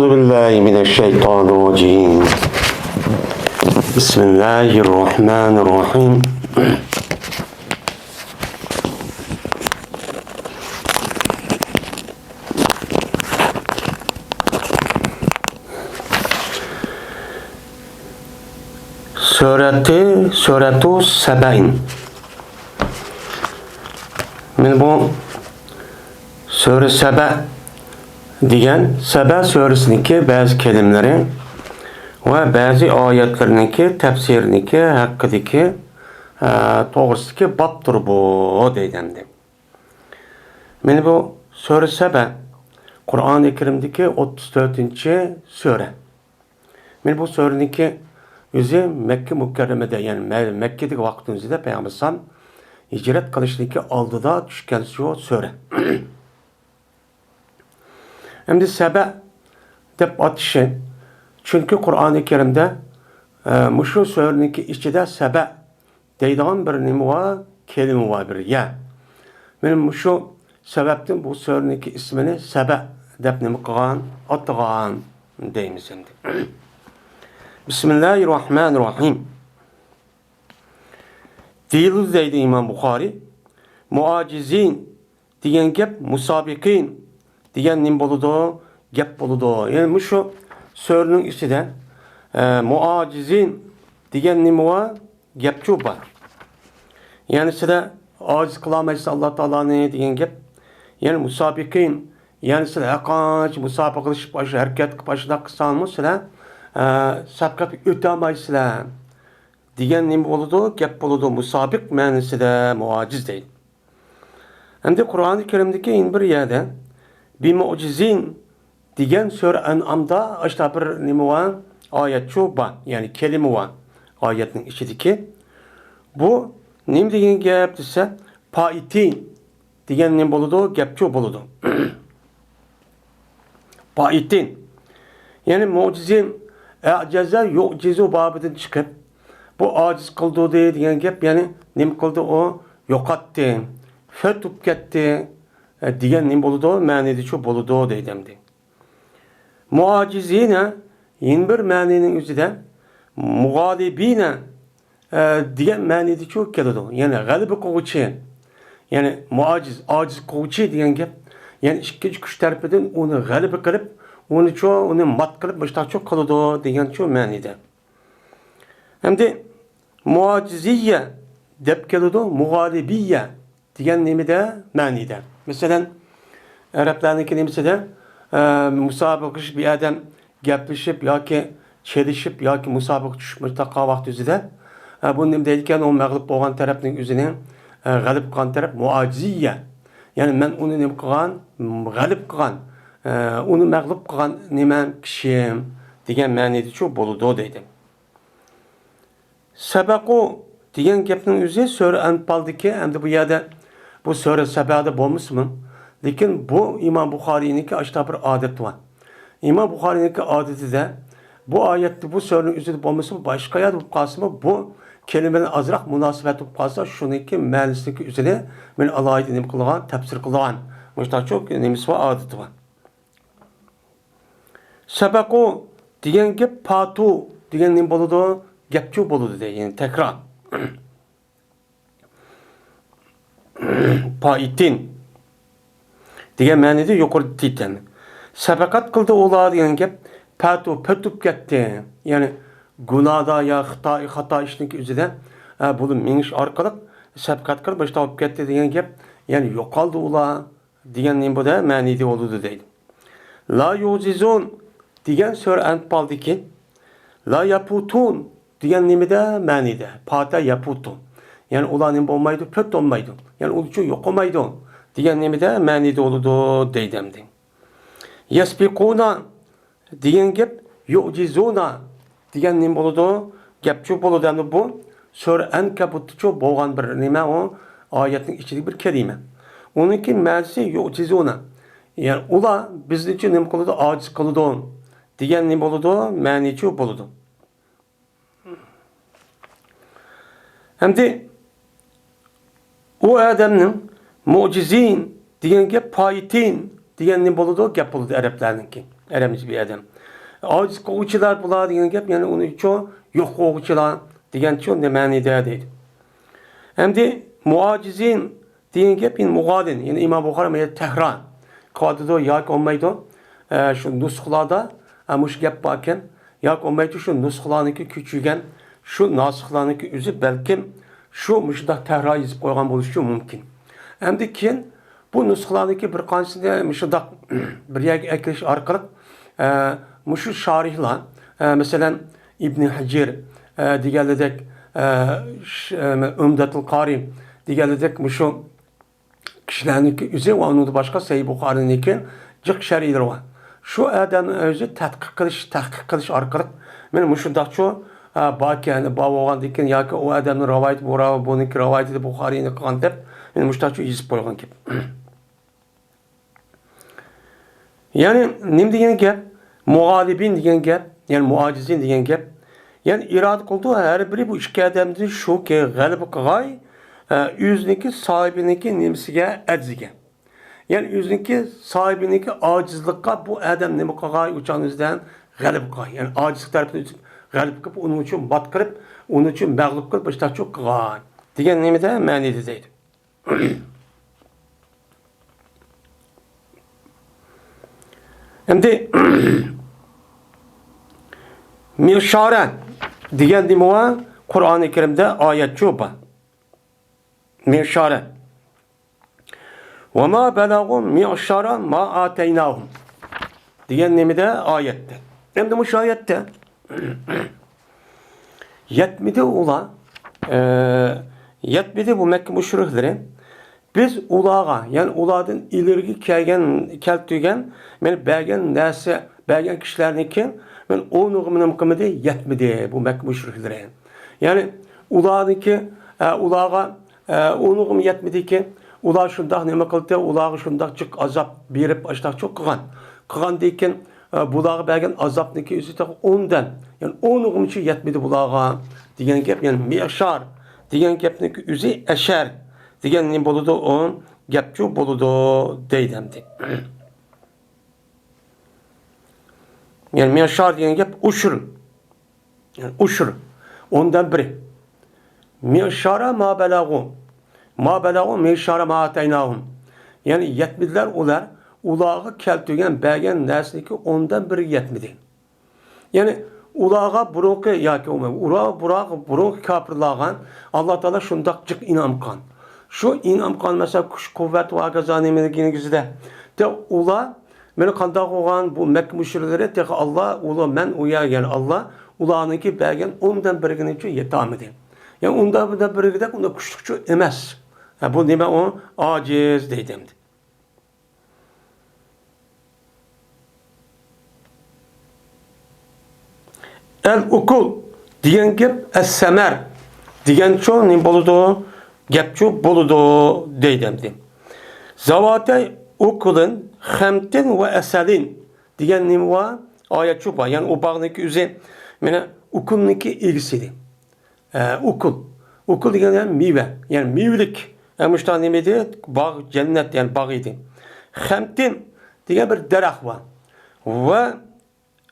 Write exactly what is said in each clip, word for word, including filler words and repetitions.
أعوذ بالله من الشيطان الرجيم. بسم الله الرحمن الرحيم. سۈرەتى، سۈرەتۇ سەبەئىن. مانا بۇ سۈرە سەبە دېگەن سەبە سۈرىسىنىڭكى بەزى كەلىمىلىرى ۋە بەزى ئايەتلىرىنىڭكى تەپسىرىنىڭكى ھەققىدىكى، ئە، توغرىسىدىكى بابتۇر بۇ، دەيدۇ ئەمدى. مانا بۇ سۈرە سەبە، قۇرئانى كەرىمدىكى ئوتتۇز تۆتىنچى سۈرە. مانا بۇ سۈرىنىڭكى ئۆزى مەككە مۇكەررەمىدە، يەنى مە-، مەككىدىكى ۋاقىتنىڭ ئۆزىدە پەيغەمبەر ئەلەيھىسسالام ھىجرەت قىلىشتىكى ئالدىدا چۈشكەن شۇ سۈرە. ئەمدى سەبە دەپ ئاتىشى، چۈنكى قۇرئانى كەرىمدە، ئە، مۇشۇ سۈرىنىڭكى ئىچىدە سەبە دەيدىغان بىر نېمە بار، كەلىمە بار، بىر يەر. مانا مۇشۇ سەۋەبتىن بۇ سۈرىنىڭكى ئىسمىنى سەبە دەپ نېمە قىلغان، ئاتىغان دەيمىز ئەمدى. بىسمىللاھىر راھمانىر راھىم. دېيىلىدۇ دەيدۇ ئىمام بۇخارىي. مۇئاجىزىن دېگەن گەپ مۇسابىقىن دېگەن نېمە بولىدۇ؟ گەپ بولىدۇ. يەنى مۇشۇ سۈرىنىڭ ئىچىدە، ئە، مۇئاجىزىن دېگەن نېمە بار؟ گەپچۇ بار. يەنى سىلەر ئاجىز قىلالمايسىلەر ئاللا تائالانى دېگەن گەپ. يەنى مۇسابىقىن، يەنى سىلەر ھەرقانچە مۇسابىقىلىشىپ، ئاشۇ ھەرىكەت قىلىپ، ئاشۇنداق قىلساڭمۇ سىلەر، ئە، سەپقەتكە ئۆتەلمەيسىلەر دېگەن نېمە بولىدۇ؟ گەپ بولىدۇ. مۇسابىق مەنىسىدە مۇئاجىز دەيدۇ. ئەمدى قۇرئانى كەرىمدىكى يەنە بىر يەردە بىمۇئجىزىن دېگەن سۈرە ئەنئامدا ئاشۇنداق بىر نېمە بار؟ ئايەتچۇ بار، يەنى كەلىمە بار ئايەتنىڭ ئىچىدىكى. بۇ نېمە دېگەن گەپ دېسە، پائىتىن دېگەن نېمە بولىدۇ؟ گەپچۇ بولىدۇ. پائىتىن. يەنى مۇئجىزىن، ئەجەزە يۇئجىزۇ بابىدىن چىقىپ، بۇ ئاجىز قىلدۇردى دېگەن گەپ، يەنى نېمە قىلدى ئۇ؟ يوقاتتى، فەت بولۇپ كەتتى، ئە، دېگەن نېمە بولىدۇ؟ مەنىدىچۇ بولىدۇ دەيدۇ ئەمدى. مۇئاجىزىنە يەنە بىر مەنىنىڭ ئۆزىدە مۇغالىبىنە، ئە، دېگەن مەنىدىچۇ كېلىدۇ. يەنى غەلىبە قىلغۇچى، يەنى مۇئاجىز، ئاجىز قىلغۇچى دېگەن گەپ. يەنى ئىككىنچى كۈچ تەرىپىدىن ئۇنى غەلىبە قىلىپ، ئۇنىچۇ، ئۇنى مات قىلىپ، مۇشتاقچۇ قىلىدۇ دېگەنچۇ مەنىدە. ئەمدى مۇئاجىزىيە دەپ كېلىدۇ، مۇغالىبىيە دېگەن نېمىدە؟ مەنىدە. مەسىلەن، ئەرەبلەرنىڭكى نېمىسىدە، ئە، مۇسابىقىلىشىپ بىر ئادەم گەپلىشىپ ياكى چېلىشىپ ياكى مۇسابىقە چۈشۈپ مۇشۇنداق قىلغان ۋاقتى ئۆزىدە، ئە، بۇ نېمە دەيدىكەن؟ ئۇ مەغلۇپ بولغان تەرەپنىڭ ئۆزىنى، ئە، غەلىبە قىلغان تەرەپ مۇئاجىزىيە. يەنى مەن ئۇنى نېمە قىلغان؟ غەلىبە قىلغان، ئە، ئۇنى مەغلۇپ قىلغان نېمەم، كىشىم دېگەن مەنىدىچۇ بولىدۇ دەيدۇ. سەبەقۇ دېگەن گەپنىڭ ئۆزى سۈرە ئەنپالدىكى، ئەمدى بۇ يەردە بۇ سۈرە سەبەدە بولمىسىمۇ، لېكىن بۇ ئىمام بۇخارىينىڭكى ئاشۇنداق بىر ئادىتى بار. ئىمام بۇخارىينىڭكى ئادىتىدە بۇ ئايەتتە، بۇ سۈرىنىڭ ئۆزىدە بولمىسىمۇ، باشقا يەردە بولۇپ قالسىمۇ، بۇ كەلىمە بىلەن ئازراق مۇناسىۋەت بولۇپ قالسا، شۇنىڭكى مەنىسىنىڭكى ئۆزىنى مەن ئالاھىدە نېمە قىلغان، تەپسىر قىلغان. مۇشۇنداقچۇ نېمىسى بار، ئادىتى بار. سەبەقۇ دېگەن گەپ پاتۇ دېگەن نېمە بولىدۇ؟ گەپچۇ بولىدۇ دەيدۇ، يەنى تەكرار. پائىتىن دېگەن مەنىدە يۇقىرىدا تېتەن. سەبەقەت قىلدى ئۇلار دېگەن گەپ پاتۇ، پەتۇپ كەتتى. يەنى گۇناھدا يا خاتا، خاتا ئىشنىڭكى ئۆزىدە، ئە، بۇلار مېڭىش ئارقىلىق سەبەقەت قىلىپ مۇشۇنداق بولۇپ كەتتى دېگەن گەپ، يەنى يوقالدى ئۇلار دېگەن نېمە بۇ دە مەنىدە بولىدۇ دەيدۇ. لا يۇزىزۇن دېگەن سۈرە ئەنپالدىكى لا يەپۇتۇن دېگەن نېمىدە مەنىدە؟ پاتە يەپۇتۇ. يەنى ئۇلار نېمە بولمايدۇ؟ پۈت بولمايدۇ. يەنى ئۇلچۇ يوقىمايدۇ دېگەن نېمىدە مەنىدە بولىدۇ دەيدۇ ئەمدى. يەسبىقۇنا دېگەن گەپ يۇجىزۇنا دېگەن نېمە بولىدۇ؟ گەپچۇ بولىدۇ. ئەمدى بۇ سۈرە ئەنكەبۇتتىچۇ بولغان بىر نېمە ئۇ؟ ئايەتنىڭ ئىچىدىكى بىر كەلىمە. ئۇنىڭكى مەنىسى يۇجىزۇنا. يەنى ئۇلار بىزنىچۇ نېمە قىلىدۇ؟ ئاجىز قىلىدۇ دېگەن نېمە بولىدۇ؟ مەنىچۇ بولىدۇ. ئەمدى ئۇ ئادەمنىڭ مۇجىزىن دېگەن گەپ پايىتىن دېگەن نېمە بولىدۇ؟ گەپ بولىدۇ ئەرەبلەرنىڭكى. ئەرەبچە بىر ئادەم. ئاجىز قىلغۇچىلار بۇلار دېگەن گەپ، يەنى ئۇنى شۇ يوق قىلغۇچىلار دېگەن شۇ مەنىدە دەيدۇ. ئەمدى مۇئاجىزىن دېگەن گەپ يەنە مۇغالىن، يەنى ئىمام بۇخارى مەيە تەھرا قىلىۋاتىدۇ ياكى بولمايدۇ. ئە، شۇ نۇسخىلاردا، ئە، مۇشۇ گەپ باركەن، ياكى بولمايدۇ، شۇ نۇسخىلارنىڭكى كۆچۈرگەن، شۇ ناسىخلارنىڭكى ئۆزى بەلكىم شۇ مۇشۇنداق تەھرا يېزىپ قويغان بولۇشى مۇمكىن. ئەمدى كېيىن بۇ نۇسخىلارنىڭكى بىر قانچىسىنى مۇشۇنداق بىر يەرگە ئەكېلىش ئارقىلىق، ئە، مۇشۇ شارىھلار، ئە، مەسىلەن، ئىبنى ھەجىر، ئە، دېگەنلىدەك، ئە، ش-، ئە، ئۇمدەتۇل قارى دېگەنلىدەك مۇشۇ كىشىلەرنىڭكى ئۆزى ۋە ئۇنىڭدىن باشقا سەھىھ بۇخارىنىڭكى جىق شەرھلىرى بار. شۇ ئادەمنىڭ ئۆزى تەتقىق قىلىش، تەھقىق قىلىش ئارقىلىق مانا مۇشۇنداقچۇ، ئە، باركەن، بار بولغاندىكىن ياكى ئۇ ئادەمنىڭ رىۋايىتى بۇ راۋى، بۇنىڭكى رىۋايىتى بۇخارىنى قىلغان دەپ، مانا مۇشۇنداقچۇ يېزىپ قويغان گەپ. يەنى نېمە دېگەن گەپ؟ مۇغالىبىن دېگەن گەپ، يەنى مۇئاجىزىن دېگەن گەپ. يەنى ئىرادە قىلىدۇ، ھەر بىرى بۇ ئىككى ئادەمدىن شۇكى غەلىبە قىلغاي، ئە، ئۆزىنىڭكى ساھىبىنىڭكى نېمىسىگە، ئەجزىگە. يەنى ئۆزىنىڭكى ساھىبىنىڭكى ئاجىزلىققا بۇ ئادەم نېمە قىلغاي، ئۇچان ئۆزىدىن غەلىبە قىلغاي. يەنى ئاجىزلىق تەرىپىدىن ئۆتۈپ غەلىبە قىلىپ، ئۇنىڭ ئۈچۈن مات قىلىپ، ئۇنىڭ ئۈچۈن مەغلۇپ قىلىپ، مۇشتاچۇ قىلغاي دېگەن نېمىدە مەنىدە دەيدۇ. ئەمدى مىغشارە دېگەن نېمە بار؟ قۇرئانى كەرىمدە ئايەتچۇ بار. مىغشارە. ۋە ما بەلەغۇ مىغشارە ما ئاتەيناھۇم دېگەن نېمىدە ئايەتتە. ئەمدى مۇشۇ ئايەتتە يەتمىدى ئۇلار، ئە، يەتمىدى بۇ مەككە مۇشرىكلىرى. بىز ئۇلارغا، يەنى ئۇلاردىن ئىلگىرىكى كەلگەن، كەلتۈرگەن، مەن بەرگەن نەرسە، بەرگەن كىشىلەرنىڭكى، مەن ئۇنىڭغا نېمە قىلمىدى، يەتمىدى بۇ مەككە مۇشرىكلىرى. يەنى ئۇلارنىڭكى، ئە، ئۇلارغا، ئە، ئۇنىڭغىمۇ يەتمىدىكى، ئۇلار شۇنداق نېمە قىلدى، ئۇلارغا شۇنداق جىق ئازاب بېرىپ، ئاشتاق چوق قىلغان. قىلغاندىن كېيىن، ئە، بۇلارغا بەرگەن ئازابنىڭكى ئۆزى تېخى ئوندىن، يەنى ئۇنىڭغىمۇ يەتمىدى بۇلارغا دېگەن گەپ، يەنى مىغشار دېگەن گەپنىڭكى ئۆزى ئەشەر دېگەن نېمە بولىدۇ؟ ئۇ گەپچۇ بولىدۇ دەيدۇ ئەمدى. يەنى مىغشار دېگەن گەپ ئۇشۇر. يەنى ئۇشۇر. ئوندىن بىرى. مىغشارا ما بەلەغۇ. ما بەلەغۇ مىغشارا ما ئاتەيناھۇم. يەنى يەتمىدىلەر ئۇلار، ئۇلارغا كەلتۈرگەن، بەرگەن نەرسىنىڭكى ئوندىن بىرىگە يەتمىدى. يەنى ئۇلارغا بۇرۇنقى ياكى ئۇلار، بۇرا-، بۇرۇنقى كاپىرلارغا ئاللا تائالا شۇنداق جىق ئىنئام قىلغان. شۇ ئىنئام قىلغان، مەسىلەن، كۈچ، قۇۋۋەت ۋە ھاكازا نېمىلىكىنى كۆرسىتە. دە ئۇلار مانا قانداق بولغان، بۇ مەككە مۇشرىكلىرى تېخى ئاللا، ئۇلار، مەن ئۇ يەر، يەنى ئاللا، ئۇلارنىڭكى بەرگەن ئوندىن بىرىگىنىچۇ يېتەلمىدى. يەنى ئوندىن بىرىگىدەك ئۇنداق كۈچلۈكچۇ ئەمەس. ھە، بۇ نېمە ئۇ؟ ئاجىز دەيدۇ ئەمدى. ئەل ئۇكۇل دېگەن گەپ ئەسسەمەر دېگەنچۇ نېمە بولىدۇ؟ گەپچۇ بولىدۇ دەيدۇ ئەمدى. زاۋاتەي ئۇكۇلىن خەمتىن ۋە ئەسەلىن دېگەن نېمە بار؟ ئايەتچۇ بار. يەنى ئۇ باغنىڭكى ئۆزى مانا ئۇكۇلنىڭكى ئىگىسى ئىدى. ئە، ئۇكۇل. ئۇكۇل دېگەن يەنى مېۋە. يەنى مېۋىلىك. ئە، مۇشۇنداق نېمە ئىدى؟ باغ، جەننەت، يەنى باغ ئىدى. خەمتىن دېگەن بىر دەرەخ بار. ۋە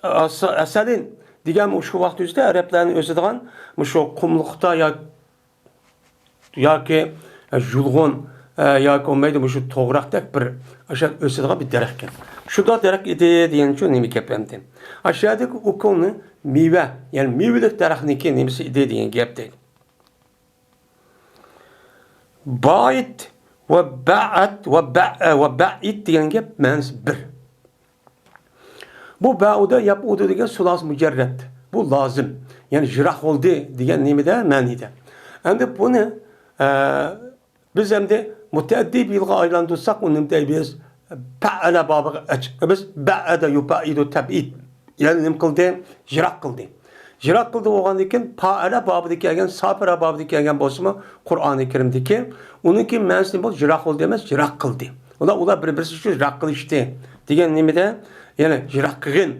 ئەس-، ئەسەلىن دېگەن مۇشۇ ۋاقىت ئۆزىدە ئەرەبلەرنىڭ ئۆسىدىغان مۇشۇ قۇملۇقتا يا-، ياكى يۇلغۇن، ئە، ياكى بولمايدۇ مۇشۇ توغراقتەك بىر ئاشۇ ئۆسىدىغان بىر دەرەخكەن. شۇنداق دەرەخ ئىدى دېگەنچۇ نېمە گەپ ئەمدى؟ ئاشۇ يەردىكى ئۇكۇلنى مېۋە، يەنى مېۋىلىك دەرەخنىڭكى نېمىسى ئىدى دېگەن گەپ دەيدۇ. بائىت ۋە بەئەت ۋە بەئە ۋە بەئىت دېگەن گەپ مەنىسى بىر. بۇ بەئۇدە يەبئۇدۇ دېگەن سۇلاسى مۇجەررەت. بۇ لازىم. يەنى يىراق بولدى دېگەن نېمىدە؟ مەنىدە. ئەمدى بۇنى، ئە، بىز ئەمدى مۇتەئەددى پېئىلغا ئايلاندۇرساق، ئۇنى نېمە دەيمىز؟ پەئەلە بابىغا ئەچ-، بىز بەئەدە يۇبەئىدۇ تەبئىد. يەنى نېمە قىلدى؟ يىراق قىلدى. يىراق قىلدى بولغاندىن كېيىن، پائەلە بابىدا كەلگەن، ساپىرە بابىدا كەلگەن بولسىمۇ، قۇرئانى كەرىمدىكى، ئۇنىڭكى مەنىسى نېمە بولدى؟ يىراق بولدى ئەمەس، يىراق قىلدى. ئۇلار، ئۇلار بىر-، بىرسى ئۈچۈن يىراق قىلىشتى دېگەن نېمىدە؟ يەنى يىراق قىلغىن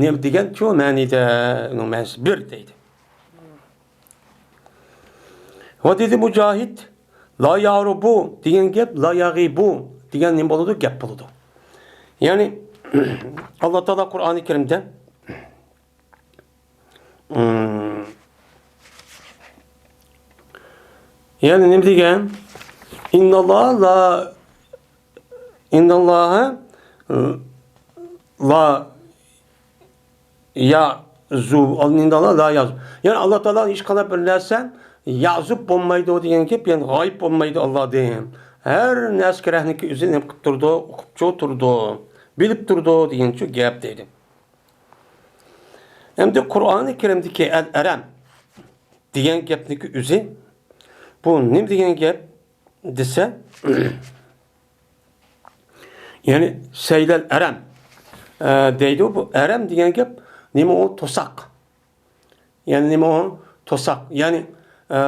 نېمە دېگەن شۇ مەنىدە، ئۇنىڭ مەنىسى بىر دەيدۇ. ۋە دېدى مۇجاھىد، لا يارۇبۇ دېگەن گەپ، لا ياغىبۇ دېگەن نېمە بولىدۇ؟ گەپ بولىدۇ. يەنى، ئاللا تائالا قۇرئانى كەرىمدە، ئىم، يەنى نېمە دېگەن؟ ئىنناللاھا لا، ئىنناللاھا لا يازۇ، ئىنناللاھا لا يازۇ. يەنى ئاللا تائالا ھېچقانداق بىر نەرسە يازۇپ بولمايدۇ دېگەن گەپ، يەنى غايىب بولمايدۇ ئاللادىن. ھەر نەرسە كەرەكنىكى ئۆزى نېمە قىلىپ تۇرىدۇ، ئۇقۇپچۇ تۇرىدۇ، بىلىپ تۇرىدۇ دېگەنچۇ گەپ دەيدۇ. ئەمدى قۇرئانى كەرىمدىكى ئەل ئەرەم دېگەن گەپنىكى ئۆزى، بۇ نېمە دېگەن گەپ دېسە، يەنى سەيلەل ئەرەم، ئە، دەيدۇ. بۇ ئەرەم دېگەن گەپ نېمە ئۇ؟ توساق. يەنى نېمە ئۇ؟ توساق. يەنى، ئە،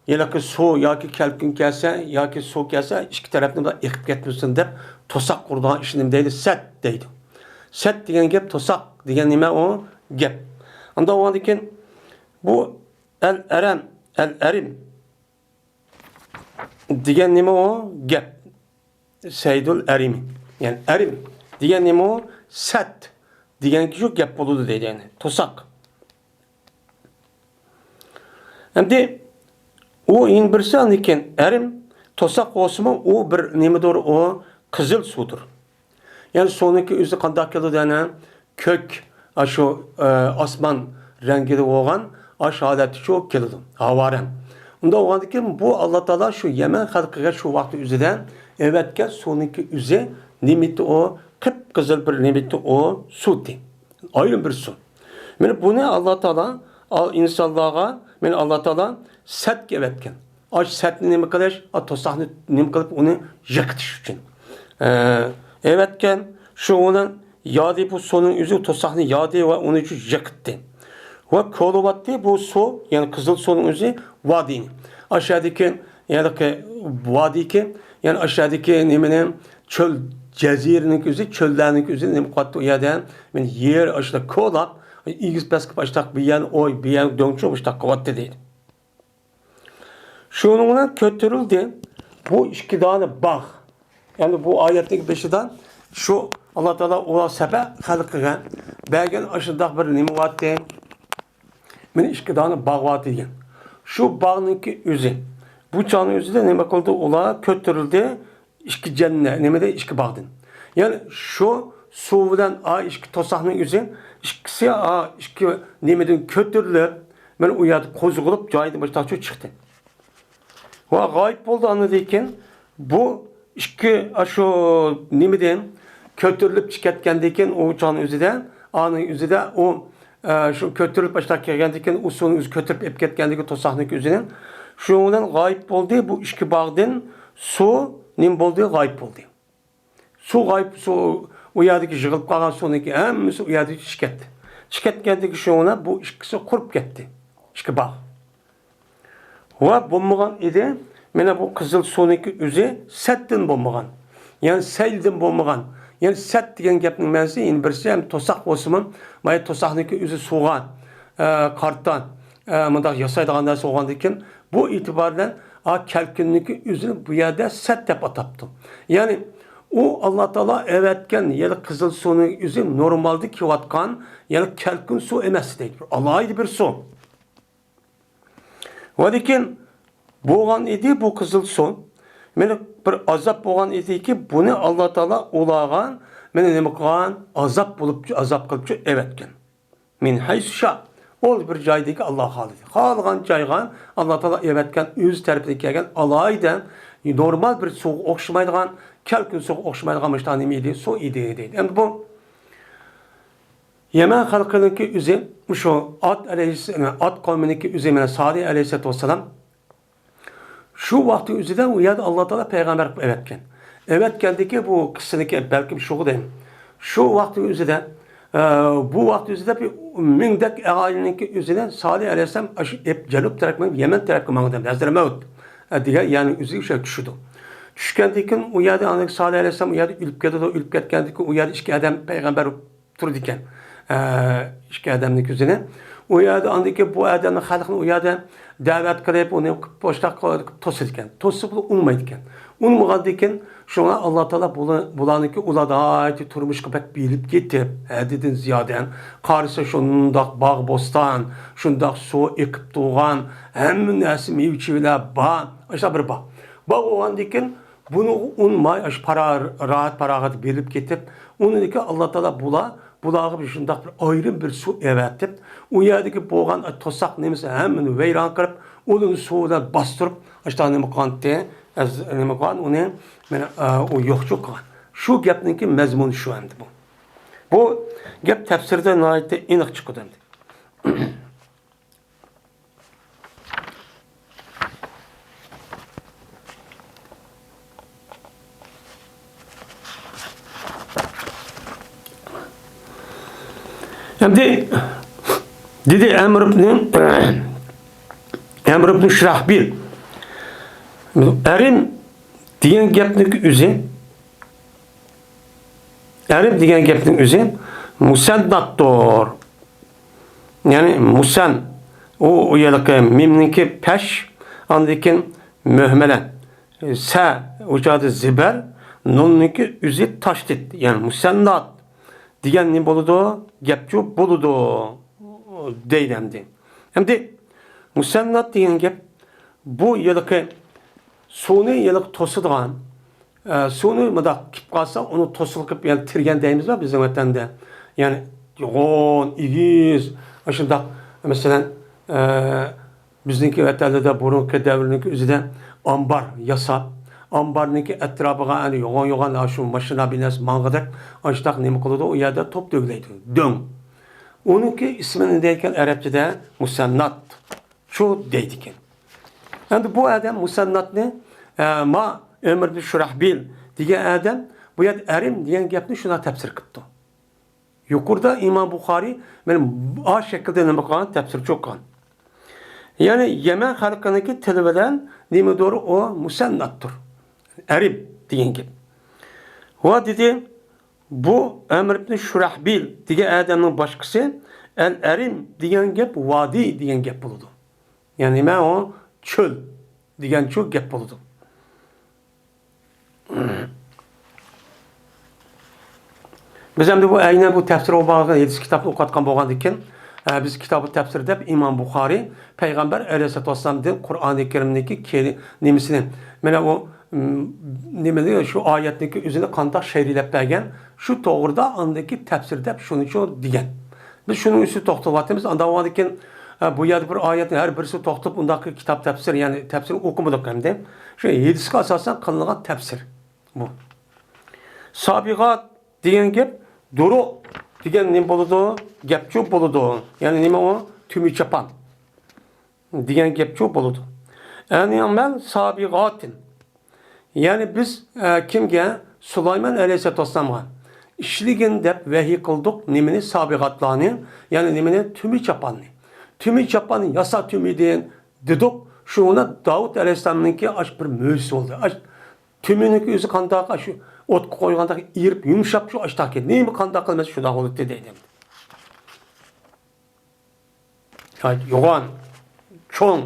ھېلىقى سۇ ياكى كەلكۈن كەلسە، ياكى سۇ كەلسە، ئىككى تەرەپنى بۇلار ئېقىپ كەتمىسۇن دەپ، توساق قۇرىدىغان ئىشنى نېمە دەيدۇ؟ سەد دەيدۇ. سەد دېگەن گەپ توساق دېگەن نېمە ئۇ؟ گەپ. ئاندىن ئۇنىڭدىن كېيىن بۇ ئەل ئەرەم، ئەل ئەرىم دېگەن نېمە ئۇ؟ گەپ. سەيدۇل ئەرىمى. يەنى ئەرىم دېگەن نېمە ئۇ؟ سەت دېگەنكى شۇ گەپ بولىدۇ دەيدۇ، يەنى توساق. ئەمدى ئۇ يەنە بىرسى، ئاندىن كېيىن ئەرىم، توساق بولسىمۇ ئۇ بىر نېمىدۇر، ئۇ قىزىل سۇدۇر. يەنى سۇنىڭكى ئۆزى قانداق كېلىدۇ يەنە؟ كۆك، ئاشۇ، ئە، ئاسمان رەڭگىدە بولغان، ئاشۇ ھالەتتە شۇ كېلىدۇ، ھاۋا رەڭ. ئۇنداق بولغاندىكىن بۇ ئاللا تائالا شۇ يەمەن خەلقىگە شۇ ۋاقىت ئۆزىدە ئەۋەتكەن سۇنىڭكى ئۆزى نېمىتى ئۇ؟ قىپقىزىل بىر نېمىتى ئۇ؟ سۇتى. ئايرىم بىر سۇ. مانا بۇنى ئاللا تائالا ئال-، ئىنسانلارغا، مانا ئاللا تائالا سەتكە ئەۋەتكەن. ئاش سەتنى نېمە قىلىش؟ ئا، توساقنى نېمە قىلىپ، ئۇنى يىقىتىش ئۈچۈن، ئە، ئەۋەتكەن. شۇ بىلەن يادى، بۇ سۇنىڭ ئۆزى توساقنى يادى ۋە ئۇنى شۇ يىقىتتى. ۋە كولىۋاتتى بۇ سۇ، يەنى قىزىل سۇنىڭ ئۆزى ۋادىنى. ئاشۇ يەردىكى، ھېلىقى ۋادىكى، يەنى ئاشۇ يەردىكى نېمىنى، چۆل، جەزىرىنىڭ ئۆزى، چۆللەرنىڭ ئۆزى نېمە قىلىۋاتتى ئۇ يەردە؟ مانا يەر ئاشۇنداق كولاپ، ئېگىز پەس قىلىپ ئاشۇنداق بىر يەرنى ئوي، بىر يەرنى دۆڭچۇ، مۇشۇنداق قىلىۋاتتى دەيدۇ. شۇنىڭ بىلەن كۆتۈرۈلدى بۇ ئىككى دانە باغ. يەنى بۇ ئايەتنىڭ بېشىدا شۇ ئاللا تائالا ئۇلار سەبە خەلقىگە بەرگەن ئاشۇنداق بىر نېمە بارتى؟ مانا ئىككى دانە باغ بارتى دېگەن. شۇ باغنىڭكى ئۆزى، بۇ چاغنىڭ ئۆزىدە نېمە قىلدى؟ ئۇلار كۆتۈرۈلدى ئىككى جەننە، نېمىدە، ئىككى باغدىن. يەنى شۇ سۇ بىلەن ئا ئىككى توساقنىڭ ئۆزى، ئىككىسى ئا ئىككى نېمىدىن كۆتۈرۈلۈپ، مانا ئۇ يەردە قوزغىلىپ، جايىدىن مۇشۇنداق چىقتى. ۋە غايىب بولدى. ئاندىن كېيىن بۇ ئىككى، ئاشۇ نېمىدىن كۆتۈرۈلۈپ چىقىپ كەتكەندىن كېيىن، ئۇ چاغنىڭ ئۆزىدە، ئانىڭ ئۆزىدە ئۇ، ئە، شۇ كۆتۈرۈلۈپ ئاشۇنداق كەلگەندىن كېيىن، ئۇ سۇنى ئۆزى كۆتۈرۈپ ئېلىپ كەتكەندىن كېيىن، توساقنىڭكى ئۆزىنى، شۇنىڭ بىلەن غايىب بولدى بۇ ئىككى باغدىن سۇ. نېمە بولدى؟ غايىب بولدى. سۇ غايىب، سۇ، ئۇ يەردىكى يىغىلىپ قالغان سۇنىڭكى ھەممىسى ئۇ يەردىن چىقىپ كەتتى. چىقىپ كەتكەندىن كېيىن شۇنىڭ بىلەن بۇ ئىككىسى قۇرۇپ كەتتى. ئىككى باغ. ۋە بولمىغان ئىدى. مانا بۇ قىزىل سۇنىڭكى ئۆزى سەتتىن بولمىغان. يەنى سەيلدىن بولمىغان. يەنى سەت دېگەن گەپنىڭ مەنىسى يەنە بىرسى ھەم توساق بولسىمۇ، مانا توساقنىڭكى ئۆزى سۇغا، ئە، قارىتا، ئە، مۇنداق ياسايدىغان نەرسە بولغاندىن كېيىن، بۇ ئېتىبار بىلەن، ئا، كەلكۈننىڭكى ئۆزىنى بۇ يەردە سەت دەپ ئاتاپتۇ. يەنى ئۇ ئاللا تائالا ئەۋەتكەن، يەنى قىزىل سۇنىڭ ئۆزى نورمالدا كېلىۋاتقان، يەنى كەلكۈن سۇ ئەمەس دەيدۇ. بىر ئالاھىدە بىر سۇ. ۋە لېكىن بولغان ئىدى بۇ قىزىل سۇ. مانا بىر ئازاب بولغان ئىدىكى، بۇنى ئاللا تائالا ئۇلارغا، مانا نېمە قىلغان؟ ئازاب بولۇپ، ئازاب قىلىپ ئەۋەتكەن. مىن ھەيسۇ شا. ئۇ بىر جايدىكى ئاللا خالىدى. خالىغان جايغا ئاللا تائالا ئەۋەتكەن، ئۆز تەرىپىدىن كەلگەن ئالاھىدە، نورمال بىر سۇغا ئوخشىمايدىغان، كەلكۈن سۇغا ئوخشىمايدىغان مۇشۇنداق نېمە ئىدى؟ سۇ ئىدى دەيدۇ. ئەمدى بۇ يەمەن خەلقىنىڭكى ئۆزى، مۇشۇ ئاد ئەلەيھىس-، ئاد قەۋمىنىڭكى ئۆزى، مانا سالىھ ئەلەيھىسسالاتۇ ۋەسسالام، شۇ ۋاقىتنىڭ ئۆزىدە ئۇ يەردە ئاللا تائالا پەيغەمبەر قىلىپ ئەۋەتكەن. ئەۋەتكەندىكى بۇ قىسسىنىڭكى بەلكىم شۇغۇ دەيمەن. شۇ ۋاقىتنىڭ ئۆزىدە، ئە، بۇ ۋاقىت ئۆزىدە بىر مىڭدەك ئاھالىنىڭكى ئۆزىنى سالىھ ئەلەيھىسسالام ئاشۇ ئېپ-، جەنۇب تەرەپكە مېڭىپ، يەمەن تەرەپكە ماڭدى. ھەزرەتمەۋت، ئە، دېگەن يەرنىڭ ئۆزى ئوشۇ چۈشىدۇ. چۈشكەندىن كېيىن ئۇ يەردە ئاندىن سالىھ ئەلەيھىسسالام ئۇ يەردە ئۆلۈپ كېتىدۇ. ئۆلۈپ كەتكەندىن كېيىن ئۇ يەردە ئىككى ئادەم پەيغەمبەر تۇرىدىكەن. ئە، ئىككى ئادەمنىڭ كۆزىنى. ئۇ يەردە ئاندىن كېيىن بۇ ئادەمنى، خەلقنى ئۇ يەردە دەۋەت قىلىپ، ئۇنى بوشلاق قىلىپ توسىدىكەن. توسۇپ ئۇنىمايدىكەن. ئۇنىمىغاندىن كېيىن شۇڭا ئاللا تائالا بۇلا-، بۇلارنىڭكى ئۇلار ناھايىتى تۇرمۇشقا بەك بېرىلىپ كېتىپ، ھەددىدىن زىيادە. قارىسا شۇنداق باغ-بوستان، شۇنداق سۇ ئېقىپ تۇرغان، ھەممە نەرسە مېۋە-چېۋىلەر بار. ئاشۇنداق بىر باغ. باغ بولغاندىن كېيىن بۇنى ئۇنىماي، ئاشۇ پارا-، راھەت پاراغەت بېرىلىپ كېتىپ، ئۇنىڭدىن كېيىن ئاللا تائالا بۇلار، بۇلارغا بىر شۇنداق بىر ئايرىم بىر سۇ ئەۋەتىپ، ئۇ يەردىكى بولغان توساق نېمىسى ھەممىنى ۋەيران قىلىپ، ئۇنى سۇ بىلەن باستۇرۇپ، ئاشۇنداق نېمە قىلغانتى، ئەز-، نېمە قىلغان، ئۇنى مانا، ئۇ يوقچۇ قىلغان. شۇ گەپنىڭكى مەزمۇنى شۇ ئەمدى بۇ. بۇ گەپ تەپسىردە ناھايىتى ئېنىق چىقىدۇ ئەمدى. ئەمدى دېدى ئەمر ئىبنى، ئەمر ئىبنى شۇراھبىل، ئەرىم دېگەن گەپنىڭ ئۆزى، ئەرىم دېگەن گەپنىڭ ئۆزى مۇسەنناتتۇر. يەنى مۇسەن، ئۇ، ئۇ يەرلىكى مىمنىڭكى پەش، ئاندىن كېيىن مۆھمەلە، سە، ئۇ چاغدا زىبەر، نۇننىڭكى ئۆزى تاشدىد، يەنى مۇسەننات دېگەن نېمە بولىدۇ؟ گەپچۇ بولىدۇ، دەيدۇ ئەمدى. ئەمدى مۇسەننات دېگەن گەپ، بۇ ھېلىقى سۇنى ھېلىقى توسىدىغان، ئە، سۇنى مۇنداق كېلىپ قالسا، ئۇنى توسۇلۇق قىلىپ، يەنى تىرگەن دەيمىزغۇ بىزنىڭ ۋەتەندە. يەنى يوغان، ئېگىز، ئاشۇنداق، مەسىلەن، ئە، بىزنىڭكى ۋەتەنلەردە بۇرۇنقى دەۋرنىڭكى ئۆزىدە ئامبار ياساپ، ئامبارنىڭكى ئەتراپىغا ئەنە يوغان-يوغان، ئاشۇ ماشىنا بىنەسى ماڭغۇدەك، ئاشۇنداق نېمە قىلىدۇ، ئۇ يەردە توپ تۆگىلەيدۇ. دۆڭ. ئۇنىڭكى ئىسمى نېمە دەيدىكەن ئەرەبچىدە؟ مۇسەننات. شۇ دەيدىكەن. ئەمدى بۇ ئادەم مۇسەنناتنى، ئە، ما ئۆمەر ئىبن شۇراھبىل دېگەن ئادەم بۇ يەردە ئەرىم دېگەن گەپنى شۇنداق تەپسىر قىپتۇ. يۇقىرىدا ئىمام بۇخارىي مانا ئا شەكىلدە نېمە قىلغان؟ تەپسىرچى ئوقۇغان. يەنى يەمەن خەلقىنىڭكى تىلى بىلەن نېمىدۇر ئۇ؟ مۇسەنناتتۇر. ئەرىم دېگەن گەپ. ۋە دېدى، بۇ ئەمر ئىبن شۇراھبىل دېگەن ئادەمنىڭ باشقىسى ئەل ئەرىم دېگەن گەپ ۋادى دېگەن گەپ بولىدۇ. يەنى نېمە ئۇ؟ چۆل دېگەنچۇ گەپ بولىدۇ. بىز ئەمدى بۇ ئەينەن بۇ تەپسىر بولغان ھەدىس كىتابنى ئوقۇۋاتقان بولغاندىكىن، ئە، بىز كىتابى تەپسىر دەپ ئىمام بۇخارىي پەيغەمبەر ئەلەيھىسسالاتۇ ۋەسسالامدىن قۇرئانى كەرىمدىكى كې-، نېمىسىنى، مانا ئۇ، م، نېمىنى، شۇ ئايەتنىڭكى ئۆزىنى قانداق شەرھلەپ بەرگەن، شۇ توغرىدا ئاندىكى تەپسىر دەپ شۇنىچۇ دېگەن. بىز شۇنىڭ ئۈستىدە توختىلىۋاتىمىز. ئاندىن كېيىن، ئە، بۇ يەردە بىر ئايەتنى ھەر بىرسى توختىلىپ، ئۇنداق كىتاب تەپسىر، يەنى تەپسىر ئوقۇمىدۇق ئەمدى. شۇ ھەدىسكە ئاساسەن قىلىنغان تەپسىر بۇ. سابىغات دېگەن گەپ، دۇرۇ دېگەن نېمە بولىدۇ؟ گەپچۇ بولىدۇ. يەنى نېمە ئۇ؟ تۈمى چاپان دېگەن گەپچۇ بولىدۇ. ئەنىمەل سابىغاتىن. يەنى بىز، ئە، كىمگە؟ سۇلايمان ئەلەيھىسسالاتۇ ۋەسسالامغا ئىشلىگىن دەپ ۋەھىي قىلدۇق نېمىنى؟ سابىغاتلارنى، يەنى نېمىنى؟ تۈمى چاپاننى. تۈمى چاپاننى ياسا تۈمىدىن دېدۇق. شۇڭا داۋۇت ئەلەيھىسسالامنىڭكى ئاش بىر مۆجىزە بولدى. ئاش تۈمىنىڭكى ئۆزى قانداق؟ ئاشۇ ئوتقا قويغاندەك ئېرىپ يۇمشاپ شۇ ئاشتاق كەتتى. نېمە قانداق قىلمىسا شۇنداق بولاتتى دەيدۇ. يوغان، چوڭ،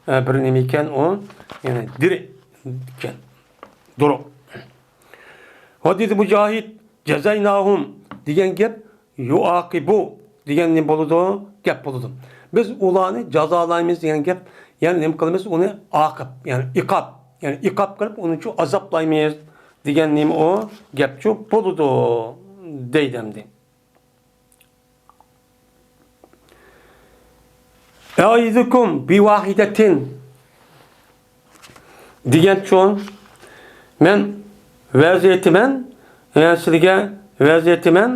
ئە، بىر نېمە ئىكەن ئۇ، يەنى دىرى ئىكەن. دۇرۇ. ۋە دېدى مۇجاھىد، جازايناھۇم دېگەن گەپ يۇئاقىبۇ دېگەن نېمە بولىدۇ؟ گەپ بولىدۇ. بىز ئۇلارنى جازالايمىز دېگەن گەپ، يەنى نېمە قىلىمىز؟ ئۇنى ئاقىب، يەنى ئىقاب، يەنى ئىقاب قىلىپ ئۇنىچۇ ئازابلايمىز دېگەن نېمە ئۇ؟ گەپچۇ بولىدۇ دەيدۇ ئەمدى. ئەئىزۇكۇم بىۋاھىدەتىن دېگەنچۇ، مەن ۋەز ئېيتىمەن، يەنى سىلىگە ۋەز ئېيتىمەن،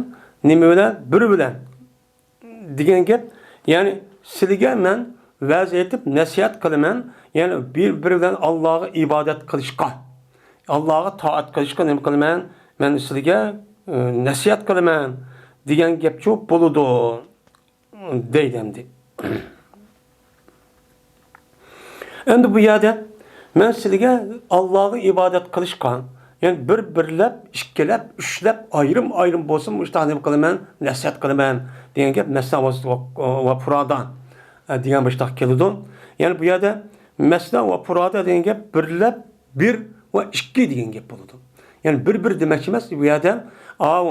نېمە بىلەن؟ بىر بىلەن دېگەن گەپ، يەنى سىلىگە مەن ۋەز ئېيتىپ نەسىھەت قىلىمەن، يەنى بىر، بىر بىلەن ئاللاغا ئىبادەت قىلىشقا، ئاللاغا تائەت قىلىشقا نېمە قىلىمەن؟ مەن سىلىگە، ئى، نەسىھەت قىلىمەن دېگەن گەپچۇ بولىدۇ دەيدۇ ئەمدى. ئەمدى بۇ يەردە مەن سىلىگە ئاللاغا ئىبادەت قىلىشقا، يەنى بىر-بىرلەپ، ئىككىلەپ، ئۈچلەپ، ئايرىم-ئايرىم بولسۇن، مۇشۇنداق نېمە قىلىمەن، نەسىھەت قىلىمەن دېگەن گەپ مەسنا ۋە، ۋە پۇرادا. ئە، دېگەن مۇشۇنداق كېلىدۇ. يەنى بۇ يەردە مەسنە ۋە پۇرادە دېگەن گەپ بىرلەپ بىر ۋە ئىككى دېگەن گەپ بولىدۇ. يەنى بىر بىر دېمەكچى ئەمەس، بۇ يەردە ئاۋۇ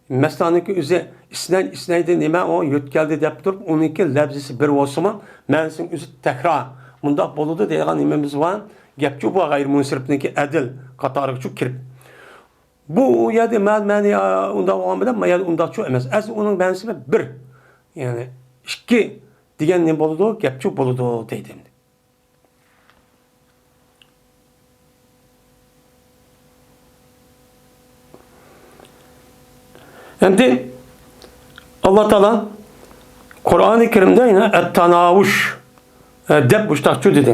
مەسنانىڭكى ئۆزى ئىسنەي، ئىسنەيدە نېمە ئۇ يۆتكەلدى دەپ تۇرۇپ، ئۇنىڭكى لەپزىسى بىر بولسىمۇ، مەنىسىنىڭ ئۆزى تەكرار. مۇنداق بولىدۇ دەيدىغان نېمىمىز بار، گەپچۇ بۇ غەيرىي مۇنسىرىپنىڭكى ئەدىل قاتارىغىچۇ كىرىپ. بۇ يەردە مەن، مەنى، ئا، ئۇنداق بولغان بىلەن، ما يەردە ئۇنداقچۇ ئەمەس. ئەسلى ئۇنىڭ مەنىسى بىر. يەنى ئىككى دېگەن نېمە بولىدۇ؟ گەپچۇ بولىدۇ دەيدۇ ئەمدى. ئەمدى ئاللا تائالا قۇرئانى كەرىمدە يەنە ئەتتاناۋۇش، ئە، دەپ مۇشتاقچۇ دېدى.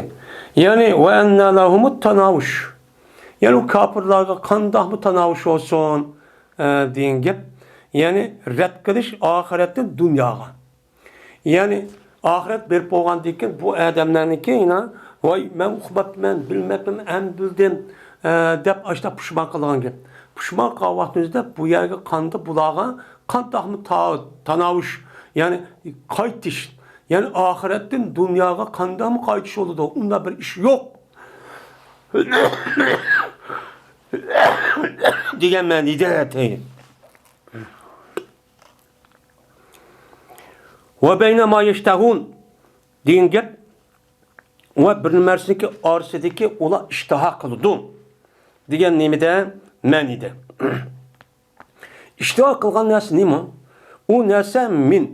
يەنى، ۋە ئەننە لەھۇمۇت تاناۋۇش. يەنى ئۇ كاپىرلارغا قانداقمۇ تاناۋۇش بولسۇن، ئە، دېگەن گەپ. يەنى رەت قىلىش ئاخىرەتتىن دۇنياغا. يەنى ئاخىرەت بېرىپ بولغاندىن كېيىن بۇ ئادەملەرنىڭكى يەنە، ۋاي، مەن ئۇقماپتىمەن، بىلمەپتىمەن، ئەمدى بىلدىم، ئە، دەپ ئاشۇنداق پۇشمان قىلغان گەپ. پۇشمان قىلغان ۋاقتىمىزدا بۇ يەرگە قانداق بۇلارغا قانداقمۇ تا-، تاناۋۇش، يەنى قايتىش، يەنى ئاخىرەتتىن دۇنياغا قانداقمۇ قايتىش بولىدۇ؟ ئۇنداق بىر ئىش يوق. دېگەن مەنىدە. ۋە بەينە ما يەشتەھۇن دېگەن گەپ، ۋە بىر نەرسىنىڭكى ئارىسىدىكى ئۇلار ئىشتىھا قىلىدۇ دېگەن نېمىدە؟ مەنىدە. ئىشتىھا قىلغان نەرسە نېمە؟ ئۇ نەرسە مىن،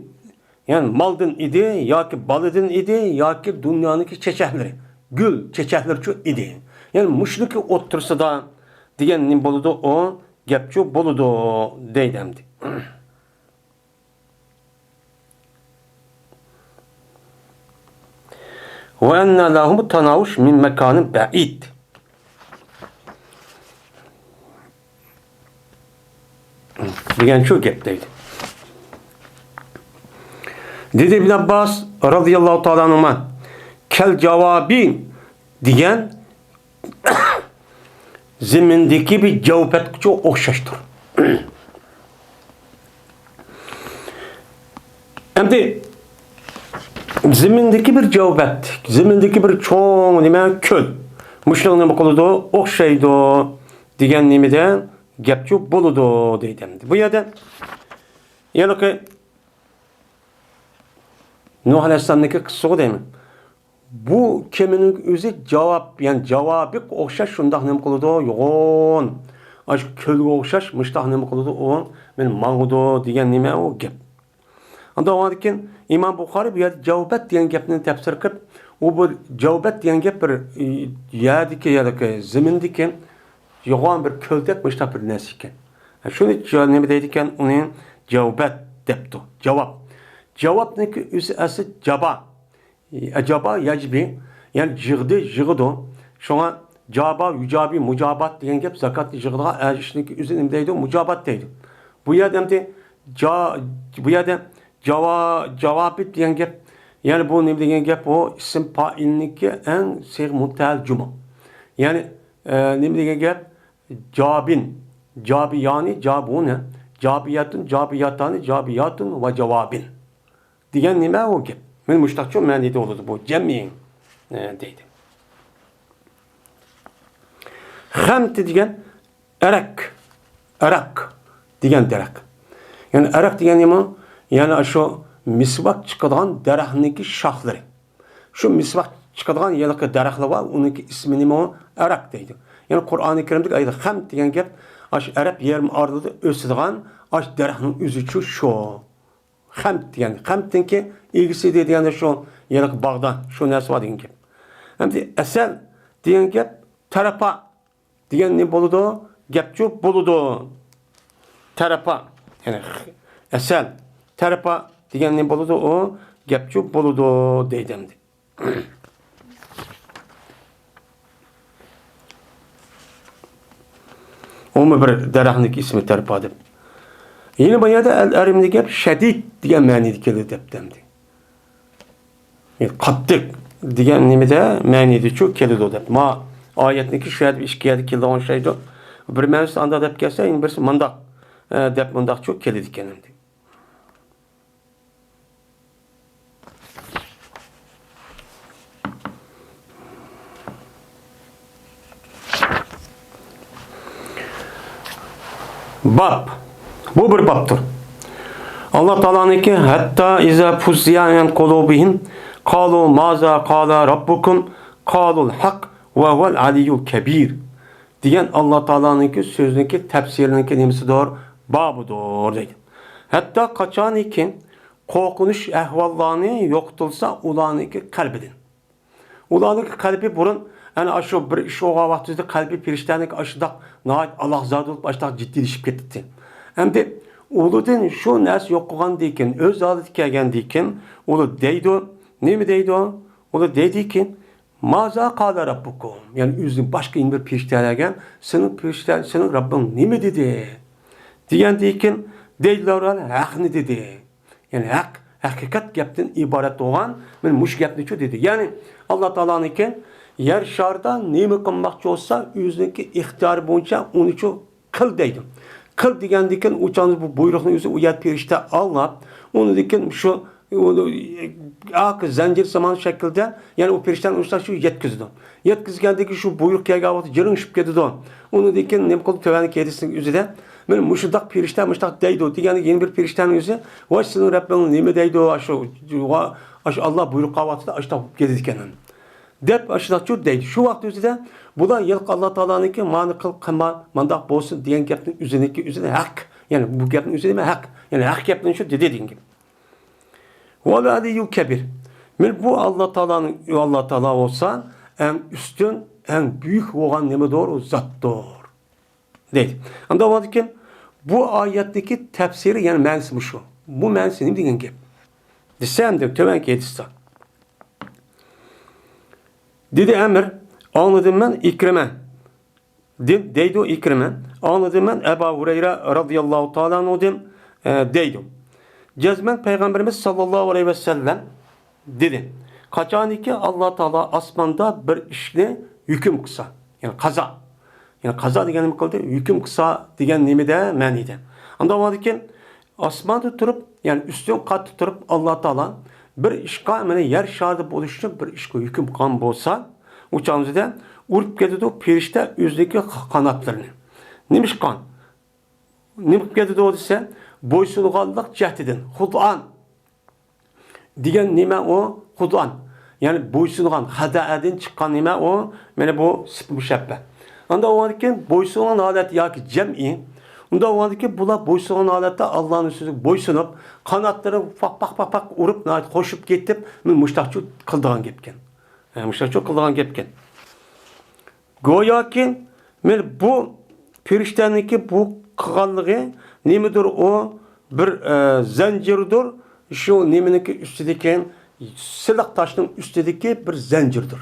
يەنى مالدىن ئىدى، ياكى بالىدىن ئىدى، ياكى دۇنيانىڭكى چېچەكلىرى، گۈل چېچەكلىرىچۇ ئىدى. يەنى مۇشۇنىڭكى ئوتتۇرىسىدا دېگەن نېمە بولىدۇ؟ ئۇ گەپچۇ بولىدۇ دەيدۇ ئەمدى. ۋە ئەننە لەھۇمۇت تاناۋۇش مىن مەكانىن بەئىد دېگەن شۇ گەپ دەيدۇ. دېدى ئىبن ئابباس رازىياللاھۇ تائالا ئەنھۇما، كەل جاۋابى دېگەن زېمىندىكى بىر جاۋپەتكىچۇ ئوخشاشتۇر. ئەمدى زېمىندىكى بىر جاۋپەت، زېمىندىكى بىر چوڭ نېمە، كۆل. مۇشۇنىڭ نېمە قىلىدۇ؟ ئوخشايدۇ دېگەن نېمىدە گەپچۇ بولىدۇ دەيدۇ. ئەمدى بۇ يەردە ھېلىقى نۇھ ئەلەيھىسسالامنىڭكى قىسسىغۇ دەيمەن. بۇ كېمىنىڭ ئۆزى جاۋاب، يەنى جاۋابىغا ئوخشاش شۇنداق نېمە قىلىدۇ، يوغان. ئاشۇ كۆلگە ئوخشاش مۇشتاق نېمە قىلىدۇ، ئۇ مېنى ماڭىدۇ دېگەن نېمە ئۇ گەپ. ئاندىن كېيىن ئىمام بۇخارىي بۇ يەردە جاۋبەت دېگەن گەپنى تەپسىر قىلىپ، ئۇ بۇ جاۋبەت دېگەن گەپ بىر، ئى، يەردىكى، يەردىكى زېمىندىكى يوغان بىر كۆلدەك مۇشتاق بىر نەرسە ئىكەن. شۇنى جا-، نېمە دەيدىكەن، ئۇنى جاۋبەت دەپتۇ. جاۋاب. جاۋابنىڭكى ئۆزى ئەسلى جابا. ئەجابا يەجبى، يەنى يىغدى، يىغىدۇ. شۇڭا جابا، يۇجابى، مۇجابات دېگەن گەپ زاكاتنى يىغىدىغان ئەر ئىشنىڭكى ئۆزىنى نېمە دەيدۇ؟ مۇجابات دەيدۇ. بۇ يەردە ئەمدى جا-، بۇ يەردە جاۋا-، جاۋابى دېگەن گەپ، يەنى بۇ نېمە دېگەن گەپ؟ بۇ ئىسىم پائىلنىڭكى ئەڭ سىغ مۇنتەھەل جۇمۇ. يەنى، ئە، نېمە دېگەن گەپ؟ جابىن، جابىيانى، جابۇنە، جابىيەتۇن، جابىياتانى، جابىياتۇن ۋە جاۋابىن. دېگەن نېمە ئۇ گەپ؟ مانا مۇشۇنداقچۇ مەنىدە بولىدۇ بۇ جەمئىي، ئە، دەيدۇ. خەمتى دېگەن ئەرەك، ئەرەق دېگەن دەرەخ. يەنى ئەرەق دېگەن نېمە؟ يەنى شۇ مىسۋاك چىقىدىغان دەرەخنىڭكى شاخلىرى. شۇ مىسۋاك چىقىدىغان ھېلىقى دەرەخلەر بار، ئۇنىڭكى ئىسمى نېمە ئۇ؟ ئەرەق دەيدۇ. يەنى قۇرئانى كەرىمدىكى ئايەتتە خەمت دېگەن گەپ ئاشۇ ئەرەب يېرىم ئارىلىدا ئۆسىدىغان ئاشۇ دەرەخنىڭ ئۆزىچۇ شۇ. خەمت دېگەن، خەمتنىڭكى ئىگىسى دېگەندە شۇ ھېلىقى باغدا شۇ نەرسە بار دېگەن گەپ. ئەمدى ئەسەل دېگەن گەپ تەرەپا دېگەن نېمە بولىدۇ؟ گەپچۇ بولىدۇ. تەرەپا، يەنى ئەسەل. تەرەپا دېگەن نېمە بولىدۇ؟ ئۇ گەپچۇ بولىدۇ دەيدۇ ئەمدى. ئۇمۇ بىر دەرەخنىڭ ئىسمى تەرپا دەپ. يەنە بۇ يەردە ئەل ئەرىمدە گەپ شەدىد دېگەن مەنىدە كېلىدۇ دەپتۇ ئەمدى. قاتتىق دېگەن نېمىدە مەنىدىچۇ كېلىدۇ دەپ. ما ئايەتنىكى شۇ يەردە ئىككى يەردە كېلىدىغان ئوخشايدۇ. بىر مەنىسى ئانداق دەپ كەلسە، يەنە بىرسى مانداق، ئە، دەپ مۇنداقچۇ كېلىدىكەن ئەمدى. باب. بۇ بىر بابتۇر. ئاللا تائالانىڭكى، «ھەتتا ئىزا فۇززىئە ئەن قۇلۇبىھىم قالۇ مازا قالا راببۇكۇم قالۇل ھەق ۋە ھۇۋەل ئەلىييۇل كەبىر» دېگەن ئاللا تائالانىڭكى سۆزىنىڭكى تەپسىرىنىڭكى نېمىسىدۇر؟ بابىدۇر دەيدۇ. ھەتتا قاچانكى قورقۇنچ ئەھۋاللارنى يوقىتىلسا ئۇلارنىڭكى قەلبىدىن. ئۇلارنىڭكى قەلبى بۇرۇن، ئەنە، ئاشۇ بىر ئىش بولغان ۋاقتىدا قەلبى پىرىشتەنىڭكى ئاشۇنداق ناھايىتى ئالاھزادە بولۇپ، ئاشۇنداق جىددىيلىشىپ كېتىتتى. ئەمدى ئۇلىدىن شۇ نەرسە يوق قىلغاندىن كېيىن، ئۆز ھالىتىگە كەلگەندىن كېيىن، ئۇلى دەيدۇ، نېمە دەيدۇ؟ ئۇلى دەيدىكى، «مازا قالا راببۇكۇم؟» يەنى ئۆزىنىڭ باشقا يەنە بىر پىرىشتىلەرگە، «سېنىڭ پىرىشتە، سېنىڭ رەببىڭ نېمە دېدى؟» دېگەندىن كېيىن، دەيدىلەر، «ھەقنى دېدى.» يەنى ھەق، ھەقىقەت گەپتىن ئىبارەت بولغان، مانا مۇشۇ گەپنىچۇ دېدى. يەنى ئاللا تائالانىڭكى يەر شارىدا نېمە قىلماقچى بولسا، ئۆزىنىڭكى ئىختىيارى بويىچە ئۇنىچۇ قىل دەيدۇ. قىل دېگەندىن كېيىن ئۇ چاغدا بۇ بۇيرۇقنى ئۆزى ئۇ يەر پىرىشتە ئاڭلاپ، ئۇنىڭدىن كېيىن شۇ، ئۇ، ئاق زەنجىر سامان شەكىلدە، يەنى ئۇ پىرىشتەنى ئۇرسا شۇ يەتكۈزىدۇ. يەتكۈزگەندىن كېيىن شۇ بۇيرۇق كەلگەن ۋاقىتتا جىرىڭشىپ كېتىدۇ. ئۇنىڭدىن كېيىن نېمە قىلدى؟ تۆۋەنكى ھەدىسنىڭ ئۆزىدە، مانا مۇشۇنداق پىرىشتە مۇشۇنداق دەيدۇ دېگەندىن كېيىن يەنە بىر پىرىشتەنىڭ ئۆزى، «ۋاي، سېنىڭ رەببىڭ نېمە دەيدۇ؟ ئاشۇ، ئاشۇ ئاللا بۇيرۇق قىلغان ۋاقتىدا ئاشۇنداق بولۇپ كېتىدىكەن» دەپ، ئاشۇنداقچۇ دەيدۇ. شۇ ۋاقىت ئۆزىدە بۇلار ھېلىقى ئاللا تائالانىڭكى، «مانا قىل، قىلما، مانداق بولسۇن» دېگەن گەپنىڭ ئۆزىنىڭكى ئۆزىدە ھەق. يەنى بۇ گەپنىڭ ئۆزى نېمە؟ ھەق. يەنى ھەق گەپنى شۇ دېدى دېگەن گەپ. ۋەل ئەلىييۇل كەبىر. مانا بۇ ئاللا تائالانىڭ، ئاللا تائالا بولسا ئەڭ ئۈستۈن، ئەڭ بۈيۈك بولغان نېمىدۇر؟ ئۇ زاتتۇر. دەيدۇ. ئەمدى ئۇنىڭدىن كېيىن بۇ ئايەتتىكى تەپسىرى، يەنى مەنىسى مۇشۇ. بۇ مەنىسى نېمە دېگەن گەپ؟ دېسە، ئەمدى تۆۋەنكى ھەدىستە. دېدى ئەمىر، ئاڭلىدىم مەن ئىكرىمە. دېدى، دەيدۇ ئىكرىمە. ئاڭلىدىم مەن ئەبا ھۇرەيرە رازىياللاھۇ تائالا ئەنھۇدىن، ئە، دەيدۇ. جەزمەن پەيغەمبىرىمىز ساللاللاھۇ ئەلەيھى ۋەسەللەم دېدى. قاچانكى ئاللا تائالا ئاسماندا بىر ئىشنى ھۆكۈم قىلسا، يەنى قازا. يەنى قازا دېگەن نېمە قىلدى؟ ھۆكۈم قىلسا دېگەن نېمىدە؟ مەنىدە. ئاندىن ئاسماندا تۇرۇپ، يەنى ئۈستۈن قاتتا تۇرۇپ ئاللا تائالا بىر ئىشقا، مانا يەر شارىدا بولۇش ئۈچۈن بىر ئىشقا ھۆكۈم قىلغان بولسا، ئۇ چاغدا ئۇرۇپ كېتىدۇ پىرىشتە ئۆزىنىڭكى قاناتلىرىنى. نېمىشقا؟ نېمە قىلىپ كېتىدۇ دېسە، بويسۇنغانلىق جەھىتىدىن. خۇدئان دېگەن نېمە ئۇ؟ خۇدئان. يەنى بويسۇنغان، خەدەئەدىن چىققان نېمە ئۇ؟ مانا بۇ سىپىت مۇشەببە. ئاندىن ئۇنىڭدىن كېيىن بويسۇنغان ھالەت ياكى جەمئىي. ئۇنداق بولغاندىن كېيىن بۇلار بويسۇنغان ھالەتتە ئاللانىڭ سۆزىگە بويسۇنۇپ، قاناتلىرى پاق، پاق، پاق، پاق ئۇرۇپ، ناھايىتى خوشۇپ كېتىپ، مانا مۇشتاقچۇ قىلىدىغان گەپكەن. ھە، مۇشتاقچۇ قىلىدىغان گەپكەن. گوياكى، مانا بۇ پىرىشتەنىڭكى بۇ قىلغانلىقى نېمىدۇر ئۇ؟ بىر، ئە، زەنجىردۇر. شۇ نېمىنىڭكى ئۈستىدىكى، سىلىق تاشنىڭ ئۈستىدىكى بىر زەنجىردۇر.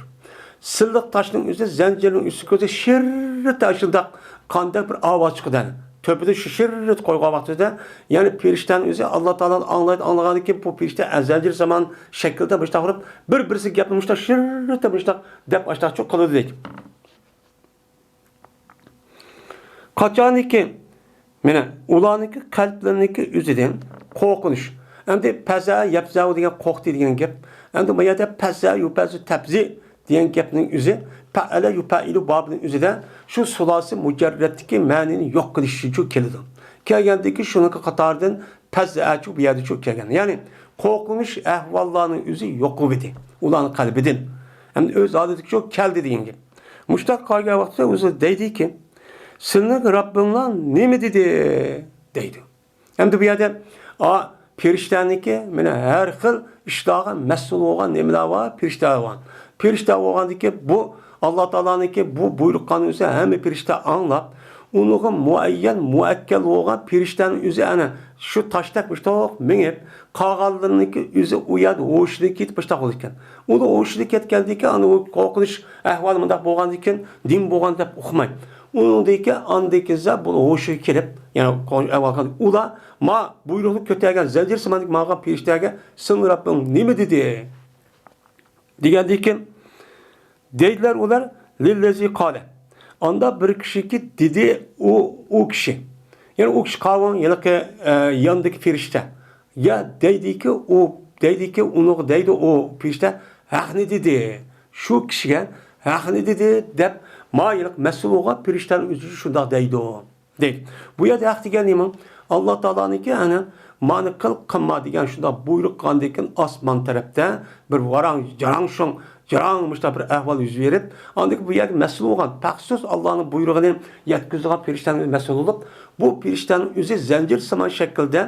سىلىق تاشنىڭ ئۆزى زەنجىرنىڭ ئۈستىگە كىرسە شىررىتە ئاشۇنداق قانداق بىر ئاۋاز چىقىدۇ. تۆپىدە شۇ شىررىت قويغان ۋاقتىدا، يەنى پىرىشتەنىڭ ئۆزى ئاللا تائالانى ئاڭلايدۇ، ئاڭلىغاندىن كېيىن بۇ پىرىشتە زەنجىر سامان شەكىلدە مۇشتاق ئۇرۇپ، بىر-بىرسىگە گەپنى مۇشتاق شىررىتە مۇشتاق دەپ ئاشتاقچۇ قىلىدۇ دەيدۇ. قاچانكى، مانا، ئۇلارنىڭكى قەلبلىرىنىڭكى ئۆزىدىن قورقۇنچ. ئەمدى پەزە، يەپزەۋۇ دېگەن قورقتى دېگەن گەپ. ئەمدى بۇ يەردە پەزە، يۇپەزۇ، تەپزى دېگەن گەپنىڭ ئۆزى پەئەلە، يۇپەئىلۇ بابىنىڭ ئۆزىدە شۇ سۇلاسى مۇجەررەتتىكى مەنىنى يوق قىلىش ئۈچۈن كېلىدۇ. كەلگەندىن كېيىن شۇنىڭكى قاتارىدىن پەزەچۇ بۇ يەردىچۇ كەلگەن. يەنى قورقۇنچ ئەھۋاللارنىڭ ئۆزى يوقىلىۋىدى ئۇلارنىڭ قەلبىدىن. ئەمدى ئۆز ھالىتىگىچۇ كەلدى دېگەن گەپ. مۇشتاق قالغان ۋاقىتتا ئۆزى دەيدىكى، سېنىڭ رەببىڭلار نېمە دېدى؟ دەيدۇ. ئەمدى بۇ يەردە، ئا، پىرىشتەنىڭكى، مانا، ھەر خىل ئىشلارغا مەسئۇل بولغان نېمىلەر بار؟ پىرىشتە بار. پىرىشتە بولغاندىكى بۇ ئاللا تائالانىڭكى بۇ بۇيرۇقلارنى ئۆزى ھەممە پىرىشتە ئاڭلاپ، ئۇنىڭغا مۇئەييەن، مۇئەككەل بولغان پىرىشتەنىڭ ئۆزى ئەنە شۇ تاشتەك مۇشتاق مېڭىپ، قالغانلىرىنىڭكى ئۆزى ئۇ يەردە ھوشىدىن كېتىپ مۇشتاق بولىدىكەن. ئۇنىڭ ھوشىدىن كەتكەندىن كېيىن، ئانا ئۇ قورقۇنچ ئەھۋالى مۇنداق بولغاندىن كېيىن، نېمە بولغان دەپ ئۇقماي. ئۇنىڭدىن كېيىن ئاندىن كېيىن بۇ ھوشىغا كېلىپ، يەنى قورقۇنچ ئەھۋالغا، ئۇلار ما بۇيرۇقنى كۆتەرگەن زەنجىر سىماندىكى ماڭغان پىرىشتەگە، سېنىڭ رەببىڭ نېمە دېدى؟ دېگەندىن كېيىن، دەيدىلەر ئۇلار، لىللەزى قالە. ئاندا بىر كىشىكى دېدى، ئۇ، ئۇ كىشى. يەنى ئۇ كىشى قاۋۇڭ، ھېلىقى، ئە، ياندىكى پىرىشتە. يا دەيدىكى ئۇ، دەيدىكى ئۇنىڭغا دەيدۇ ئۇ پىرىشتە، ھەقنى دېدى. شۇ كىشىگە ھەقنى دېدى دەپ، ما ھېلىقى مەسئۇل بولغان پىرىشتەنىڭ ئۆزى شۇنداق دەيدۇ. دەيدۇ. بۇ يەردە ھەق دېگەن نېمە؟ ئاللا تائالانىڭكى ئەنە مانا قىل، قىلما دېگەن شۇنداق بۇيرۇق قىلغاندىن كېيىن ئاسمان تەرەپتە بىر ۋاراڭ، جاراڭ شۇڭ، جاراڭ مۇشۇنداق بىر ئەھۋال يۈز بېرىپ، ئاندىن كېيىن بۇ يەردە مەسئۇل بولغان، مەخسۇس ئاللانىڭ بۇيرۇقىنى يەتكۈزىدىغان پەرىشتەنىڭ مەسئۇل بولۇپ، بۇ پەرىشتەنىڭ ئۆزى زەنجىر سىمان شەكىلدە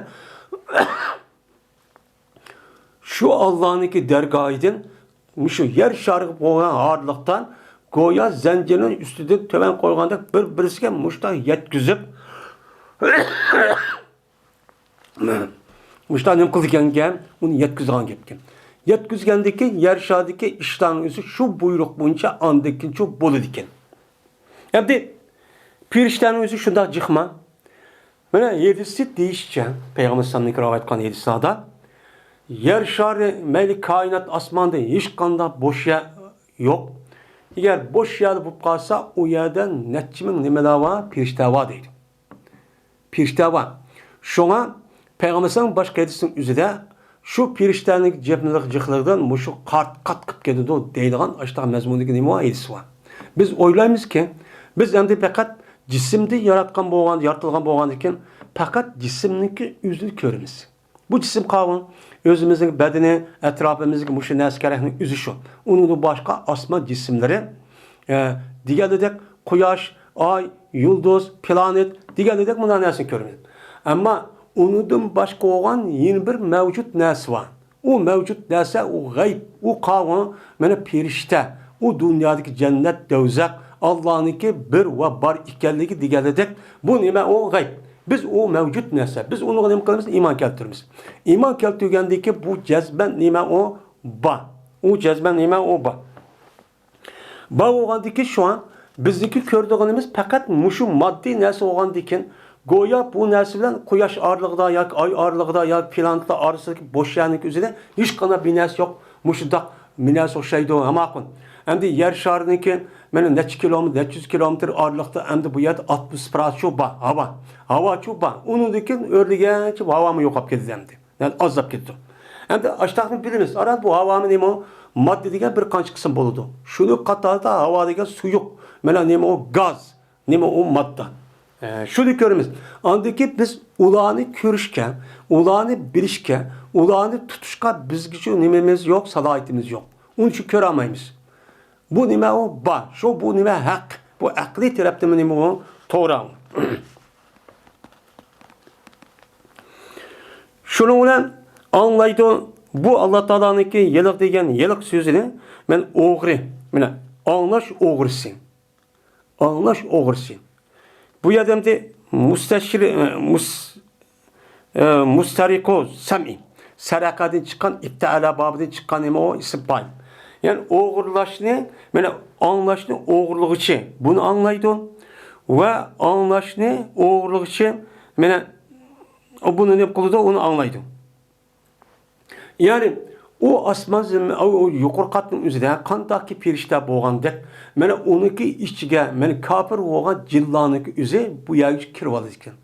شۇ ئاللانىڭكى دەرگاھىدىن مۇشۇ يەر شارىغا بولغان ھارلىقتا گويا زەنجىرنى ئۈستىدىن تۆۋەن قويغاندەك بىر-بىرسىگە مۇشۇنداق يەتكۈزۈپ، مۇشۇنداق نېمە قىلىدىكەنكەن، ئۇنى يەتكۈزىدىغان گەپكەن. يەتكۈزگەندىكى يەر شارىدىكى ئىشلارنىڭ ئۆزى شۇ بۇيرۇق بويىچە ئاندىن كېيىن شۇ بولىدىكەن. ئەمدى پەرىشتەنىڭ ئۆزى شۇنداق جىقما. مانا ھەدىستە دېيىشىچە، پەيغەمبەر ئەلەيھىسسالامنىڭ رىۋايەت قىلغان ھەدىسلەردە، يەر شارى مەيلى كائىنات ئاسماندا ھېچقانداق بوش يەر يوق. ئەگەر بوش يەر بولۇپ قالسا، ئۇ يەردە نەچچە مىڭ نېمىلەر بار، پەرىشتە بار دەيدۇ. پەرىشتە بار. شۇڭا پەيغەمبەر ئەلەيھىسسالام باشقا ھەدىسنىڭ ئۆزىدە شۇ پەرىشتەنىڭ جىقلىق-، جىقلىقىدىن مۇشۇ قات-، قاتقىپ كېتىدۇ دەيدىغان ئاشتاق مەزمۇندىكى نېمە بار؟ ھەدىس بار. بىز ئويلايمىزكى، بىز ئەمدى پەقەت جىسىمدىن ياراتقان بولغان، يارىتىلغان بولغاندىكىن پەقەت جىسىمنىڭكى ئۆزىنى كۆرىمىز. بۇ جىسىم قاۋۇن، ئۆزىمىزنىڭ بەدىنى، ئەتراپىمىزدىكى مۇشۇ نەرسە كەرەكنىڭ ئۆزى شۇ. ئۇنىڭدىن باشقا ئاسمان جىسىملىرى، ئە، دېگەندەك قۇياش، ئاي، يۇلدۇز، پلانېت دېگەندەك مۇنداق نەرسىنى كۆرىمىز. ئەمما ئۇنىڭدىن باشقا بولغان يەنە بىر مەۋجۇت نەرسە بار. ئۇ مەۋجۇت نەرسە، ئۇ غەيب، ئۇ قاۋۇن، مانا پەرىشتە، ئۇ دۇنيادىكى جەننەت، دوزاخ، ئاللانىڭكى بىر ۋە بار ئىكەنلىكى دېگەنلىدەك، بۇ نېمە؟ ئۇ غەيب. بىز ئۇ مەۋجۇت نەرسە. بىز ئۇنىڭغا نېمە قىلىمىز؟ ئىمان كەلتۈرىمىز. ئىمان كەلتۈرگەندىكى بۇ جەزمەن نېمە؟ ئۇ بار. ئۇ جەزمەن نېمە؟ ئۇ بار. بار بولغاندىكى شۇڭا بىزنىڭكى كۆرىدىغىنىمىز پەقەت مۇشۇ ماددىي نەرسە بولغاندىكىن، گويا بۇ نەرسە بىلەن قۇياش ئارىلىقىدا ياكى ئاي ئارىلىقىدا ياكى پلانېتلار ئارىسىدىكى بوش يەرنىڭ ئۆزىدە ھېچقانداق بىر نەرسە يوق. مۇشۇنداق بىر نەرسە ئوخشايدۇ، ھە ماقۇل. ئەمدى يەر شارىنىڭكى مانا نەچچە كىلومېتىر، نەچچە يۈز كىلومېتىر ئارىلىقتا ئەمدى بۇ يەردە ئاتموسفېرا شۇ بار، ھاۋا. ھاۋا شۇ بار. ئۇنىڭدىن كېيىن ئۆرلىگەنچە ھاۋامۇ يوقاپ كېتىدۇ ئەمدى. يەنى ئازلاپ كېتىدۇ. ئەمدى ئاشتاقنى بىلىمىز. ئاران بۇ ھاۋامۇ نېمە ئۇ؟ ماددا دېگەن بىر قانچە قىسىم بولىدۇ. شۇنىڭ قاتارىدا ھاۋا دېگەن سۇيۇق. مانا نېمە ئۇ؟ گاز. نېمە ئۇ؟ ماددا. ئە، شۇنى كۆرىمىز. ئاندىن كېيىن بىز ئۇلارنى كۆرۈشكە، ئۇلارنى بىلىشكە، ئۇلارنى تۇتۇشقا بىزگىچە نېمىمىز يوق، سالاھىيىتىمىز يوق. ئۇنىڭ ئۈچۈن كۆرەلمەيمىز. بۇ نېمە ئۇ؟ بار. شۇ بۇ نېمە؟ ھەق. بۇ ئەقلىي تەرەپتىنمۇ نېمە ئۇ؟ توغرا. شۇنىڭ بىلەن ئاڭلايدۇ، بۇ ئاللا تائالانىڭكى ھېلىقى دېگەن ھېلىقى سۆزىنى مەن ئوغرى، مانا ئاڭلاش ئوغرىسى. ئاڭلاش ئوغرىسى. بۇ يەردە ئەمدى مۇستەشرى، مۇس-، ئە، مۇستەرىقۇ سەمئى. سەرەقەدىن چىققان، ئىپتىئەلە بابىدىن چىققان نېمە ئۇ؟ ئىسىم پائىل. يەنى ئوغرىلاشنى، مانا ئاڭلاشنى ئوغرىلىغۇچى بۇنى ئاڭلايدۇ. ۋە ئاڭلاشنى ئوغرىلىغۇچى، مانا بۇنى نېمە قىلىدۇ؟ ئۇنى ئاڭلايدۇ. يەنى ئۇ ئاسمان زېمىن، ئۇ، ئۇ يۇقىرى قاتنىڭ ئۆزىدە قانداقكى پەرىشتە بولغاندەك، مانا ئۇنىڭكى ئىچىگە، مانا كاپىر بولغان جىنلارنىڭكى ئۆزى بۇ يەرگە كىرىۋالىدىكەن.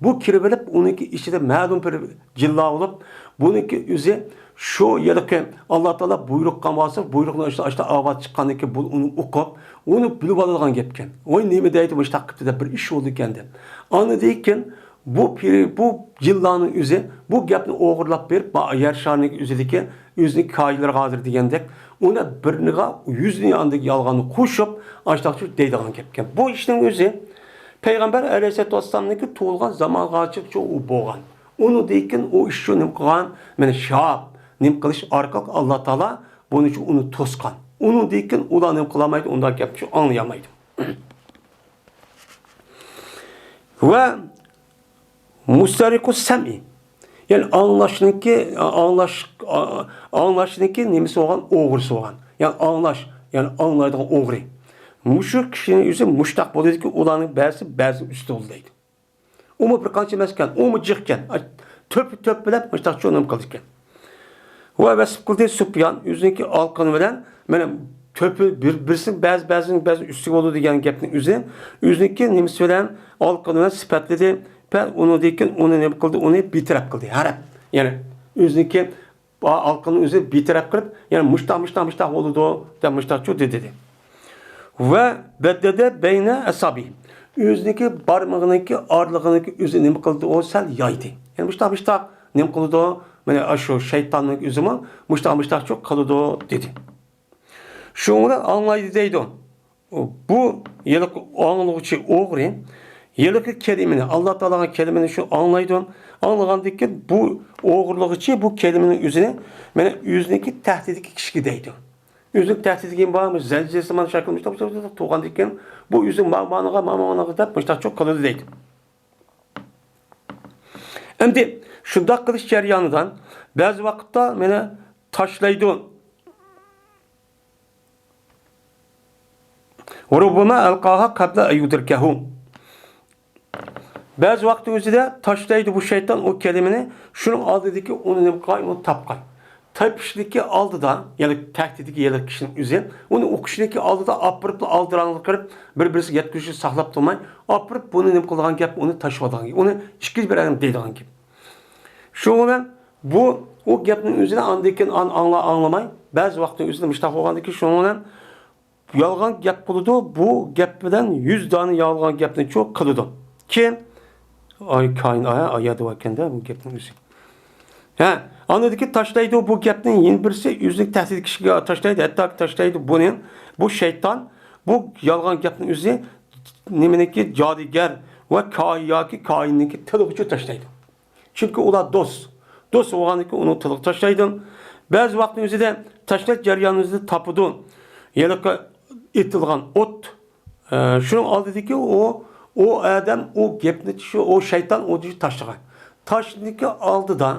بۇ كىرىۋېلىپ، ئۇنىڭكى ئىچىدە مەلۇم بىر جىنلار بولۇپ، بۇنىڭكى ئۆزى شۇ ھېلىقى ئاللا تائالا بۇيرۇق قىلغان بولسا، بۇيرۇقنى ئاشتا، ئاشتا ئاۋاز چىققاندىن كېيىن بۇ ئۇنى ئوقۇپ، ئۇنى بىلىپ ئالىدىغان گەپكەن. ۋاي، نېمە دەيدۇ، مۇشۇنداق قىپتۇ دەپ بىر ئىش بولىدىكەن دەپ. ئاندىن كېيىن بۇ پىرى، بۇ جىنلارنىڭ ئۆزى بۇ گەپنى ئوغرىلاپ بېرىپ، ما-، يەر شارىنىڭ ئۆزىدىكى ئۆزىنىڭ كاھىنلىرىغا ھازىر دېگەندەك، ئۇنى بىرنىغا يۈزنى ئاندىن يالغاننى قوشۇپ، ئاشتاقچۇ دەيدىغان گەپكەن. بۇ ئىشنىڭ ئۆزى پەيغەمبەر ئەلەيھىسسالاتۇ ۋەسسالامنىڭكى تۇغۇلغان زامانغىچە شۇ ئۇ بولغان. ئۇنىڭدىن كېيىن ئۇ ئىش شۇ نېمە قىلغان؟ مانا شاپ نېمە قىلىش ئارقىلىق ئاللا تائالا بۇنى شۇ ئۇنى توسقان. ئۇنىڭدىن كېيىن ئۇلار نېمە قىلالمايدۇ، ئۇنداق گەپنى شۇ ئاڭلىيالمايدۇ. ۋە مۇستەرىقۇ سەمئى. يەنى ئاڭلاشنىڭكى، ئاڭلاش، ئاڭلاشنىڭكى نېمىسى بولغان؟ ئوغرىسى بولغان. يەنى ئاڭلاش، يەنى ئاڭلايدىغان ئوغرى. مۇشۇ كىشىنىڭ ئۆزى مۇشتاق بولىدىكى، ئۇلارنىڭ بەزىسى بەزىنىڭ ئۈستىدە بولىدۇ دەيدۇ. ئۇمۇ بىر قانچە ئەمەسكەن، ئۇمۇ جىقكەن. توپ، توپ بىلەن مۇشتاق چۇنۇم قىلىدىكەن. ۋە ۋەسىپ قىلدى سۇپيان ئۆزىنىڭكى ئالقىنى بىلەن، مانا، توپى بىر، بىرسىنىڭ بەزى، بەزىنىڭ بەزى ئۈستىگە بولىدۇ دېگەن گەپنىڭ ئۆزى، ئۆزىنىڭكى نېمىسى بىلەن، ئالقىنى بىلەن سۈپەتلىدى. ۋە ئۇنىڭدىن كېيىن ئۇنى نېمە قىلدى؟ ئۇنى بىتەرەپ قىلدى. ھەرەپ. يەنى ئۆزىنىڭكى ئالقىنىڭ ئۆزى بىتەرەپ قىلىپ، يەنى مۇشتاق، مۇشتاق، مۇشتاق بولىدۇ دەپ مۇشتاقچۇ دېدى. ۋە بەددەدە بەينە ئەسابى. ئۆزىنىڭكى بارمىقىنىڭكى ئارىلىقىنىڭكى ئۆزى نېمە قىلدى؟ ئۇ سەل يايدى. يەنى مۇشتاق، مۇشتاق نېمە قىلىدۇ؟ مانا شۇ شەيتاننىڭ ئۆزىمۇ مۇشتاق، مۇشتاقچۇ قىلىدۇ، دېدى. شۇنىڭ بىلەن ئاڭلايدۇ دەيدۇ. بۇ ھېلىقى ئاڭلىغۇچى ئوغرى ھېلىقى كەلىمىنى، ئاللا تائالانىڭ كەلىمىنى شۇ ئاڭلايدۇ. ئاڭلىغاندىن كېيىن بۇ ئوغرىلىغۇچى بۇ كەلىمىنىڭ ئۆزىنى، مانا ئۆزىنىڭكى تەھدىتىدىكى كىشىگە دەيدۇ. ئۆزىنىڭ تەھدىتىدىكى بار، زەنجىرسىمان شەكىل مۇشتاق، مۇشتاق، مۇشتاق تۇرغاندىن كېيىن بۇ ئۆزى ما-، مانىغا، ما-، مانىغا دەپ مۇشتاقچۇ قىلىدۇ دەيدۇ. ئەمدى شۇنداق قىلىش جەريانىدا بەزى ۋاقىتتا مانا تاشلايدۇ. وربما ألقاها قبل أن يدركه. بەزى ۋاقىتنىڭ ئۆزىدە تاشلايدۇ بۇ شەيتان ئۇ كەلىمىنى، شۇنىڭ ئالدىدىكى ئۇنى نېمە قىلغان، ئۇنى تاپقان. تېپىشنىڭكى ئالدىدا، يەنى تەھدىتتىكى يەنە كىشىنىڭ ئۆزى، ئۇنى ئوقۇشنىڭكى ئالدىدا ئاپىرىپلا ئالدىراڭلىق قىلىپ، بىر-بىرسىگە يەتكۈزۈشنى ساقلاپ تۇرماي، ئاپىرىپ بۇنى نېمە قىلىدىغان گەپ، ئۇنى تاشلىۋالىدىغان گەپ، ئۇنى ئىككىنچى بىر ئادەم دەيدىغان گەپ. شۇنىڭ بىلەن بۇ، ئۇ گەپنىڭ ئۆزىنى ئاندىن كېيىن ئان-، ئاڭلا-، ئاڭلىماي، بەزى ۋاقىتنىڭ ئۆزىدە مۇشتاق بولغاندىن كېيىن، شۇنىڭ بىلەن يالغان گەپ بولىدۇ، بۇ گەپ بىلەن يۈز دانە يالغان گەپنى چۇ قىلىدۇ. كېيىن، ئاي، كاھىن، ئاي، ئاي يەردە باركەن-دە، بۇ گەپنىڭ ئۆزى. ھە، ئاندىكى تاشلايدۇ بۇ گەپنى، يەنە بىرسى ئۆزىنىڭ تەھدىت كىشىگە تاشلايدۇ، ھەتتا تاشلايدۇ بۇنى. بۇ شەيتان، بۇ يالغان گەپنىڭ ئۆزى نېمىنىڭكى، جادۇگەر ۋە كاھىن ياكى كاھىننىڭكى تىلىغىچۇ تاشلايدۇ. چۈنكى ئۇلار دوست. دوست بولغاندىكىن ئۇنىڭ تىلىغا تاشلايدۇ. بەزى ۋاقىتنىڭ ئۆزىدە تاشلاش جەريانىنىڭ ئۆزىدە تاپىدۇ. ھېلىقى ئېتىلغان ئوت. ئە، شۇنىڭ ئالدىدىكى ئۇ، ئۇ ئادەم، ئۇ گەپنى شۇ، ئۇ شەيتان ئۇ تاشلىغان. تاشنىڭكى ئالدىدا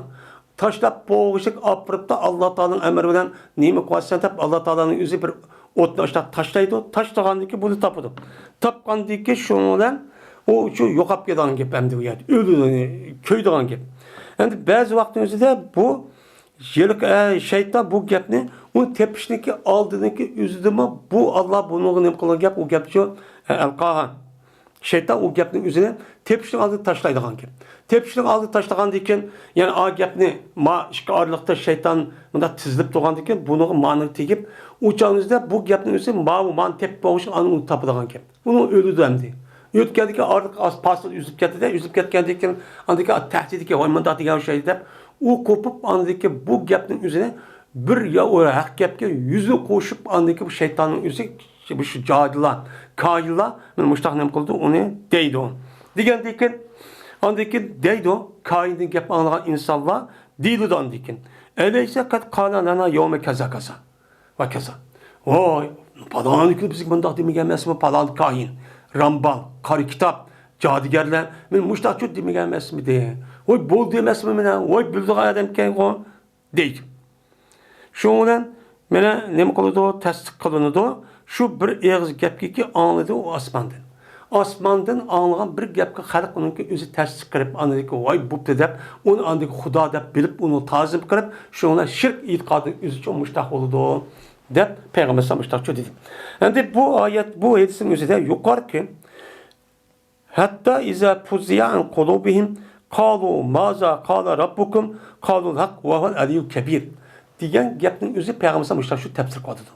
تاشلاپ بولغۇچىلىك ئاپىرىپتا، ئاللا تائالانىڭ ئەمرى بىلەن نېمە قىلىۋاتىسەن دەپ، ئاللا تائالانىڭ ئۆزى بىر ئوتنى ئاشۇنداق تاشلايدۇ. تاشلىغاندىن كېيىن بۇنى تاپىدۇ. تاپقاندىن كېيىن شۇنىڭ بىلەن ئۇ شۇ يوقاپ كېتىدىغان گەپ ئەمدى بۇ يەردە. ئۆلىدۇ، كۆيىدىغان گەپ. ئەمدى بەزى ۋاقىتنىڭ ئۆزىدە بۇ ھېلىقى، ئە، شەيتان بۇ گەپنى ئۇنى تېپىشنىڭكى ئالدىنىڭكى ئۆزىدىمۇ بۇ ئاللا بۇنىڭغا نېمە قىلغان گەپ، ئۇ گەپ شۇ، ئە، ئەلقاھا. شەيتان ئۇ گەپنىڭ ئۆزىنى تېپىشنىڭ ئالدىدا تاشلايدىغان گەپ. تېپىشنىڭ ئالدىدا تاشلىغاندىن كېيىن، يەنى ئا گەپنى ما ئىككى ئارىلىقتا شەيتان مۇنداق تىزىلىپ تۇرغاندىن كېيىن، بۇنىڭغا مانىغا تېگىپ، ئۇ چاغنىڭ ئۆزىدە بۇ گەپنىڭ ئۆزى ماۋۇ مانى تېپىپ بولغۇچىغا ئاندىن ئۇنى تاپىدىغان گەپ. ئۇنىڭ ئۆلىدۇ ئەمدى. ئۆتكەندىكى ئارىلىق ئاز پاسىل ئۈزۈلۈپ كەتتى-دە، ئۈزۈلۈپ كەتكەندىن كېيىن ئاندىكى تەھدىتىگە ۋاي مۇنداق دېگەن ئوخشايدۇ دەپ، ئۇ قوپۇپ ئاندىكى بۇ گەپنىڭ ئۆزىنى بىر يا ئۇ ھەق گەپكە يۈزىنى قوشۇپ، ئاندىكى بۇ شەيتاننىڭ ئۆزى، بۇ شۇ جاھىللار، كاھىنلار مانا مۇشۇنداق نېمە قىلىدۇ، ئۇنى دەيدۇ. دېگەندىن كېيىن، ئاندىن كېيىن دەيدۇ، كاھىندىن گەپ ئاڭلىغان ئىنسانلار دېيىلىدۇ ئاندىن كېيىن. ئەلەيسە قەد قال لەنا يەۋمە كەزا كەزا ۋە كەزا. ۋاي، پالان كۈنى بىزگە مۇنداق دېمىگەن ئەمەسمۇ، پالان كاھىن، رامبال، قارا كىتاب، جادۇگەرلەر، مانا مۇشۇنداق چۇ دېمىگەن ئەمەسمىدى؟ ۋاي، بولدى ئەمەسمۇ مانا، ۋاي، بىلىدىغان ئادەمكەنغۇ. دەيدۇ. شۇنىڭ بىلەن مانا نېمە قىلىدۇ؟ تەستىق قىلىنىدۇ. شۇ بىر ئېغىز گەپكىكى ئاڭلىدى ئۇ ئاسماندىن. ئاسماندىن ئاڭلىغان بىر گەپكە خەلق ئۇنىڭكى ئۆزى تەستىق قىلىپ، ئاندىكى ۋاي بوپتۇ دەپ، ئۇنى ئاندىكى خۇدا دەپ بىلىپ، ئۇنى تازىم قىلىپ، شۇنىڭ بىلەن شىرك ئېتىقادى ئۆزىچۇ مۇشتاق بولىدۇ دەپ پەيغەمبەر ئەلەيھىسسالام مۇشتاقچۇ دېدى. ئەمدى بۇ ئايەت، بۇ ھەدىسنىڭ ئۆزىدە يۇقىرىقى ھەتتا ئىزا فۇززىئە ئەن قۇلۇبىھىم قالۇ مازا قالە رەببۇكۇم قالۇل ھەق ۋەھۇۋەل ئەلىييۇل كەبىر دېگەن گەپنىڭ ئۆزى پەيغەمبەر مۇشۇنداق شۇ تەپسىر قىلىۋاتىدۇ.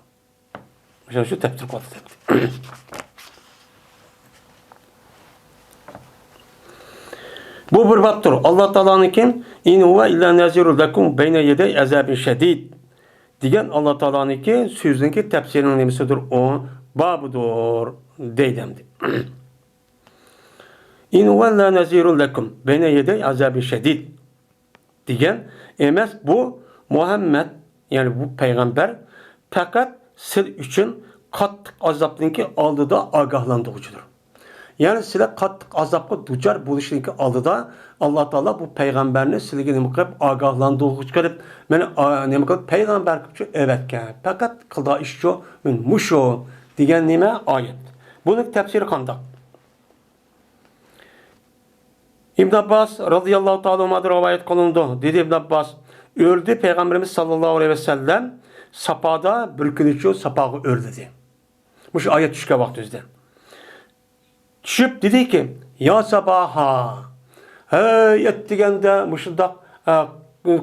مۇشۇنداق شۇ تەپسىر قىلىۋاتىدۇ دەپتۇ. بۇ بىر بابتۇر. ئاللا تائالانىڭكى «ئىن ھۇۋە ئىللا نەزىرۇن لەكۇم بەينە يەدەي ئەزابىن شەدىد» دېگەن ئاللا تائالانىڭكى سۆزىنىڭكى تەپسىرىنىڭ نېمىسىدۇر؟ ئۇ بابىدۇر دەيدۇ ئەمدى. «ئىن ھۇۋە ئىللا نەزىرۇن لەكۇم بەينە يەدەي ئەزابىن شەدىد» دېگەن ئەمەس، بۇ مۇھەممەد، يەنى بۇ پەيغەمبەر پەقەت سىلەر ئۈچۈن قاتتىق ئازابنىڭكى ئالدىدا ئاگاھلاندۇرغۇچىدۇر. يەنى سىلەر قاتتىق ئازابقا دۇچار بولۇشنىڭكى ئالدىدا ئاللا تائالا بۇ پەيغەمبەرنى سىلەرگە نېمە قىلىپ ئاگاھلاندۇرغۇچى قىلىپ، مانا، ئا، نېمە قىلىپ پەيغەمبەر قىلىپچۇ ئەۋەتكەن. پەقەت قىلىدىغان ئىشچۇ مۇشۇ دېگەن نېمە؟ ئايەت. بۇنىڭ تەپسىرى قانداق؟ ئىبن ئابباس رازىياللاھۇ تائالا ئەنھۇدىن رىۋايەت قىلىنىدۇ. دېدى ئىبن ئابباس، ئۆلدى پەيغەمبىرىمىز ساللاللاھۇ ئەلەيھى ۋەسەللەم ساپادا بىر كۈنىچۇ ساپاغا ئۆرلىدى. مۇشۇ ئايەت چۈشكەن ۋاقتىمىزدا. چۈشۈپ دېدىكى، يا ساباھا، ھەي ئەتىگەندە مۇشۇنداق، ئە،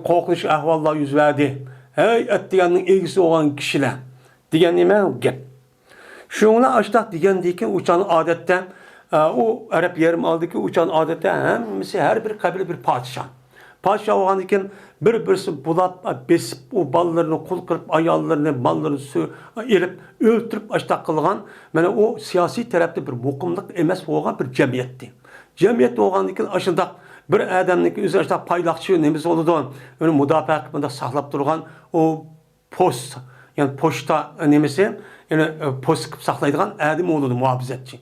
قورقۇنچ ئەھۋاللار يۈز بەردى. ھەي ئەتىگەننىڭ ئىگىسى بولغان كىشىلەر دېگەن نېمە گەپ؟ شۇنىڭ بىلەن ئاشۇنداق دېگەندىن كېيىن ئۇ چاغنىڭ ئادەتتە، ئە، ئۇ ئەرەب يېرىم ئالدىكى ئۇچان ئادەتتە ھەممىسى، ھەر بىر قەبىلە بىر پادىشاھ. پادىشاھ بولغاندىن كېيىن بىر-بىرسىنى بۇلاپ، بېسىپ، ئۇ بالىلىرىنى قۇل قىلىپ، ئاياللىرىنى، ماللىرىنى سۆ-، ئېلىپ، ئۆلتۈرۈپ، ئاشتاق قىلغان، مانا ئۇ سىياسىي تەرەپتە بىر مۇقىملىق ئەمەس بولغان بىر جەمئىيەتتى. جەمئىيەت بولغاندىن كېيىن ئاشۇنداق بىر ئادەمنىڭكى ئۆزى ئاشۇنداق پايلاقچى نېمىسى بولىدۇ، ئۇنى مۇداپىئە قىلىپ مۇنداق ساقلاپ تۇرغان ئۇ پوست، يەنى پوچتا نېمىسى، يەنى، ئە، پوست قىلىپ ساقلايدىغان ئادەم بولىدۇ، مۇھاپىزەتچى.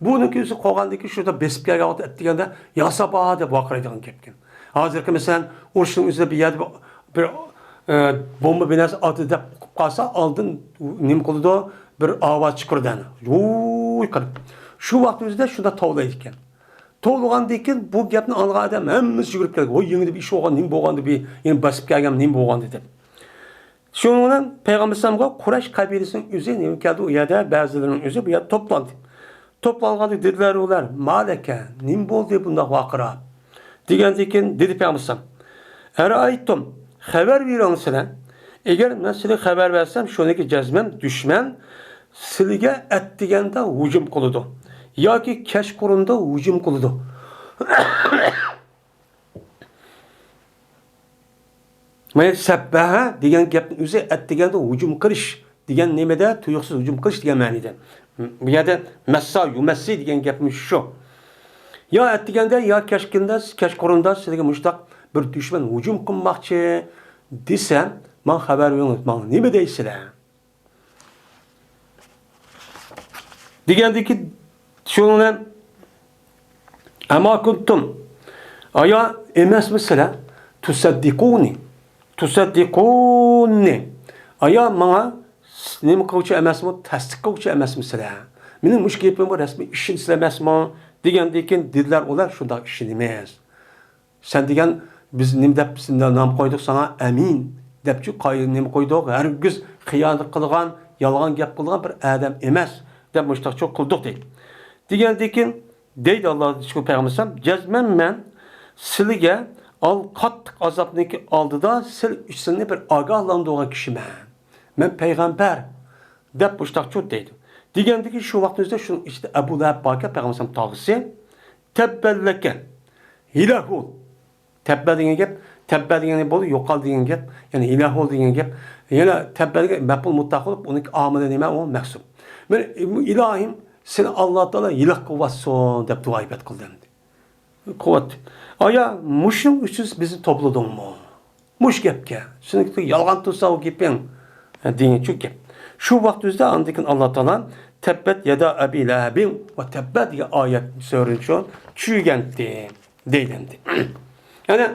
بۇنىڭكى ئۆزى قالغاندىن كېيىن شۇدا بېسىپ كەلگەن ۋاقىت ئەتىگەندە ياساپا دەپ ۋارقىرايدىغان گەپكەن. ھازىرقى مەسىلەن، ئۇرۇشنىڭ ئۆزىدە بىر يەردە بىر، بىر، ئە، بومبا بىناسى ئاتتى دەپ ئۇقۇپ قالسا، ئالدىن نېمە قىلىدۇ؟ بىر ئاۋاز چىقىرىدۇ، ۋۇي قىلىپ. شۇ ۋاقىت ئۆزىدە شۇنداق توۋلايدىكەن. توۋلىغاندىن كېيىن بۇ گەپنى ئاڭلىغان ئادەم ھەممىسى يۈگۈرۈپ كەلگەن. ۋوي، يېڭىدا بىر ئىش بولغان، نېمە بولغاندى، بىر يەنە بېسىپ كەلگەن، نېمە بولغاندى دەپ. شۇنىڭ بىلەن پەيغەمبەر ئەلەيھىسسالامغا قۇرەيش قەبىلىسىنىڭ ئۆزى نېمە كەلدى، ئۇ يەردە بەزىلىرىنىڭ ئۆزى بۇ يەردە توپلاندى. توپلانغاندا دېدىلەر ئۇلار، مالەكە، نېمە بولدى بۇنداق ۋارقىراپ؟ دېگەندىن كېيىن دېدى پەيغەمبەر ئەلەيھىسسالام، ئەرەئەيتۇم، خەۋەر بېرىڭ سىلەر. ئەگەر مەن سىلەرگە خەۋەر بەرسەم، شۇنىڭكى جەزمەن دۈشمەن سىلىگە ئەتىگەندە ھۇجۇم قىلىدۇ ياكى كەچقۇرۇندا ھۇجۇم قىلىدۇ. مانا سەببەھە دېگەن گەپنىڭ ئۆزى ئەتىگەندە ھۇجۇم قىلىش دېگەن نېمىدە؟ تۇيۇقسىز ھۇجۇم قىلىش دېگەن مەنىدە. بۇ يەردە مەسسا يۇمەسسى دېگەن گەپمۇ شۇ. يا ئەتىگەندە، يا كەچكۈندە، كەچقۇرۇندا سىلەرگە مۇشۇنداق بىر دۈشمەن ھۇجۇم قىلماقچى دېسە، ماڭا خەۋەر بېرىڭ، ماڭا نېمە دەيسىلەر؟ دېگەندىكى شۇنى، ئەما كۇنتۇم، ئايا ئەمەسمۇ سىلەر؟ تۇسەددىقۇنى، تۇسەددىقۇنى، ئايا ماڭا نېمە قىلغۇچى ئەمەسمۇ؟ تەستىق قىلغۇچى ئەمەسمۇ سىلەر؟ مېنىڭ مۇشۇ گېپىمگە رەسمىي ئىشىنىسىلەر ئەمەسمۇ؟ دېگەندىن كېيىن دېدىلەر ئۇلار، شۇنداق ئىشىنىمىز. سەن دېگەن، بىز نېمە دەپ نام قويدۇق ساڭا؟ ئەمىن دەپچۇ، قاي-، نېمە قويدۇق؟ ھەرگىز خىيانەت قىلغان، يالغان گەپ قىلىدىغان بىر ئادەم ئەمەس دەپ مۇشۇنداقچۇ قىلدۇق دەيدۇ. دېگەندىن كېيىن دەيدۇ ئاللا شۇ پەيغەمبەر، جەزمەن مەن سىلىگە ئال-، قاتتىق ئازابنىڭكى ئالدىدا سىل ئۈچۈن بىر ئاگاھلاندۇرغان كىشىمەن. مەن پەيغەمبەر دەپ مۇشۇنداقچۇ دەيدۇ. دېگەندىكى شۇ ۋاقىتنىڭ ئۆزىدە شۇنىڭ ئىچىدە ئەبۇ لەھەب باركەن، پەيغەمبەر تاغىسى. تەببەللەكە. ھىلاھۇل. تەببە دېگەن گەپ، تەببە دېگەن بولدى، يوقال دېگەن گەپ، يەنى ھىلاھۇل دېگەن گەپ. يەنە تەببە دېگەن مەپئۇل مۇتلەق بولۇپ، ئۇنىڭكى ئامىلى نېمە؟ ئۇ مەھسۇپ. مەن، ئىلاھىم، سېنى ئاللا تائالا ھىلاك قىلىۋاتسۇن دەپ دۇئا ئىبادەت قىلدى ئەمدى. قۇۋۋەت. ئايا، مۇشۇنىڭ ئۈچۈن بىزنى توپلىدىڭمۇ؟ مۇشۇ گەپكە. سېنىڭكى يالغان تۇرسا ئۇ گېپىڭ، دېگەنچۇ گەپ. شۇ ۋاقىت ئۆزىدە ئاندىن كېيىن ئاللا تائالا تەببەت يادا ئەبى لەھەبىن ۋە تەببە دېگەن ئايەت سۈرىنى چۈشۈرگەنتى. دەيدۇ ئەمدى. يەنى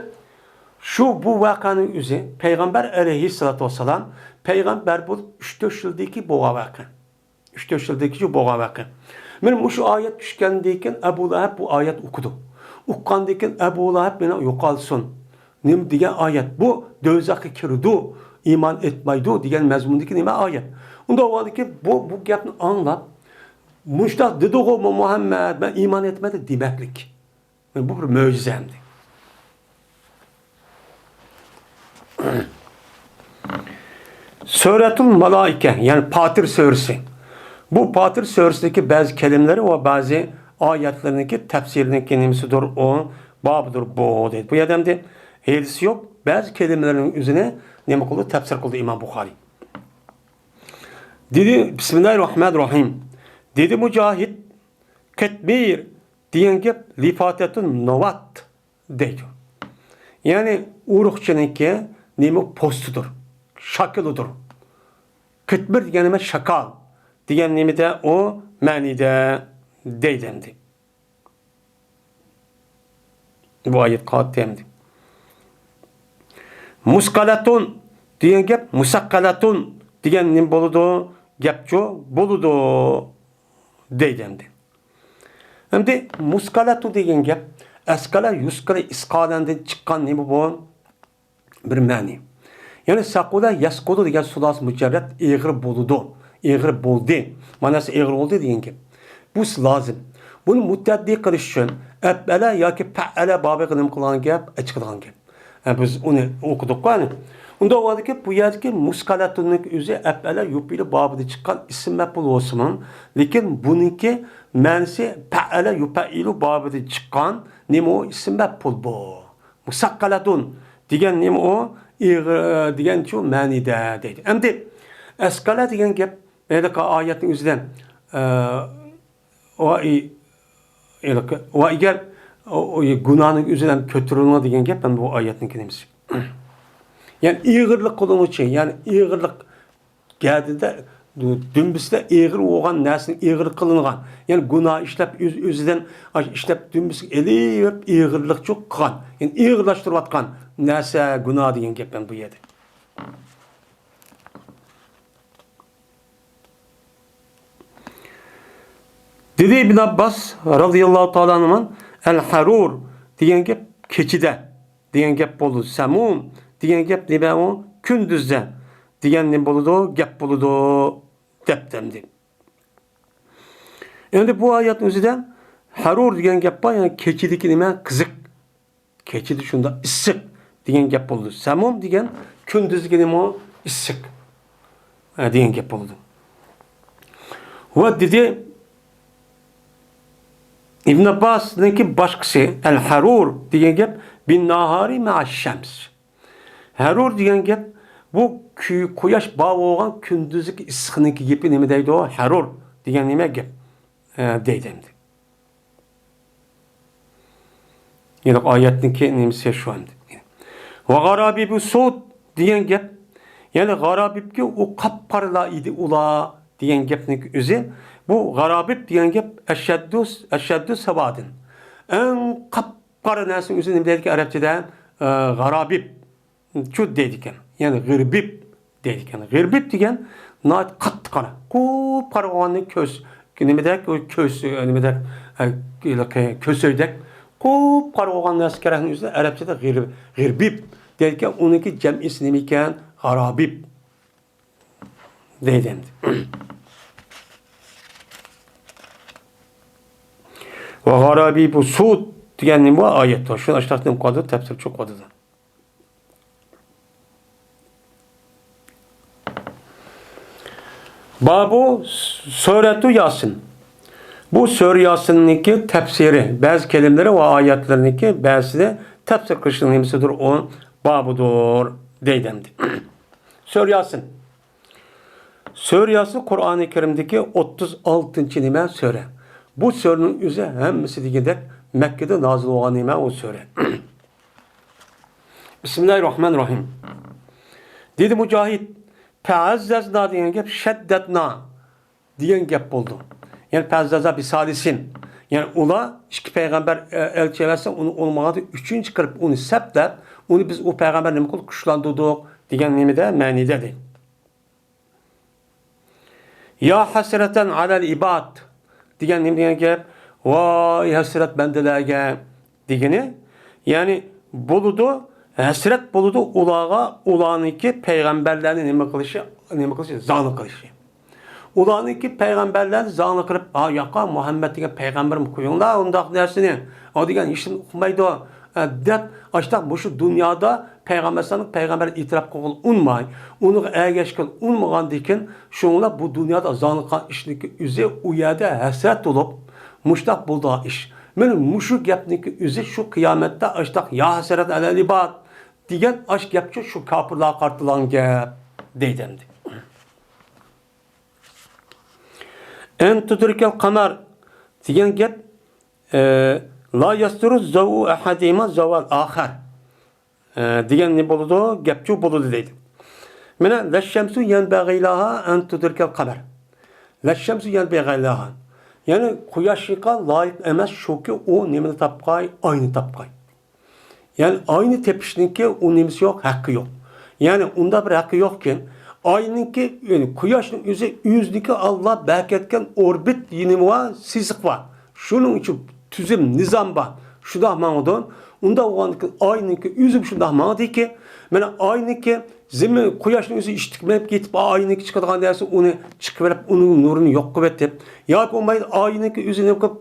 شۇ بۇ ۋەقەنىڭ ئۆزى پەيغەمبەر ئەلەيھىسسالاتۇ ۋەسسالام پەيغەمبەر بولۇپ ئۈچ تۆت يىلدىكى بولغان ۋەقە. ئۈچ تۆت يىلدىكى شۇ بولغان ۋەقە. مانا مۇشۇ ئايەت چۈشكەندىن كېيىن ئەبۇ لەھەب بۇ ئايەت ئوقۇدى. ئوقۇغاندىن كېيىن ئەبۇ لەھەب مېنى يوقالسۇن. نېمە دېگەن ئايەت؟ بۇ دوزاخقا كىرىدۇ، ئىمان ئېيتمايدۇ دېگەن مەزمۇندىكى نېمە ئايەت؟ ئۇنداق بولغاندىن كېيىن بۇ، بۇ گەپنى ئاڭلاپ، مۇشۇنداق دېدىغۇ مۇھەممەد، مەن ئىمان ئېيتمىدىم دېمەكلىك. بۇ بىر مۆجىزە ئەمدى. سۈرەتۇل مالائىكە، يەنى پاتىر سۈرىسى. بۇ پاتىر سۈرىسىدىكى بەزى كەلىمىلىرى ۋە بەزى ئايەتلىرىنىڭكى تەپسىرىنىڭكى نېمىسىدۇر ئۇ، بابىدۇر بۇ دەيدۇ. بۇ يەردە ئەمدى ھەدىسى يوق، بەزى كەلىمىلىرىنىڭ ئۆزىنى نېمە قىلدى؟ تەپسىر قىلدى ئىمام بۇخارىي. دېدى، بىسمىللاھىر راھمانىر راھىم. دېدى مۇجاھىد، قىتمىر دېگەن گەپ لىفاتەتۇن ناۋات دەيدۇ. يەنى ئۇرۇقچىنىڭكى نېمە پوستىدۇر، شاكىلىدۇر. قىتمىر دېگەن نېمە؟ شاكال دېگەن نېمىدە؟ ئۇ مەنىدە دەيدۇ ئەمدى. بۇ ئايەت قالدى ئەمدى. مۇسقالەتۇن دېگەن گەپ مۇسەققەلەتۇن دېگەن نېمە بولىدۇ؟ گەپچۇ بولىدۇ دەيدۇ ئەمدى. ئەمدى مۇسقالەتۇ دېگەن گەپ ئەسقالە يۇسقىلى ئىسقالەندىن چىققان نېمە بۇ؟ بىر مەنى. يەنى سەقۇلە يەسقۇلۇ دېگەن سۇلاسى مۇجەررەت ئېغىر بولىدۇ. ئېغىر بولدى. ماناسى ئېغىر بولدى دېگەن گەپ. بۇ لازىم. بۇنى مۇتەئەددى قىلىش ئۈچۈن ئەپئەلە ياكى پەئەلە بابىغا نېمە قىلغان گەپ؟ ئېچىقىدىغان گەپ. ھە، بىز ئۇنى ئوقۇدۇققۇ ئەنە. ئۇنداق بولغاندىكىن بۇ يەردىكى مۇسقالەتۇننىڭ ئۆزى ئەپئەلە يۇپئىلۇ بابىدا چىققان ئىسىم مەپئۇل بولسىمۇ، لېكىن بۇنىڭكى مەنىسى پەئەلە يۇپەئىلۇ بابىدا چىققان نېمە ئۇ؟ ئىسىم مەپئۇل بۇ. مۇسەققەلەتۇن دېگەن نېمە ئۇ؟ ئېغىر دېگەنچۇ مەنىدە دەيدۇ. ئەمدى ئەسقەلە دېگەن گەپ ھېلىقى ئايەتنىڭ ئۆزىدە، ئە، ۋە ئى-، ھېلىقى، ۋە ئەگەر ئۇ، ئۇ گۇناھنىڭ ئۆزىدىن كۆتۈرۈلۈڭ دېگەن گەپ ھەم بۇ ئايەتنىڭكى نېمىسى. يەنى ئېغىرلىق قىلىنغۇچى، يەنى ئېغىرلىق گەدىدە، دۈمبىسىدە ئېغىر بولغان نەرسىنى ئېغىر قىلىنغان، يەنى گۇناھ ئىشلەپ ئۆز-، ئۆزىدىن ئاش-، ئىشلەپ دۈمبىسىگە ئېلىۋېرىپ ئېغىرلىقچۇ قىلغان، يەنى ئېغىرلاشتۇرۇۋاتقان نەرسە گۇناھ دېگەن گەپ ھەم بۇ يەردە. دېدى ئىبن ئابباس رازىياللاھۇ تائالا ئەنھۇما، ئەل ھەرۇر دېگەن گەپ كېچىدە دېگەن گەپ بولىدۇ. سەمۇم دېگەن گەپ نېمە ئۇ؟ كۈندۈزدە دېگەن نېمە بولىدۇ؟ گەپ بولىدۇ دەپتۇ ئەمدى. ئەمدى بۇ ئايەتنىڭ ئۆزىدە ھەرۇر دېگەن گەپ بار، يەنى كېچىدىكى نېمە؟ قىزىق. كېچىدە شۇنداق ئىسسىق دېگەن گەپ بولىدۇ. سەمۇم دېگەن كۈندۈزدىكى نېمە؟ ئىسسىق، ئە، دېگەن گەپ بولىدۇ. ۋە دېدى ئىبن ئابباسنىڭكى باشقىسى، ئەل ھەرۇر دېگەن گەپ بىن ناھارى مەئەش شەمس. ھەرۇر دېگەن گەپ بۇ كۈ-، قۇياش بار بولغان كۈندۈزدىكى ئىسسىقنىڭكى گېپى نېمە دەيدۇ؟ ھەرۇر دېگەن نېمە گەپ؟ ئە، دەيدۇ ئەمدى. يەنى ئايەتنىڭكى نېمىسى شۇ ئەمدى. ۋە غارابىبۇ سۇد دېگەن گەپ، يەنى غارابىبكى ئۇ قاپقارىلار ئىدى ئۇلار دېگەن گەپنىڭ ئۆزى. بۇ غارابىب دېگەن گەپ ئەشەددۇ، ئەشەددۇ سەۋادىن. ئەڭ قاپقارا نەرسىنىڭ ئۆزى نېمە دەيدىكەن ئەرەبچىدە؟ ئە، غارابىب. چۇ دەيدىكەن. يەنى غىربىب دەيدىكەن. غىربىب دېگەن ناھايىتى قاتتىق قارا. قۇپقارا بولغاننى كۆز، نېمىدەك، ئۇ كۆز، نېمىدەك، ئە، كۆسۆيدەك. قۇپقارا بولغان نەرسە كېرەكنىڭ ئۆزىدە ئەرەبچىدە غىر-، غىربىب دەيدىكەن. ئۇنىڭكى جەمئىسى نېمە ئىكەن؟ غارابىب دەيدۇ ئەمدى. ۋە غارابىبۇ سۇد دېگەن نېمە بۇ؟ ئايەت بار. شۇنى ئاشتاق نېمە قىلىدۇ؟ تەپسىر چوق قىلىدۇ. بابۇ سۈرەتۇ ياسىن. بۇ سۈرە ياسىننىڭكى تەپسىرى، بەزى كەلىمىلىرى ۋە ئايەتلىرىنىڭكى بەزىسىدە تەپسىر قىلىشنىڭ نېمىسىدۇر؟ ئۇ بابىدۇر دەيدۇ ئەمدى. سۈرە ياسىن. سۈرە ياسىن قۇرئانى كەرىمدىكى ئوتتۇز ئالتىنچى نېمە؟ سۈرە. بۇ سۈرىنىڭ ئۆزى ھەممىسى دېگۈدەك مەككىدە نازىل بولغان نېمە؟ ئۇ سۈرە. بىسمىللاھىررەھمانىررەھىم. دېدى مۇجاھىد، پەئەززەزنا دېگەن گەپ شەددەتنا دېگەن گەپ بولىدۇ. يەنى پەئەززەزنا بىسالىسىن. يەنى ئۇلار ئىككى پەيغەمبەر، ئە، ئەلچى ئەۋەتسە، ئۇنى ئۇلىمىغاندا ئۈچىنچى قىلىپ ئۇنى سەپلەپ، ئۇنى بىز ئۇ پەيغەمبەر نېمە قىلدۇق؟ كۈچلەندۈردۇق دېگەن نېمىدە، مەنىدە دەيدۇ. يا ھەسرەتەن ئەلەل ئىباد دېگەن نېمە دېگەن گەپ؟ ۋاي ھەسرەت بەندىلەرگە دېگىنى، يەنى بولىدۇ، ھەسرەت بولىدۇ ئۇلارغا، ئۇلارنىڭكى پەيغەمبەرلەرنى نېمە قىلىشى، نېمە قىلىشى، زاڭلىق قىلىشى. ئۇلارنىڭكى پەيغەمبەرلەرنى زاڭلىق قىلىپ، ھا، ياقا، مۇھەممەد دېگەن پەيغەمبەرمۇ قويۇڭلار ئۇنداق نەرسىنى، ئۇ دېگەن ھېچنېمە ئۇقمايدۇ، ئە، دەپ، ئاشتاق مۇشۇ دۇنيادا پەيغەمبەر ئەلەيھىسسالامنى پەيغەمبەر ئېتىراپ قىلغىلى ئۇنىماي، ئۇنىڭغا ئەگەشكىلى ئۇنىمىغاندىكىن، شۇڭلا بۇ دۇنيادا زاڭلىققان ئىشنىڭكى ئۆزى ئۇ يەردە ھەسرەت بولۇپ، مۇشتاق بولىدىغان ئىش. مانا مۇشۇ گەپنىڭكى ئۆزى شۇ قىيامەتتە ئاشتاق يا ھەسرەت ئەلەل ئىباد دېگەن ئاش گەپچۇ شۇ كاپىرلارغا قارىتىلغان گەپ دەيدۇ ئەمدى. ئەن تۇدرىكەل قەمەر دېگەن گەپ، ئە، لا يەستۇرۇ زەۋئۇ ئەھەدىھىما زەۋئەل ئاخەر، ئە، دېگەن نېمە بولىدۇ؟ گەپچۇ بولىدۇ دەيدۇ. مانا، لەششەمسۇ يەنبەغىلەھا ئەن تۇدرىكەل قەمەر. لەششەمسۇ يەنبەغىلەھا. يەنى قۇياشقا لايىق ئەمەس شۇكى ئۇ نېمىنى تاپقاي؟ ئاينى تاپقاي. يەنى ئاينى تېپىشنىڭكى ئۇ نېمىسى يوق، ھەققى يوق. يەنى ئۇنداق بىر ھەققى يوقكى، ئاينىڭكى، يەنى قۇياشنىڭ ئۆزى، ئۆزىنىڭكى ئاللا بەركەتكەن ئوربىت نېمە بار، سىزىق بار. شۇنىڭ ئۈچۈن تۈزۈم، نىزام بار. شۇنداق ماڭىدۇ. ئۇنداق بولغاندىكىن ئاينىڭكى ئۆزىمۇ شۇنداق ماڭىدىكى، مانا ئاينىڭكى زېمىن، قۇياشنىڭ ئۆزى ئىشتىك مېڭىپ كېتىپ، ئاينىڭكى چىقىدىغان نەرسە ئۇنى چىقىۋېلىپ، ئۇنىڭ نۇرىنى يوق قىلىۋېتىپ، ياكى بولمايدۇ ئاينىڭكى ئۆزى نېمە قىلىپ،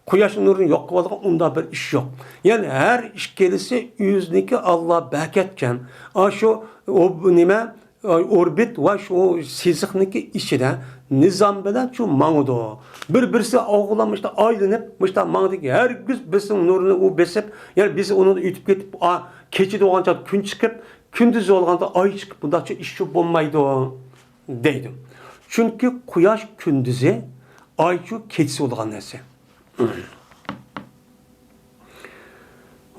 قۇياش نۇرىنى يوق قىلىۋالىدىغان ئۇنداق بىر ئىش يوق. يەنى ھەر ئىككىلىسى ئۆزىنىكى ئاللا بەركەتكەن. ئاشۇ، ئو، نېمە، ئوربىت ۋە شۇ سىزىقنىڭكى ئىچىدە نىزام بىلەن شۇ ماڭىدۇ. بىر-بىرسى ئوغلان مۇشتا ئايلىنىپ، مۇشتا ماڭدىكى ھەرگىز بىزنىڭ نۇرىنى ئۇ بېسىپ، يەنى بىز ئۇنىڭدىن ئۆتۈپ كېتىپ، ئا، كېچىدە بولغانچە كۈن چىقىپ، كۈندۈزى بولغاندا ئاي چىقىپ، بۇنداقچە ئىشچۇ بولمايدۇ، دەيدۇ. چۈنكى قۇياش كۈندۈزى، ئايچۇ كېچىسى بولغان نەرسە.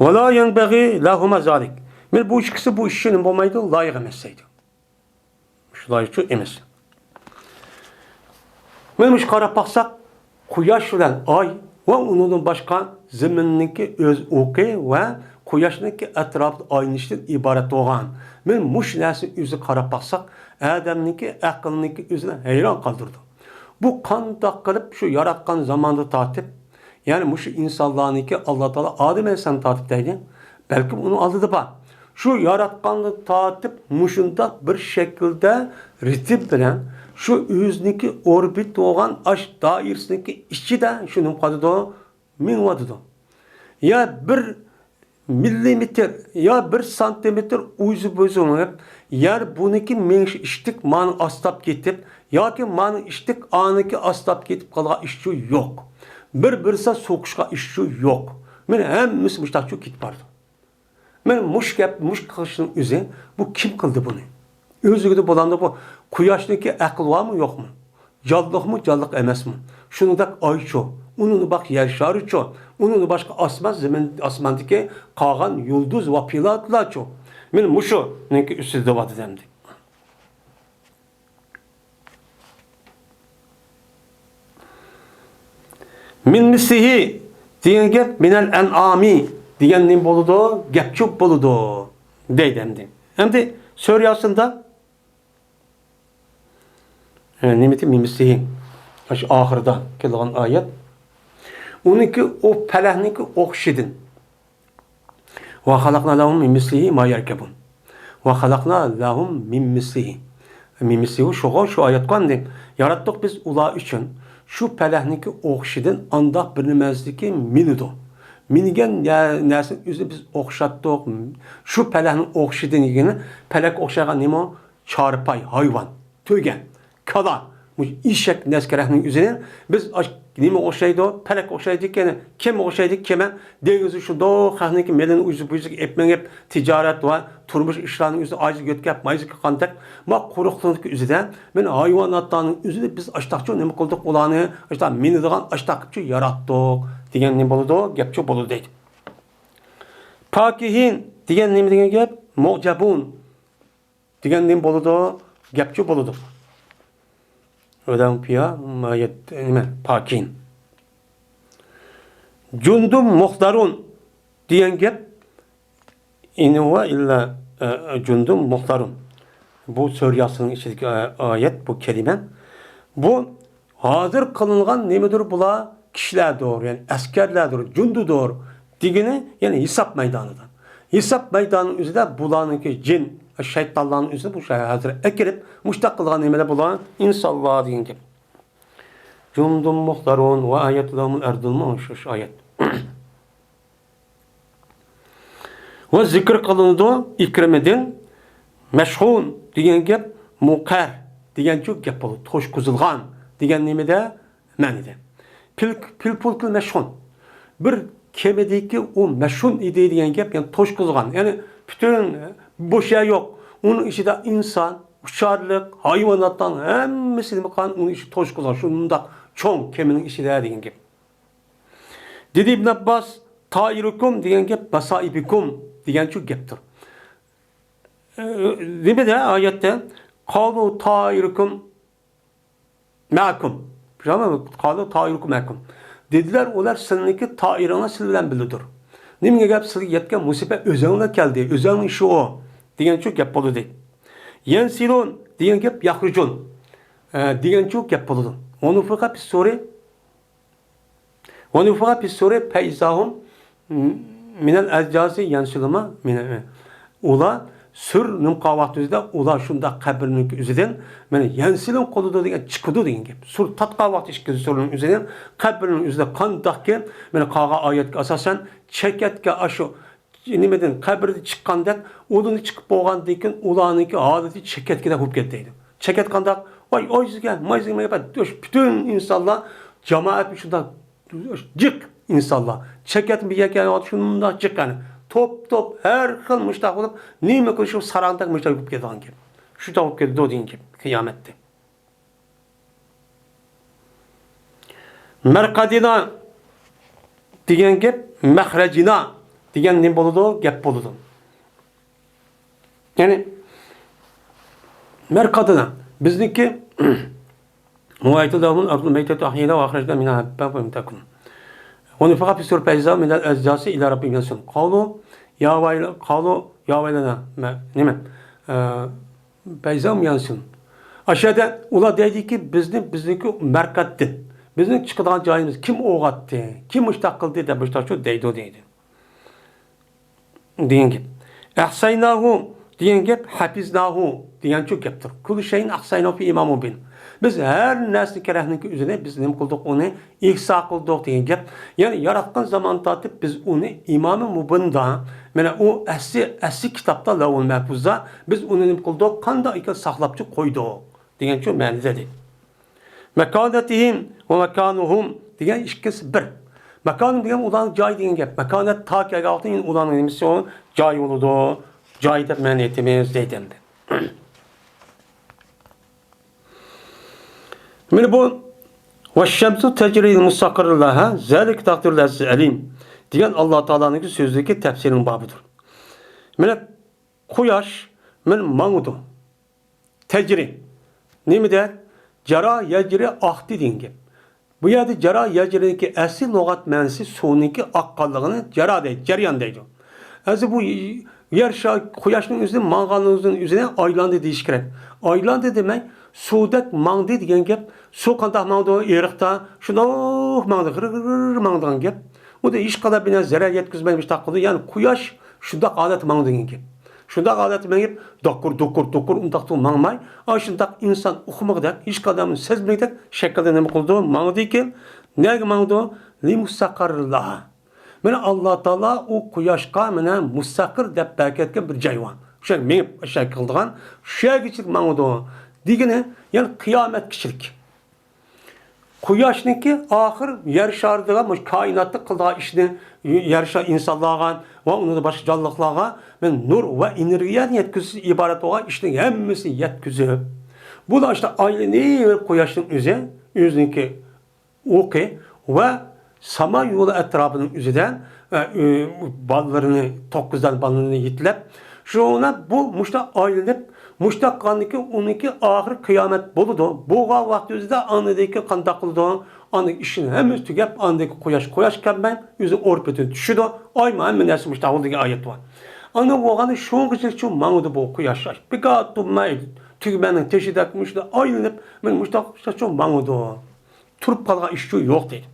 ۋەلا يەنبەغى لەھۇمە زالىك. مەن بۇ ئىككىسى بۇ ئىش ئۈچۈن بولمايدۇ، لايىق ئەمەس دەيدۇ. شۇ لايىق ئۈچۈن ئەمەس. مەن مۇشۇ قاراپ باقساق، قۇياش بىلەن ئاي ۋە ئۇنىڭدىن باشقا زېمىننىڭكى ئۆز ئوقى ۋە قۇياشنىڭكى ئەتراپىدا ئايلىنىشتىن ئىبارەت بولغان. مەن مۇشۇ نەرسىنى ئۆزى قاراپ باقساق، ئادەمنىڭكى ئەقلىنىڭكى ئۆزىنى ھەيران قالدۇرىدۇ. بۇ قانداق قىلىپ شۇ ياراتقان زاماندا تارتىپ، يەنى مۇشۇ ئىنسانلارنىڭكى ئاللا تائالا ئادەم ئەلەيھىسسالام تارتىپ دەيدۇ. بەلكىم ئۇنىڭ ئالدىدا بار. شۇ ياراتقاندىن تارتىپ مۇشۇنداق بىر شەكىلدە رىتىم بىلەن شۇ ئۆزىنىڭكى ئوربىت بولغان ئاش دائىرىسىنىڭكى ئىچىدە شۇ نېمە قىلىدۇ؟ مېڭىۋاتىدۇ. يا بىر مىللىمېتىر، يا بىر سانتىمېتىر ئۇيزۇ بۇيزۇ مېڭىپ، يەر بۇنىڭكى مېڭىشى ئىشتىك مانىڭ ئاستاپ كېتىپ، ياكى مانىڭ ئىشتىك ئانىڭكى ئاستاپ كېتىپ قالغان ئىشچۇ يوق. بىر-بىرسى سوقۇشقان ئىشچۇ يوق. مانا ھەممىسى مۇشتاقچۇ كېتىپ بارىدۇ. مانا مۇشۇ گەپ، مۇشۇ قىلىشنىڭ ئۆزى، بۇ كىم قىلدى بۇنى؟ ئۆزلۈكىدە بولامدۇ بۇ؟ قۇياشنىڭكى ئەقلى بارمۇ، يوقمۇ؟ جانلىقمۇ، جانلىق ئەمەسمۇ؟ شۇنىڭدەك ئايچۇ، ئۇنىڭدىن باشقا يەر شارىچۇ، ئۇنىڭدىن باشقا ئاسمان، زېمىن، ئاسماندىكى قالغان يۇلدۇز ۋە پىلانېتلارچۇ؟ مانا مۇشۇنىڭكى ئۈستىدە دەۋاتىدۇ ئەمدى. مىن مىسلىھى دېگەن گەپ مىنەل ئەنئامى دېگەن نېمە بولىدۇ؟ گەپچۇ بولىدۇ دەيدۇ ئەمدى. ئەمدى سۈرە ياسىندا، ئە، نېمىدى؟ مىن مىسلىھى. ئاشۇ ئاخىرىدا كېلىدىغان ئايەت. ئۇنىڭكى ئۇ پەلەكنىڭكى ئوخشىشىدىن. ۋە خەلەقنا لەھۇم مىن مىسلىھى ما يەركەبۇن. ۋە خەلەقنا لەھۇم مىن مىسلىھى. مىن مىسلىھى شۇغۇ، شۇ ئايەتقۇ ئەمدى. ياراتتۇق بىز ئۇلار ئۈچۈن شۇ پەلەكنىڭكى ئوخشىشىدىن ئانداق بىر نېمىسىكى مىنىدۇ. مىنگەن نە-، نەرسىنى ئۆزىنى بىز ئوخشاتتۇق. شۇ پەلەكنىڭ ئوخشىشىدىن دېگىنى، پەلەككە ئوخشايدىغان نېمە ئۇ؟ چارپاي، ھايۋان، تۆگە، كالا، مۇشۇ ئېشەك نەسكەرەكنىڭ ئۆزىنى بىز ئاش-، نېمە ئوخشايدۇ؟ پەلەككە ئوخشايدىكەن، كېمىگە ئوخشايدىكەن، دېڭىزدا شۇنداق خەقنىڭكى مېلىنى ئۇيزۇ بۇيزۇغا ئېلىپ مېڭىپ، تىجارەت ۋە تۇرمۇش ئىشلارنىڭ ئۆزىنى ئاجىز يۆتكەپ، مايزا قىلغاندەك، ما قۇرۇقلۇقنىڭكى ئۆزىدە، مانا ھايۋاناتلارنىڭ ئۆزىنى بىز ئاشتاقچۇ نېمە قىلدۇق؟ ئۇلارنى ئاشتاق مىنىدىغان ئاشتاق قىلىپچۇ ياراتتۇق دېگەن نېمە بولىدۇ؟ گەپچۇ بولىدۇ دەيدۇ. پاكىھىن دېگەن نېمە دېگەن گەپ؟ مۇئجەبۇن دېگەن نېمە بولىدۇ؟ گەپچۇ بولىدۇ. ۋەدەڭ پىيا، مايەت، نېمە؟ پاكىن. جۇندۇم مۇختارۇن دېگەن گەپ، ئىن ھۇۋە ئىللا، ئە، جۇندۇم مۇختارۇن. بۇ سۈرە ياسىننىڭ ئىچىدىكى ئا-، ئايەت، بۇ كەلىمە. بۇ ھازىر قىلىنغان نېمىدۇر بۇلار؟ كىشىلەردۇر، يەنى ئەسكەرلەردۇر، جۇندۇدۇر دېگىنى، يەنى ھېساب مەيدانىدا. ھېساب مەيدانىنىڭ ئۆزىدە بۇلارنىڭكى جىن، شەيتانلارنىڭ ئۆزىدە بۇ ھازىر ئەكىرىپ، مۇشتاق قىلغان نېمىلەر بۇلار؟ ئىنسانلار دېگەن گەپ. جۇندۇم مۇختارۇن ۋە ئايەت لەھۇمۇل ئەردۇلمۇ شۇ، شۇ ئايەت. ۋە زىكىر قىلىنىدۇ ئىكرىمىدىن. مەشھۇن دېگەن گەپ مۇقەر دېگەنچۇ گەپ بولىدۇ. توشقۇزۇلغان دېگەن نېمىدە؟ مەنىدە. پىل-، پىلپۇلكىل مەشھۇن. بىر كېمىدىكى ئۇ مەشھۇن ئىدى دېگەن گەپ، يەنى توشقۇزغان. يەنى پۈتۈن بوش يەر يوق. ئۇنىڭ ئىچىدە ئىنسان، ئۇچارلىق، ھايۋاناتلارنىڭ ھەممىسى نېمە قىلغان؟ ئۇنىڭ ئىچىدە توشقۇزغان. شۇنداق چوڭ كېمىنىڭ ئىچىدە دېگەن گەپ. دېدى ئىبن ئابباس، تائىرۇكۇم دېگەن گەپ ماسائىبىكۇم دېگەنچۇ گەپتۇر. ئە، نېمىدە ئايەتتە؟ قالۇ تائىرۇكۇم مەئەكۇم. قالۇ تائىرۇكۇم مەئەكۇم. دېدىلەر، ئۇلار سىلىنىڭكى تائىرىڭلار سىلى بىلەن بىللىدۇر. نېمىگە گەپ؟ سىلىگە يەتكەن مۇسىبەت ئۆزۈڭلار كەلدى، ئۆزۈڭنىڭ ئىشى ئۇ دېگەنچۇ گەپ بولدى. يەنسىلۇن دېگەن گەپ يەخرۇجۇن. ئە، دېگەنچۇ گەپ بولىدۇ. ۋە نۇفىخە فىسسۇرى ۋە نۇفىخە فىسسۇرى فەئىزا ھۇم مىنەل ئەجداسى يەنسىلۇنە مىنەل. ئۇلار سۈر نېمە قىلغان ۋاقتى ئۆزىدە ئۇلار شۇنداق قەبرىنىڭكى ئۆزىدىن، مانا، يەنسىلىن قولىدا دېگەن چىقىدۇ دېگەن گەپ. سۈر تارتقان ۋاقتى ئىككىنچى سۈرنىڭ ئۆزىدىن قەبرىنىڭ ئۆزىدە قانداقكى، مانا، قالغان ئايەتكە ئاساسەن، چەكەتكە ئاشۇ نېمىدىن، قەبرىدىن چىققاندەك، ئۇدىن چىقىپ بولغاندىن كېيىن ئۇلارنىڭكى ھالىتى چەكەتكىدەك بولۇپ كەتتى دەيدۇ. چەكەت قانداق؟ ۋاي، ئايزىگە، مايزىگە، پۈتۈن ئىنسانلار، جامائەت شۇنداق جىق ئىنسانلار. چەكەتمۇ بىر يەرگە شۇنداق جىق، يەنى توپ-توپ، ھەر خىل مۇشتاق بولۇپ، نېمە قىلىش، شۇ ساراڭدەك مۇشتاق بولۇپ كېتىدىغان گەپ. شۇنداق بولۇپ كېتىدۇ دېگەن گەپ قىيامەتتە. مەرقەدىنا دېگەن گەپ، مەخرەجىنا دېگەن نېمە بولىدۇ؟ گەپ بولىدۇ. يەنى، مەرقەدىنا، بىزنىڭكى، ۋەئىدۇ لەھۇمۇل ئەرزۇل مەيتەتۇ ئەھيەيناھا ۋە ئەخرەجنا مىنھا ھەببەن فەمىنتەكۇن. ۋە نۇفىخە فىسسۇرِ فەئىزا ھۇم مىنەل ئەجداسى ئىلا رەببىھىم يەنسىلۇن. قالۇ يا ۋەيلە، قالۇ يا ۋەيلەنا، مە-، نېمە؟ ئە، فەئىزا ھۇم يەنسىلۇن. ئاشۇ يەردە ئۇلار دەيدىكى، بىزنى، بىزنىڭكى مەرقەتتىن، بىزنىڭ چىقىدىغان جايىمىز، كىم ئوغاتتى، كىم مۇشتاق قىلدى دەپ مۇشتاق شۇ دەيدۇ دەيدۇ. دېگەن گەپ. ئەھسەيناھۇ دېگەن گەپ، ھەپىزناھۇ دېگەنچۇ گەپتۇر. كۇللۇ شەيئىن ئەھسەيناھۇ فى ئىمامۇ مۇبىن. بىز ھەر نەرسىنى كېرەكنىڭكى ئۆزىنى بىز نېمە قىلدۇق، ئۇنى ئىھسا قىلدۇق دېگەن گەپ. يەنى ياراتقان زامان تارتىپ بىز ئۇنى ئىمامى مۇبىندا، مانا ئۇ ئەسلى، ئەسلى كىتابتا لەۋھۇل مەھپۇزدا بىز ئۇنى نېمە قىلدۇق، قانداق ئىكەن ساقلاپچۇ قويدۇق دېگەنچۇ مەنىدە دەيدۇ. مەكانەتىھىم ۋە مەكانۇھۇم دېگەن ئىككىسى بىر. مەكانۇھۇم دېگەن ئۇلارنىڭ جايى دېگەن گەپ. مەكانەت تا كەلگەن ۋاقىتتا يەنە ئۇلارنىڭ نېمىسى ئۇ جايى بولىدۇ. جايى دەپ مەنە ئېيتىمىز دەيدۇ ئەمدى. مانا بۇ، ۋەششەمسۇ تەجرى لىمۇستەقەررىن لەھا، زالىكە تەقدىرۇل ئەزىزىل ئەلىم دېگەن ئاللا تائالانىڭ سۆزىدىكى تەپسىرىنىڭ بابىدۇر. مانا قۇياش، مانا ماڭىدۇ. تەجرى. نېمە دەر؟ جارا يەجرى، ئاقتى دېگەن گەپ. بۇ يەردە جارا يەجرىنىڭكى ئەسلى لۇغەت مەنىسى سۇنىڭكى ئاققانلىقىنى جارا دەيدۇ، جەريان دەيدۇ. ئەمدى بۇ يەر شار، قۇياشنىڭ ئۆزى ماڭغانلىقىنىڭ ئۆزىنى ئايلاندى دېيىش كېرەك. ئايلاندى دېمەي، سۇدەك ماڭدى دېگەن گەپ. سۇ قانداق ماڭىدۇ؟ ئېرىقتا شۇنداق ماڭىدۇ، غىر-غىر ماڭىدىغان گەپ. ئۇدا ھېچقانداق بىر نەرسە زەرەر يەتكۈزمەي مۇشتاق قىلىدۇ. يەنى قۇياش شۇنداق ھالەتتە ماڭىدۇ دېگەن گەپ. شۇنداق ھالەتتە مېڭىپ، دوقۇر، دوقۇر، دوقۇر ئۇنداقتۇ ماڭماي، ئاشۇنداق ئىنسان ئۇقمىغۇدەك، ھېچقانداق سەزمىگۈدەك شەكىلدە نېمە قىلىدۇ؟ ماڭىدىكەن. نەگە ماڭىدۇ؟ لىمۇستەقەررىن لەھا. مانا ئاللا تائالا ئۇ قۇياشقا مانا مۇستەقىر دەپ بەركەتكەن بىر جاي بار. شۇ يەرگە مېڭىپ شەكىل قىلىدىغان، شۇ يەرگىچىلىك ماڭىدۇ دېگىنى، يەنى قىيامەتكىچىلىك. قۇياشنىڭكى ئاخىر يەر شارىدا مۇشۇ كائىناتتا قىلىدىغان ئىشنى، يەر شارى ئىنسانلارغا ۋە ئۇنىڭدا باشقا جانلىقلارغا مەن نۇر ۋە ئېنېرگىيەنى يەتكۈزۈش ئىبارەت بولغان ئىشنىڭ ھەممىسىنى يەتكۈزۈپ، بۇ ئاشۇنداق ئايلىنىۋېرىپ قۇياشنىڭ ئۆزى، ئۆزىنىڭكى ئوقى ۋە ساما يولى ئەتراپىنىڭ ئۆزىدە، ئە، ئۆ-، بالىلىرىنى، توققۇز دانە بالىنى يېتىلەپ، شۇنىڭ بىلەن بۇ مۇشۇنداق ئايلىنىپ، مۇشۇنداق قىلغاندىن كېيىن ئۇنىڭكى ئاخىرى قىيامەت بولىدۇ. بولغان ۋاقتى ئۆزىدە ئاندىن كېيىن قانداق قىلىدۇ؟ ئاندىن ئىشىنى ھەممىسى تۈگەپ، ئاندىن كېيىن قۇياش، قۇياش كەلمەي، ئۆزى ئوربىتىدىن چۈشىدۇ. ئايمۇ ھەممە نەرسە مۇشۇنداق بولىدۇ دېگەن ئايەت بار. ئاندىن بولغاندا شۇنىڭغىچە شۇ ماڭىدۇ بۇ قۇياش. بىكار تۇرماي، تۈگمەننىڭ تېشىدەك مۇشۇنداق ئايلىنىپ، مانا مۇشۇنداق شۇ ماڭىدۇ. تۇرۇپ قالغان ئىش شۇ يوق دەيدۇ.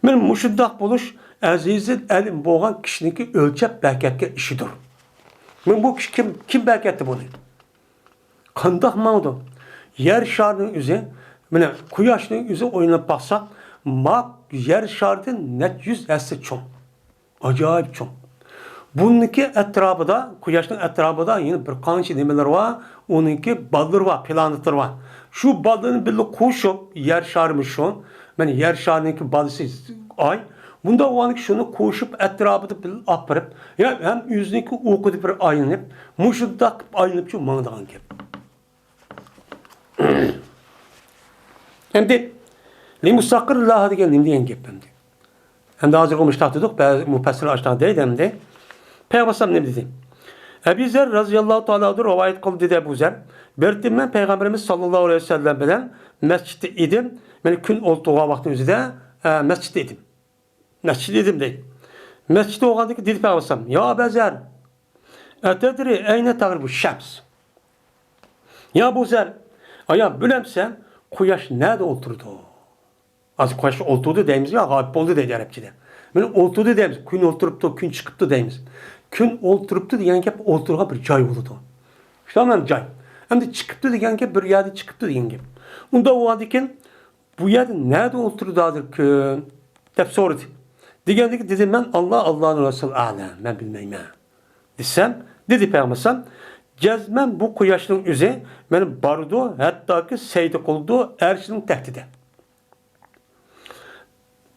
مانا مۇشۇنداق بولۇش ئەزىزىل ئەلىم بولغان كىشىنىڭكى ئۆلچەپ بەركەتكەن ئىشىدۇر. مانا بۇ كىشى كىم، كىم بەركەتتى بۇنى؟ قانداق ماڭىدۇ؟ يەر شارىنىڭ ئۆزى، مانا قۇياشنىڭ ئۆزى ئويلىنىپ باقساق، ما يەر شارىدىن نەچچە يۈز ھەسسە چوڭ. ئاجايىپ چوڭ. بۇنىڭكى ئەتراپىدا، قۇياشنىڭ ئەتراپىدا يەنە بىر قانچە نېمىلەر بار، ئۇنىڭكى بالىلىرى بار، پلانېتلىرى بار. شۇ بالىلىرىنى بىللە قوشۇپ، يەر شارىمۇ شۇ، مانا يەر شارىنىڭكى بالىسى ئاي، بۇنداق بولغاندىكىن شۇنى قوشۇپ ئەتراپىدا بىللە ئاپىرىپ، يا ھەم ئۆزىنىڭكى ئوقىدا بىر ئايلىنىپ، مۇشۇنداق قىلىپ ئايلىنىپچۇ ماڭىدىغان گەپ. ئەمدى لىمۇستەقەررىن لەھا دېگەن نېمە دېگەن گەپ ئەمدى؟ ئەمدى ھازىرغۇ مۇشۇنداق دېدۇق، بەزى مۇپەسسىرلەر ئاشۇنداق دەيدۇ ئەمدى. پەيغەمبەر ئەلەيھىسسالام نېمە دېدى؟ ئەبۇ زەر رەزىيەللاھۇ تائالا ئەنھۇ رىۋايەت قىلدى دېدى ئەبۇ زەر. بىر قېتىم مەن پەيغەمبىرىمىز ساللاللاھۇ ئەلەيھى ۋەسەللەم بىلەن مەسچىتتە ئىدىم. مانا كۈن ئولتۇرغان ۋاقتىنىڭ ئۆزىدە، ئە، مەسچىتتە ئىدىم. مەسچىتتە ئىدىم دەيدۇ. مەسچىتتە بولغاندىن كېيىن دېدى پەيغەمبەر ئەلەيھىسسالام، يا ئەبا زەر، ئەتەدرى ئەينە تەغرۇبۇ شەمس؟ يا ئەبۇ زەر، ئايا بىلەمسەن، قۇياش نەدە ئولتۇرىدۇ؟ ھازىر قۇياش ئولتۇردى دەيمىز يا غايىب بولدى دەيدۇ ئەرەبچىدە. مانا ئولتۇردى دەيمىز، كۈن ئولتۇرۇپتۇ، كۈن چىقىپتۇ دەيمىز. كۈن ئولتۇرۇپتۇ دېگەن گەپ ئولتۇرغان بىر جاي بولىدۇ. شۇنداق جاي. ئەمدى چىقىپتۇ دېگەن گەپ بىر يەردە چىقىپتۇ دېگەن گەپ. ئۇنداق بولغاندىكىن بۇ يەردە نەدە ئولتۇرىدۇ ھازىر كۈن؟ دەپ سورىدى. دېگەندىكىن دېدىم مەن، ئاللا، ئاللانىڭ رەسۇلى ئەلەم، مەن بىلمەيمەن. دېسەم، دېدى پەيغەمبەر ئەلەيھىسسالام، جەزمەن بۇ قۇياشنىڭ ئۆزى مانا بارىدۇ، ھەتتاكى سەجدە قىلىدۇ ئەرشنىڭ تەختىدە.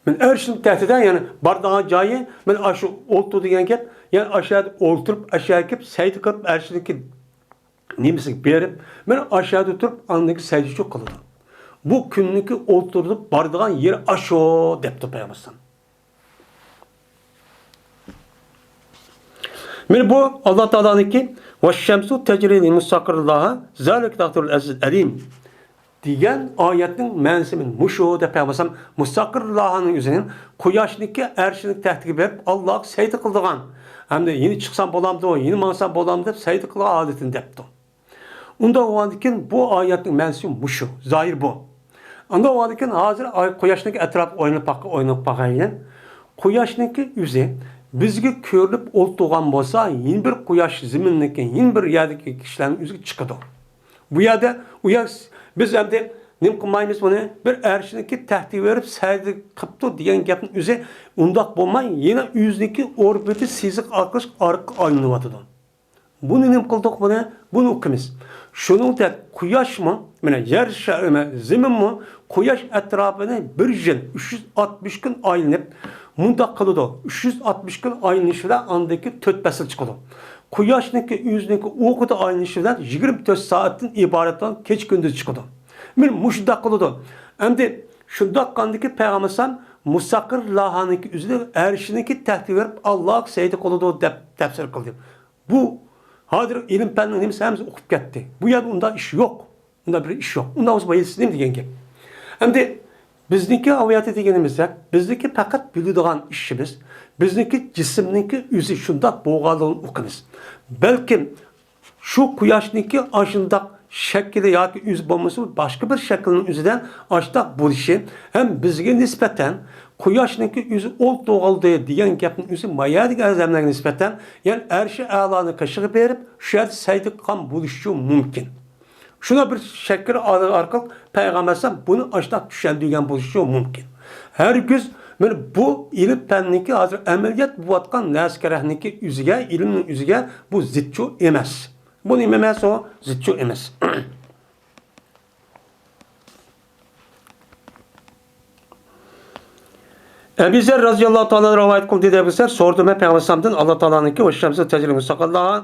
مانا ئەرشنىڭ تەختىدە، يەنى بارىدىغان جايى مانا ئاشۇ ئولتۇر دېگەن گەپ، يەنى ئاشۇ يەردە ئولتۇرۇپ، ئاشۇ يەرگە كېلىپ سەجدە قىلىپ ئەرشنىڭكى نېمىسىگە بېرىپ، مانا ئاشۇ يەردە تۇرۇپ ئاندىن كېيىن سەجدە قىلىدۇ. بۇ كۈننىڭكى ئولتۇرۇلۇپ بارىدىغان يېرى ئاشۇ دەپتۇ پەيغەمبەر ئەلەيھىسسالام. مانا بۇ ئاللا تائالانىڭكى، «ۋەششەمسۇ تەجرى لىمۇستەققىرىن لەھا، زالىكە تەقدىرۇل ئەزىزىل ئەلىم» دېگەن ئايەتنىڭ مەنىسى مانا مۇشۇ دەپ پەيغەمبەر ئەلەيھىسسالام مۇستەققىر لەھانىڭ ئۆزىنى قۇياشنىڭكى ئەرشىنىڭ تەختىگە بېرىپ ئاللاغا سەجدە قىلىدىغان، ھەمدە يەنە چىقسام بولامدۇ، يەنە ماڭسام بولامدۇ دەپ سەجدە قىلغان ھالىتىنى دەپتۇ. ئۇنداق بولغاندىكىن بۇ ئايەتنىڭ مەنىسى مۇشۇ، زاھىر بۇ. ئۇنداق بولغاندىكىن ھازىر ئاي، قۇياشنىڭ ئەتراپىغا ئايلىنىپ باق-، ئايلىنىپ باقايلى. قۇياشنىڭكى ئۆزى بىزگە كۆرۈنۈپ ئولتۇرغان بولسا، يەنە بىر قۇياش زېمىننىڭكى، يەنە بىر يەردىكى كىشىلەرنىڭ ئۆزىگە چىقىدۇ. بۇ يەردە، ئۇ يەر، بىز ئەمدى نېمە قىلمايمىز بۇنى؟ بىر ئەرشنىڭكى تەختىگە بېرىپ سەجدە قىپتۇ دېگەن گەپنىڭ ئۆزى ئۇنداق بولماي، يەنە ئۆزىنىڭكى ئوربىتى سىزىق ئارقىلىق ئارقا ئايلىنىۋاتىدۇ. بۇنى نېمە قىلدۇق بۇنى؟ بۇنى ئۇقىمىز. شۇنىڭدەك قۇياشمۇ، مانا يەر شارى، زېمىنمۇ قۇياش ئەتراپىنى بىر يىل ئۈچ يۈز ئاتمىش كۈن ئايلىنىپ، مۇنداق قىلىدۇ. ئۈچ يۈز ئاتمىش كۈن ئايلىنىشى بىلەن ئاندىن كېيىن تۆت پەسىل چىقىدۇ. قۇياشنىڭكى ئۆزىنىڭكى ئوقىدا ئايلىنىشى بىلەن يىگىرمە تۆت سائەتتىن ئىبارەت بولغان كېچە كۈندۈز چىقىدۇ. مانا مۇشۇنداق قىلىدۇ. ئەمدى شۇنداق قىلغاندىكىن پەيغەمبەر ئەلەيھىسسالام مۇستەقىر لەھانىڭكى ئۆزىنى ئەرشىنىڭكى تەختىگە بېرىپ ئاللاغا سەجدە قىلىدۇ دەپ تەپسىر قىلدى. بۇ ھازىر ئىلىم پەننىڭ نېمىسى ھەممىسى ئۇقۇپ كەتتى. بۇ يەردە ئۇنداق ئىش يوق. ئۇنداق بىر ئىش يوق. ئۇنداق بولسا بولسا نېمە دېگەن گەپ؟ ئەمدى بىزنىڭكى ھاۋىيەتتە دېگىنىمىزدەك، بىزنىڭكى پەقەت بىلىدىغان ئىشىمىز، بىزنىڭكى جىسىمنىڭكى ئۆزى شۇنداق بولغانلىقىنى ئۇقىمىز. بەلكىم شۇ قۇياشنىڭكى ئاشۇنداق شەكلى ياكى ئۆزى بولمىسا، باشقا بىر شەكىلنىڭ ئۆزىدە ئاشۇنداق بولۇشى ھەم بىزگە نىسبەتەن قۇياشنىڭكى ئۆزى ئولتۇرغىلى دېگەن گەپنىڭ ئۆزى ما يەردىكى ئادەملەرگە نىسبەتەن، يەنى ئەرشى ئەلانىڭ قېشىغا بېرىپ، شۇ يەردە سەجدە قىلغان بولۇشى مۇمكىن. شۇنداق بىر شەكىل ئارقىلىق پەيغەمبەر ئەلەيھىسسالام بۇنى ئاشۇنداق چۈشەندۈرگەن بولۇشى مۇمكىن. ھەرگىز مانا بۇ ئىلىم پەننىڭكى ھازىر ئەمەلىيەت بولۇۋاتقان نەرسە كېرەكنىڭكى ئۆزىگە، ئىلىمنىڭ ئۆزىگە بۇ زىتچۇ ئەمەس. بۇ نېمە ئەمەس ئۇ؟ زىتچۇ ئەمەس. ئەبۇ زەر رەزىيەللاھۇ تائالا رىۋايەت قىلدى دەپ، ئەبۇ زەر سورىدىم مەن پەيغەمبەر ئەلەيھىسسالامدىن، ئاللا تائالانىڭكى، «ۋەششەمسۇ تەجرى لىمۇستەققىرىن لەھا»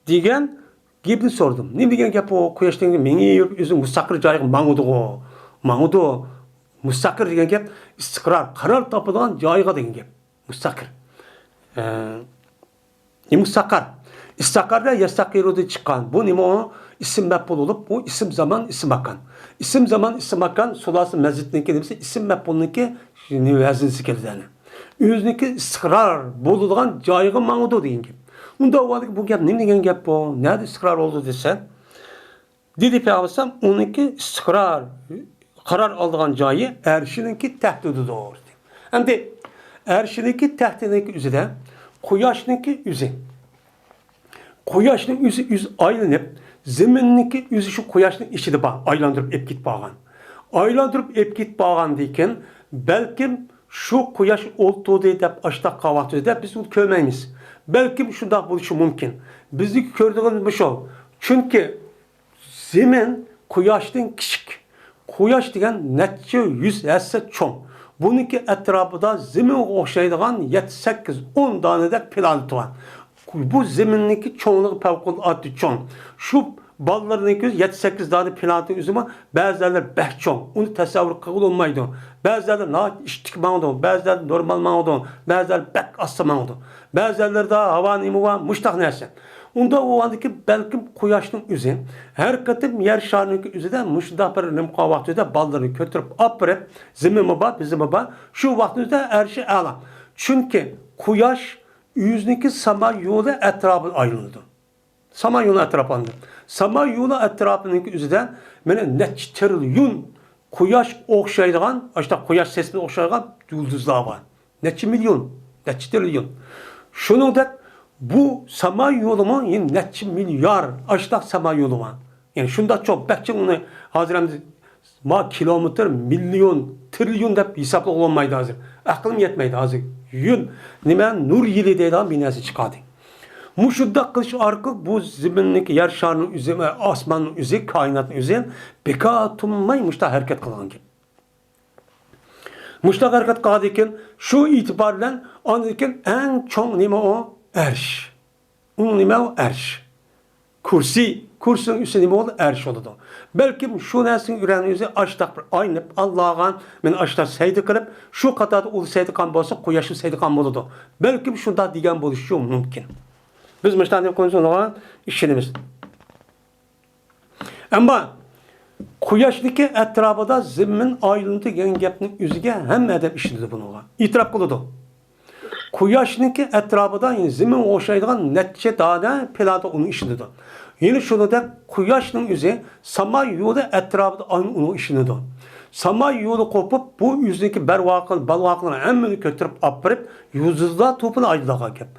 دېگەن گېپىنى سورىدىم. نېمە دېگەن گەپ ئۇ؟ قۇياش دېگەن مېڭىپ يۈرۈپ ئۆزى مۇستەقىر جايىغا ماڭىدىغۇ؟ ماڭىدۇ. مۇستەقىر دېگەن گەپ ئىستىقرار، قارار تاپىدىغان جايىغا دېگەن گەپ. مۇستەقىر. ئە، مۇستەقەر. ئىستەقەررە يەستەقىررۇدىن چىققان. بۇ نېمە ئۇ؟ ئىسىم مەپئۇل بولۇپ، بۇ ئىسىم زامان، ئىسىم ماكان. ئىسىم زامان، ئىسىم ماكان، سۇلاسە مەزىدنىڭكى نېمىسى؟ ئىسىم مەپئۇلنىڭكى ۋەزنىسى كېلىدۇ يەنى. ئۆزىنىڭكى ئىستىقرار بولىدىغان جايىغا ماڭىدۇ دېگەن گەپ. ئۇنداق بولغاندىكىن بۇ گەپ نېمە دېگەن گەپ بۇ؟ نەدە ئىستىقرار بولىدۇ دېسە، دېدى پەيغەمبەر ئەلەيھىسسالام، ئۇنىڭكى ئىستىقرار، قارار ئالىدىغان جايى ئەرشىنىڭكى تەختىدىدۇر، دېدى. ئەمدى ئەرشىنىڭكى تەختىنىڭكى ئۆزىدە قۇياشنىڭكى ئۆزى، قۇياشنىڭ ئۆزى، ئۆزى ئايلىنىپ، زېمىننىڭكى ئۆزى شۇ قۇياشنىڭ ئىچىدە بار، ئايلاندۇرۇپ ئېلىپ كېتىپ بارغان. ئايلاندۇرۇپ ئېلىپ كېتىپ بارغاندىكىن، بەلكىم شۇ قۇياش ئولتۇردى دەپ ئاشتاق قاۋاقتۇردى دەپ بىز ئۇنى كۆرمەيمىز. بەلكىم شۇنداق بولۇشى مۇمكىن. بىزنىڭ كۆرىدىغىنىمىز شۇ. چۈنكى زېمىن قۇياشتىن كىچىك. قۇياش دېگەن نەچچە يۈز ھەسسە چوڭ. بۇنىڭكى ئەتراپىدا زېمىنغا ئوخشايدىغان يەتتە، سەككىز، ئون دانىدەك پلانېتا بار. بۇ زېمىننىڭكى چوڭلۇقى پەۋقۇلئاددە چوڭ. شۇ بالىلىرىنىڭكى يەتتە، سەككىز دانە پلانېتا ئۆزىمۇ بەزىلەر بەك چوڭ. ئۇنى تەسەۋۋۇر قىلغىلى بولمايدۇ. بەزىلەر ناھايىتى ئىتتىك ماڭىدۇ، بەزىلەر نورمال ماڭىدۇ، بەزىلەر بەك ئاستا ماڭىدۇ. بەزىلەردە ھاۋا نېمە بار، مۇشتاق نەرسە. ئۇنداق بولغاندىكىن بەلكىم قۇياشنىڭ ئۆزى ھەر قېتىم يەر شارىنىڭكى ئۆزىدە مۇشۇنداق بىر نېمە قىلغان ۋاقتىدا بالىلىرىنى كۆتۈرۈپ ئاپىرىپ، زېمىنمۇ بار، بىزمۇ بار، شۇ ۋاقىتنىڭ ئۆزىدە ئەرشى ئەلا. چۈنكى قۇياش ئۆزىنىڭكى ساما يولى ئەتراپىدا ئايلىنىدۇ. ساما يولى ئەتراپىدا. ساما يولى ئەتراپىنىڭكى ئۆزىدە مانا نەچچە تىرىليون قۇياشقا ئوخشايدىغان، ئاشۇنداق قۇياش سىستېمىسىغا ئوخشايدىغان يۇلدۇزلار بار. نەچچە مىليون، نەچچە تىرىليون. شۇنىڭدەك بۇ ساما يولىمۇ يەنە نەچچە مىليار ئاشتاق ساما يولى بار. يەنى شۇنداق چوڭ، بەك چوڭ، ئۇنى ھازىر ئەمدى ما كىلومېتىر، مىليون، تىرىليون دەپ ھېسابلىغىلى بولمايدۇ ھازىر. ئەقلىم يەتمەيدۇ ھازىر. يۈن، نېمە، نۇر يىلى دەيدىغان بىر نەرسە چىقاردى. مۇشۇنداق قىلىش ئارقىلىق بۇ زېمىننىڭكى، يەر شارىنىڭ ئۆزى ۋە ئاسماننىڭ ئۆزى، كائىناتنىڭ ئۆزى بىكار تۇرماي مۇشۇنداق ھەرىكەت قىلغان گەپ. مۇشۇنداق ھەرىكەت قىلغاندىكىن، شۇ ئېتىبار بىلەن ئاندىن كېيىن ئەڭ چوڭ نېمە ئۇ؟ ئەرش. ئۇ نېمە ئۇ؟ ئەرش. كۇرسى، كۇرسىنىڭ ئۈستى نېمە بولىدۇ؟ ئەرش بولىدۇ. بەلكىم شۇ نەرسىنىڭ ئۆزى ئاشتاق بىر ئايلىنىپ، ئاللاغا مەن ئاشتاق سەجدە قىلىپ، شۇ قاتاردا ئۇ سەجدە قىلغان بولسا، قۇياشمۇ سەجدە قىلغان بولىدۇ. بەلكىم شۇنداق دېگەن بولۇشى مۇمكىن. بىز مۇشۇنداق دەپ قويىمىز، ئۇنىڭغا ئىشىنىمىز. ئەمما قۇياشنىڭكى ئەتراپىدا زېمىن ئايلىنىدۇ دېگەن گەپنىڭ ئۆزىگە ھەممە ئادەم ئىشىنىدۇ بۇنىڭغا. ئېتىراپ قىلىدۇ. قۇياشنىڭكى ئەتراپىدا، يەنى زېمىنغا ئوخشايدىغان نەچچە دانە پلانېتا ئۇنىڭ ئىچىدىدۇر. يەنە شۇنىڭدەك قۇياشنىڭ ئۆزى ساما يولى ئەتراپىدا ئايلىنىدۇ، ئۇنىڭ ئىچىدىدۇر. ساما يولى قوپۇپ، بۇ ئۆزىنىڭكى بەلباغلىقلىرىنى ھەممىنى كۆتۈرۈپ ئاپىرىپ، يۇلدۇزلار توپىنى ئايلانغان گەپ.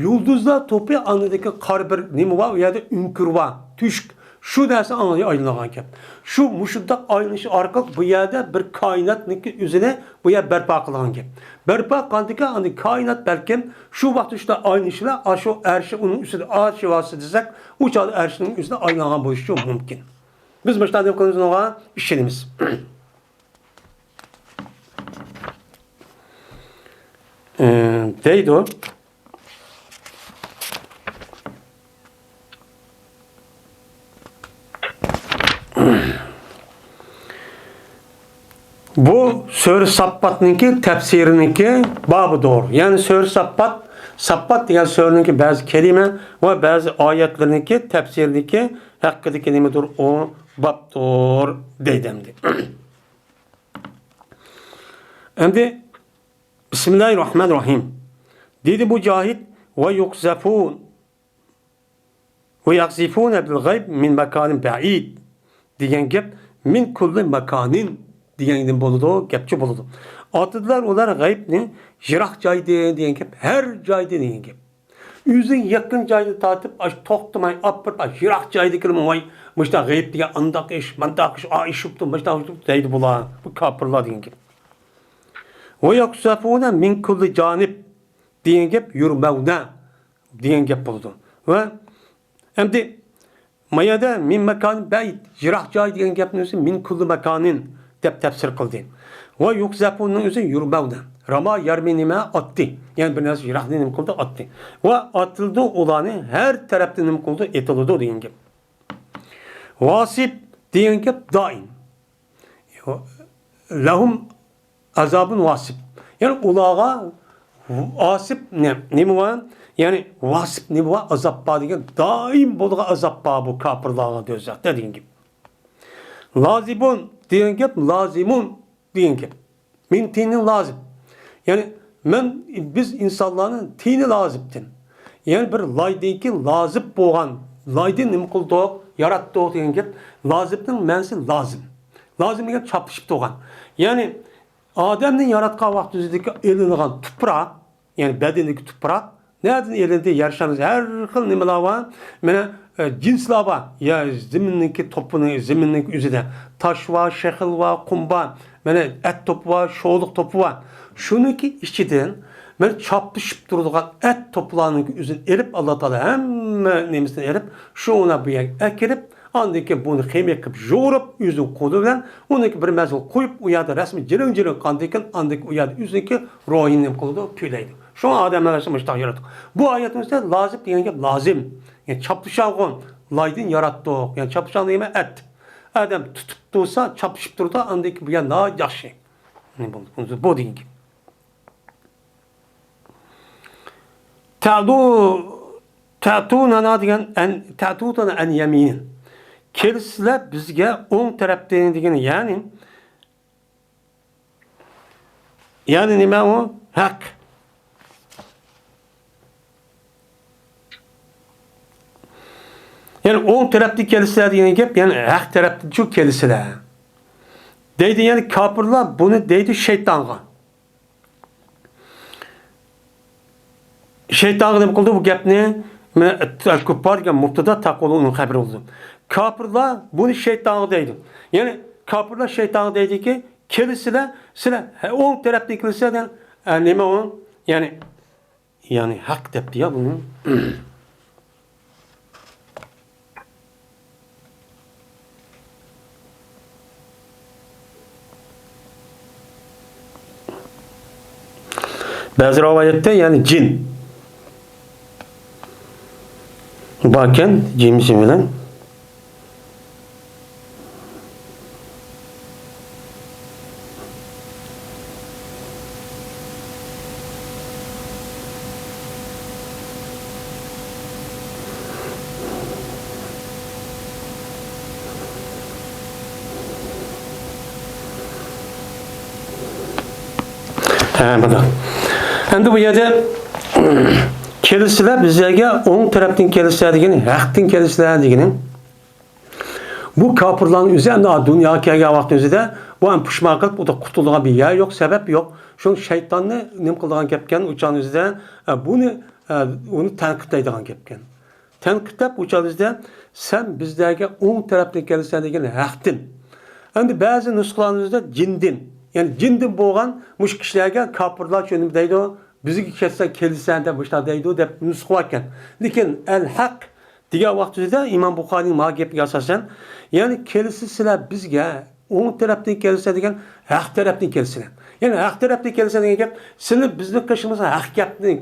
يۇلدۇزلار توپى ئاندىكى قارا بىر نېمە بار، ئۇ يەردە ئۆڭكۈر بار، تۆشۈك. شۇ نەرسە ئاڭا ئايلانغان گەپ. شۇ مۇشۇنداق ئايلىنىش ئارقىلىق بۇ يەردە بىر كائىناتنىڭكى ئۆزىنى بۇ يەر بەرپا قىلغان گەپ. بەرپا قىلغاندىكىن ئاندىن كائىنات بەلكىم شۇ ۋاقىتتا شۇنداق ئايلىنىش بىلەن ئاشۇ ئەرشى ئۇنىڭ ئۈستىدە ئارشى ۋاسىتە دېسەك، ئۇ چاغدا ئەرشىنىڭ ئۆزىدە ئايلانغان بولۇشى مۇمكىن. بىز مۇشۇنداق دەپ قويىمىز، ئۇنىڭغا ئىشىنىمىز. ئى، دەيدۇ. بۇ سۈرە ساففاتنىڭكى تەپسىرىنىڭكى بابىدۇر. يەنى سۈرە ساففات، ساففات دېگەن سۈرىنىڭكى بەزى كەلىمە ۋە بەزى ئايەتلىرىنىڭكى تەپسىرىنىڭكى ھەققىدىكى نېمىدۇر، ئۇ بابتۇر دەيدۇ ئەمدى. ئەمدى بىسمىللاھىررەھمانىررەھىم. دېدى مۇجاھىد، ۋە يۇقزەفۇن، ۋە يەقزىفۇنە بىل غەيب مىن ماكانىن بەئىد دېگەن گەپ، مىن كۇللى ماكانىن دېگەندىن بولىدۇ، گەپچە بولىدۇ. ئاتىدىلار ئۇلار غەيبنى يىراق جايدىن دېگەن گەپ، ھەر جايدىن دېگەن گەپ. ئۆزى يېقىن جايدىن تارتىپ، ئاش توختىماي ئاپىرىپ، ئاش يىراق جايدىكىلىرمۇ، ۋاي، مۇشۇنداق غەيب دېگەن ئانداق ئىش، مانداق ئىش، ئا ئىش بوپتۇ، مۇشۇنداق ئىش بوپتۇ دەيدۇ بۇلار. بۇ كاپىرلار دېگەن گەپ. ۋە يۇقزەفۇنە مىن كۇللى جانىب دېگەن گەپ، يۇرمەۋنە دېگەن گەپ بولىدۇ. ۋە ئەمدى ما يەردە مىن ماكانىن بەئىد، يىراق جاي دېگەن گەپنىڭ ئۆزى مىن كۇللى ماكانىن دەپ تەپسىر قىلدى. ۋە يۇقزەفۇننىڭ ئۆزى يۇرمەۋنە. رەما يەرمى نېمە؟ ئاتتى. يەنى بىر نەرسە يىراقنى نېمە قىلدى؟ ئاتتى. ۋە ئاتىلىدۇ ئۇلارنى ھەر تەرەپتىن نېمە قىلىدۇ؟ ئېتىلىدۇ دېگەن گەپ. ۋاسىب دېگەن گەپ دائىم. لەھۇم ئازابۇن ۋاسىب. يەنى ئۇلارغا ئاسىب نە-، نېمە بار؟ يەنى ۋاسىب نېمە بار؟ ئازاب بار دېگەن، دائىم بولىدىغان ئازاب بار بۇ كاپىرلارغا دوزاختا دېگەن گەپ. لازىبۇن دېگەن گەپ، لازىمۇن دېگەن گەپ. مىن تىنىن لازىب. يەنى مەن، بىز ئىنسانلارنى تىنى لازىبتىن. يەنى بىر لايدىنكى لازىب بولغان، لايدىن نېمە قىلدۇق؟ ياراتتۇق دېگەن گەپ. لازىبنىڭ مەنىسى لازىم. لازىم دېگەن چاپلىشىپ تۇرغان. يەنى ئادەمنى ياراتقان ۋاقتىمىزدىكى ئېلىنغان تۇپراق، يەنى بەدىنىدىكى تۇپراق، نەدىن ئېلىندى؟ يەر شارىمىزدا ھەر خىل نېمىلەر بار. مانا، ئە، جىنسلار بار. يا زېمىننىڭكى توپىنى، زېمىننىڭكى ئۆزىدە تاش بار، شېخىل بار، قۇم بار. مانا ئەت توپى بار، شولۇق توپى بار. شۇنىڭكى ئىچىدىن مانا چاپلىشىپ تۇرىدىغان ئەت توپىلارنىڭكى ئۆزىنى ئېلىپ، ئاللا تائالا ھەممە نېمىسىنى ئېلىپ، شۇنى بۇ يەرگە ئەكىرىپ، ئاندىن كېيىن بۇنى خىمىيە قىلىپ يورۇپ، ئۆزىنىڭ قولى بىلەن ئۇنىڭكى بىر مەزگىل قويۇپ، ئۇ يەردە رەسمىي جىرىڭ-جىرىڭ قىلغاندىن كېيىن، ئاندىن كېيىن ئۇ يەردە ئۆزىنىڭكى روھىنى نېمە قىلىدۇ؟ تۈگلەيدۇ. شۇڭا ئادەم ئەلەيھىسسالام مۇشۇنداق ياراتتۇق. بۇ ئايەتنىڭ ئىچىدە لازىب دېگەن گەپ لازىم. يەنى چاپلىشالغۇ لايدىن ياراتتۇق. يەنى چاپلىشالغۇ نېمە؟ ئەت. ئادەم تۇتۇپ تۇرسا، چاپلىشىپ تۇرىدۇ، ئاندىن كېيىن بۇ يەر ناھايىتى ياخشى. نېمە بولدى؟ بۇ دېگەن گەپ. تەتۇ، تەتۇنەنا دېگەن، ئەن، تەتۇنەنا ئەن يەمىنىن. كېلىسىلەر بىزگە ئوڭ تەرەپتىن دېگىنى، يەنى، يەنى نېمە ئۇ؟ ھەق. يەنى ئوڭ تەرەپتىن كېلىسىلەر دېگەن گەپ، يەنى ھەق تەرەپتىنچۇ كېلىسىلەر. دەيدۇ، يەنى كاپىرلار بۇنى دەيدۇ شەيتانغا. شەيتانغا نېمە قىلدى بۇ گەپنى؟ مەن ئەل-كۇپپار دېگەن مۇبتەدا، تەقۇلۇ ئۇنىڭ خەۋىرى بولىدۇ. كاپىرلار بۇنى شەيتانغا دەيدۇ. يەنى كاپىرلار شەيتانغا دەيدۇكى، كېلىسىلەر، سىلەر، ھە، ئوڭ تەرەپتىن كېلىسىلەر دېگەن، ئە، نېمە ئۇ؟ يەنى، يەنى ھەق دەپتۇ يا بۇنى. بەزى رىۋايەتتە يەنى جىن باركەن، جىم ئىسمى بىلەن. ھە، مانا. ئەمدى بۇ يەردە كېلىسىلەر بىزلەرگە ئوڭ تەرەپتىن كېلىسىلەر دېگىنى، ھەقتىن كېلىسىلەر دېگىنى. بۇ كاپىرلارنىڭ ئۆزى ئەمدى دۇنياغا كەلگەن ۋاقتى ئۆزىدە بۇ ھەم پۇشمان قىلىپ، ئۇدا قۇتۇلىدىغان بىر يەر يوق، سەۋەب يوق. شۇڭا شەيتاننى نېمە قىلىدىغان گەپكەن، ئۇ چاغنىڭ ئۆزىدە، ئە، بۇنى، ئە، ئۇنى تەنقىدلەيدىغان گەپكەن. تەنقىدلەپ ئۇ چاغنىڭ ئۆزىدە، سەن بىزلەرگە ئوڭ تەرەپتىن كېلىسەن دېگەن ھەقتىن. ئەمدى بەزى نۇسخىلارنىڭ ئۆزىدە جىندىن، يەنى جىندىن بولغان مۇشۇ كىشىلەرگە كاپىرلار شۇ نېمە دەيدۇ، بىزگە كەلسەڭ كېلىسەن دەپ مۇشۇنداق دەيدۇ دەپ نۇسخا باركەن. لېكىن ئەل ھەق دېگەن ۋاقتىدا ئىمام بۇخارىنىڭ مانا گېپىگە ئاساسەن، يەنى كېلىسە سىلەر بىزگە ئوڭ تەرەپتىن كېلىسە دېگەن ھەق تەرەپتىن كېلىسىلەر. يەنى ھەق تەرەپتىن كېلىسە دېگەن گەپ، سىلەر بىزنىڭ قېشىمىزغا ھەق گەپنى،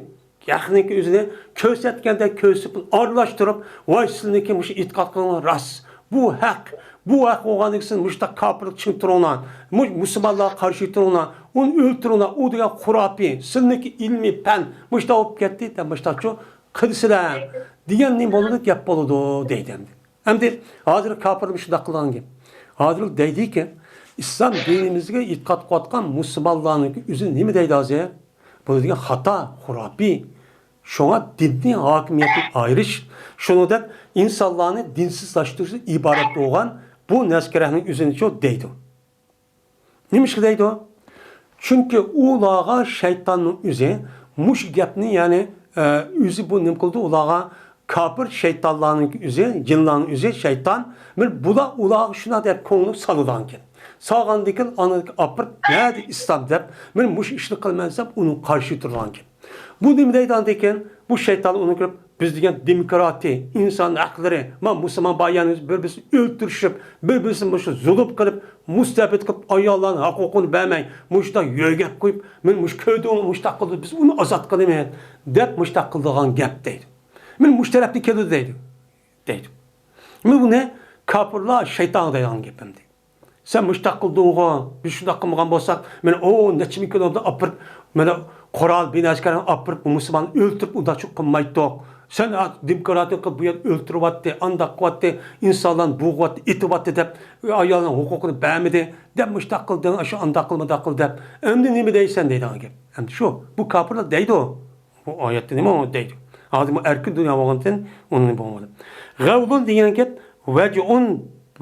ھەقنىڭكى ئۆزىنى كۆرسەتكەندەك كۆرسىتىپ ئارىلاشتۇرۇپ، ۋاي سىلىنىڭكى مۇشۇ ئېتىقادىڭلار راست، بۇ ھەق، بۇ ھەق بولغاندىكىن سىز مۇشۇنداق كاپىرلىق چىڭ تۇرۇڭلار، مۇ-، مۇسۇلمانلارغا قارشى تۇرۇڭلار، ئۇنى ئۆلتۈرۈڭلار، ئۇ دېگەن خۇراپىي، سىلىنىڭكى ئىلمىي پەن مۇشۇنداق بولۇپ كەتتى دەپ مۇشۇنداقچۇ قىلىسىلەر دېگەن نېمە بولىدۇ، گەپ بولىدۇ دەيدۇ ئەمدى. ئەمدى ھازىر كاپىرلار شۇنداق قىلغان گەپ. ھازىر دەيدىكى، ئىسلام دىنىمىزگە ئېتىقاد قىلىۋاتقان مۇسۇلمانلارنىڭكى ئۆزى نېمە دەيدۇ ھازىر؟ بۇ دېگەن خاتا، خۇراپىي. شۇڭا دىننى ھاكىمىيەتتىن ئايرىش، شۇنىڭدەك ئىنسانلارنى دىنسىزلاشتۇرۇشتىن ئىبارەت بولغان بۇ نەسكەرەھنىڭ ئۆزىنىچۇ دەيدۇ. نېمىشقا دەيدۇ؟ چۈنكى ئۇلارغا شەيتاننىڭ ئۆزى مۇشۇ گەپنى، يەنى، ئە، ئۆزى بۇ نېمە قىلدى؟ ئۇلارغا كاپىر شەيتانلارنىڭ ئۆزى، جىنلارنىڭ ئۆزى شەيتان. بىر بۇلار ئۇلارغا شۇنداق دەپ كۆڭلى سالىدىغانكەن. سالغاندىكىن ئاندىن ئاپىرىپ، نەدە ئىسلام دەپ، مەن مۇشۇ ئىشنى قىلىمەن دەپ ئۇنىڭغا قارشى تۇرىدىغانكەن. بۇ نېمە دەيدىغاندىكىن، بۇ شەيتان ئۇنى كۆرۈپ، بىز دېگەن دېموكراتىيە، ئىنسان ھەقلىرى، ما مۇسۇلمان بار يەرنى بىر-بىرسىنى ئۆلتۈرۈشۈپ، بىر-بىرسىنى مۇشۇ زۇلۇم قىلىپ، مۇستەبىت قىلىپ، ئاياللارنى ھوقۇقىنى بەرمەي، مۇشۇنداق يۆگەپ قويۇپ، مەن مۇشۇ كۆردۈڭمۇ، مۇشۇنداق قىلدى، بىز ئۇنى ئازاد قىلىمىز دەپ مۇشۇنداق قىلىدىغان گەپ دەيدۇ. مەن مۇشۇ تەرەپتىن كېلىدۇ دەيدۇ، دەيدۇ. مەن بۇنى كاپىرلار شەيتانغا دەيدىغان گەپ ئەمدى. سەن مۇشتاق قىلدىڭغۇ، بىز شۇنداق قىلمىغان بولساق، مانا ئۇ نەچچە مىڭ كىلومېتىر ئاپىرىپ، مانا قورال، بىنە ئەسكەرنى ئاپىرىپ، مۇسۇلماننى ئۆلتۈرۈپ، ئۇنداق چۇ قىلمايتتۇق. سەن دېموكراتىيە قىلىپ، بۇ يەردە ئۆلتۈرۈۋەتتى، ئانداق قىلىۋەتتى، ئىنسانلارنى بوغۇۋەتتى، ئېتىۋەتتى دەپ، ئايالنىڭ ھوقۇقىنى بەرمىدى، دەپ مۇشتاق قىلدىڭ، شۇ ئانداق قىل، مۇنداق قىل دەپ. ئەمدى نېمە دەيسەن دەيدىغان گەپ. ئەمدى شۇ، بۇ كاپىرلار دەيدۇ. بۇ ئايەتتە نېمە دەيدۇ؟ ھازىر بۇ ئەركىن دۇنيا بولغاندىن ئۇنى بولمىدى. غەۋلۇن دېگەن گەپ ۋەجئۇن،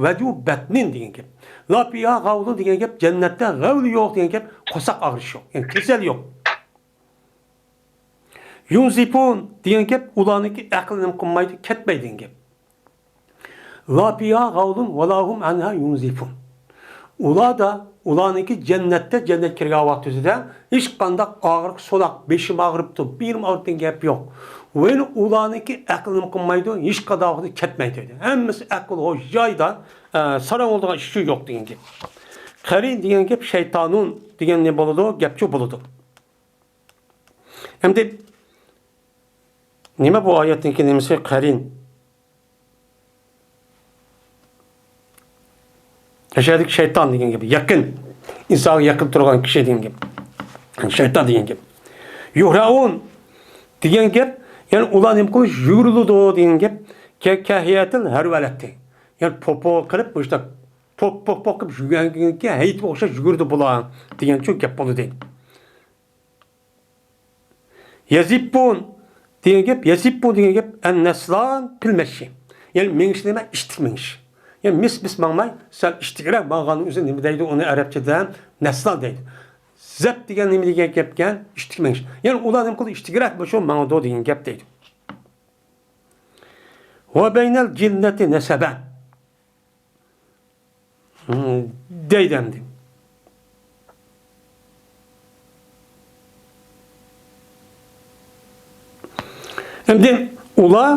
ۋەجئۇ بەتنىن دېگەن گەپ. لا فىھا غەۋلۇن دېگەن گەپ جەننەتتە غەۋل يوق دېگەن گەپ، قورساق ئاغرىش يوق، يەنى كېسەل يوق. يۇنزىفۇن دېگەن گەپ ئۇلارنىڭكى ئەقلى نېمە قىلمايدۇ، كەتمەيدۇ دېگەن گەپ. لا فىھا غەۋلۇن ۋە لا ھۇم ئەنھا يۇنزىفۇن. ئۇلاردا، ئۇلارنىڭكى جەننەتتە، جەننەت كىرگەن ۋاقتىدا ھېچقانداق ئاغرىق، سولاق، بېشىم ئاغرىپتۇ، بېلىم ئاغرىپتۇ دېگەن گەپ يوق. ۋە ئۇلارنىڭكى ئەقلى نېمە قىلمايدۇ، ھېچقانداق ۋاقىتتا كەتمەيدۇ. ھەممىسى ئەقىل ھوش جايدا، ئە، ساراڭ بولىدىغان ئىش يوق دېگەن گەپ. قەرىن دېگەن گەپ شەيتانۇن دېگەن نېمە بولىدۇ؟ گەپچۇ بولىدۇ. ئەمدى نېمە بۇ ئايەتنىڭكى نېمىسى قەرىن؟ ئەشەدىكى شەيتان دېگەن گەپ. يېقىن. ئىنسانغا يېقىن تۇرغان كىشى دېگەن گەپ. شەيتان دېگەن گەپ. يۇھرەئۇن دېگەن گەپ، يەنى ئۇلار نېمە قىلىش يۈگۈرۈلىدۇ دېگەن گەپ. كە-، كەھىيەتىل ھەرۋەلەتتى. يەنى پوپو قىلىپ، مۇشۇنداق پوپ، پوپ، پوپ قىلىپ يۈگۈرگەنكى ھەيتىگە ئوخشاش يۈگۈرىدۇ بۇلار دېگەنچۇ گەپ بولدى. يەزىپپۇن دېگەن گەپ، يەزىپپۇن دېگەن گەپ، ئەن نەسلان پىل مەشى. يەنى مېڭىش نېمە؟ ئىتتىك مېڭىش. يەنى مىس-مىس ماڭماي، سەل ئىتتىكرەك ماڭغاننىڭ ئۆزى نېمە دەيدۇ؟ ئۇنى ئەرەبچىدە نەسلان دەيدۇ. زەپ دېگەن نېمە دېگەن گەپكەن؟ ئىشتىكى مېڭىش. يەنى ئۇلار نېمە قىلدى؟ ئىشتىكىرەك بولۇشۇ ماڭىدۇ دېگەن گەپ دەيدۇ. ۋە بەينەل جىننەتى نەسەبەن. دەيدۇ ئەمدى. ئەمدى ئۇلار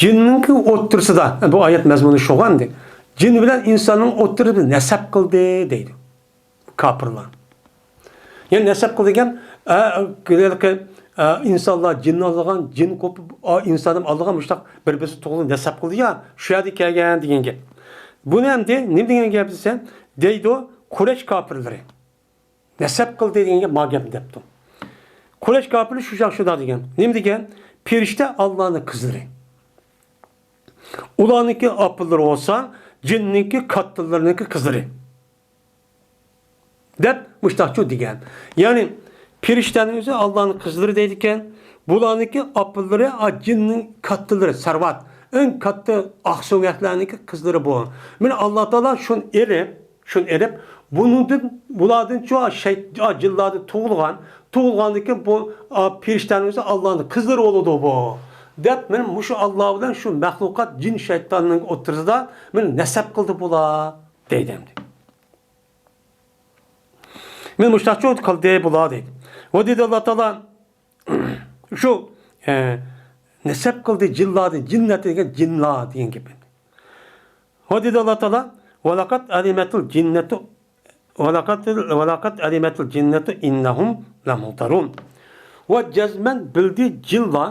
جىننىڭكى ئوتتۇرىسىدا، بۇ ئايەت مەزمۇنى شۇغۇ ئەمدى. جىن بىلەن ئىنساننىڭ ئوتتۇرىسىدا نەسەب قىلدى دەيدۇ. كاپىرلار. يەنى نەسەب قىلدى دېگەن، ئە، ھېلىقى، ئە، ئىنسانلار جىننى ئالىدىغان، جىن قوپۇپ، ئا، ئىنسان ئالىدىغان مۇشۇنداق بىر-بىرسى تۇغۇلۇپ نەسەب قىلدى يا، شۇ يەردە كەلگەن دېگەن گەپ. بۇنى ئەمدى نېمە دېگەن گەپ دېسە، دەيدۇ، قۇرەيش كاپىرلىرى. نەسەب قىلدى دېگەن گەپ ما گەپنى دەپتۇ. قۇرەيش كاپىرلىرى شۇ چاغ شۇنداق دېگەن. نېمە دېگەن؟ پەرىشتە ئاللانىڭ قىزلىرى. ئۇلارنىڭكى ئاپىلىرى بولسا، جىننىڭكى كاتتىلىرىنىڭكى قىزلىرى. دەپ مۇشتاقچۇ دېگەن. يەنى پەرىشتەنىڭ ئۆزى ئاللانىڭ قىزلىرى دەيدىكەن. بۇلارنىڭكى ئاپىلىرى، ئا، جىننىڭ كاتتىلىرى، سەرۋات. ئەڭ كاتتا ئاقسۆڭەكلەرنىڭكى قىزلىرى بۇ. مانا ئاللا تائالا شۇنى ئېلىپ، شۇنى ئېلىپ، بۇنىڭدىن، بۇلاردىنچۇ شەيت-، جىنلاردىن تۇغۇلغان، تۇغۇلغاندىن كېيىن بۇ، ئا، پەرىشتەنىڭ ئۆزى ئاللانىڭ قىزلىرى بولىدۇ بۇ. دەپ، مانا مۇشۇ ئاللا بىلەن شۇ مەخلۇقات، جىن شەيتاننىڭ ئوتتۇرىسىدا مانا نەسەب قىلدى بۇلار، دەيدۇ ئەمدى. مانا مۇشتاقچۇ قىلدى بۇلار دەيدۇ. ۋە دېدى ئاللا تائالا، شۇ، ئە، نەسەب قىلدى جىنلاردىن، جىننەت دېگەن جىنلار دېگەن گەپ. ۋە دېدى ئاللا تائالا، ۋەلەقەد ئەلىمەتىل جىننەتۇ، ۋەلەقەد، ۋەلەقەد ئەلىمەتىل جىننەتۇ ئىننەھۇم لەمۇھتەرۇن. ۋە جەزمەن بىلدى جىنلار،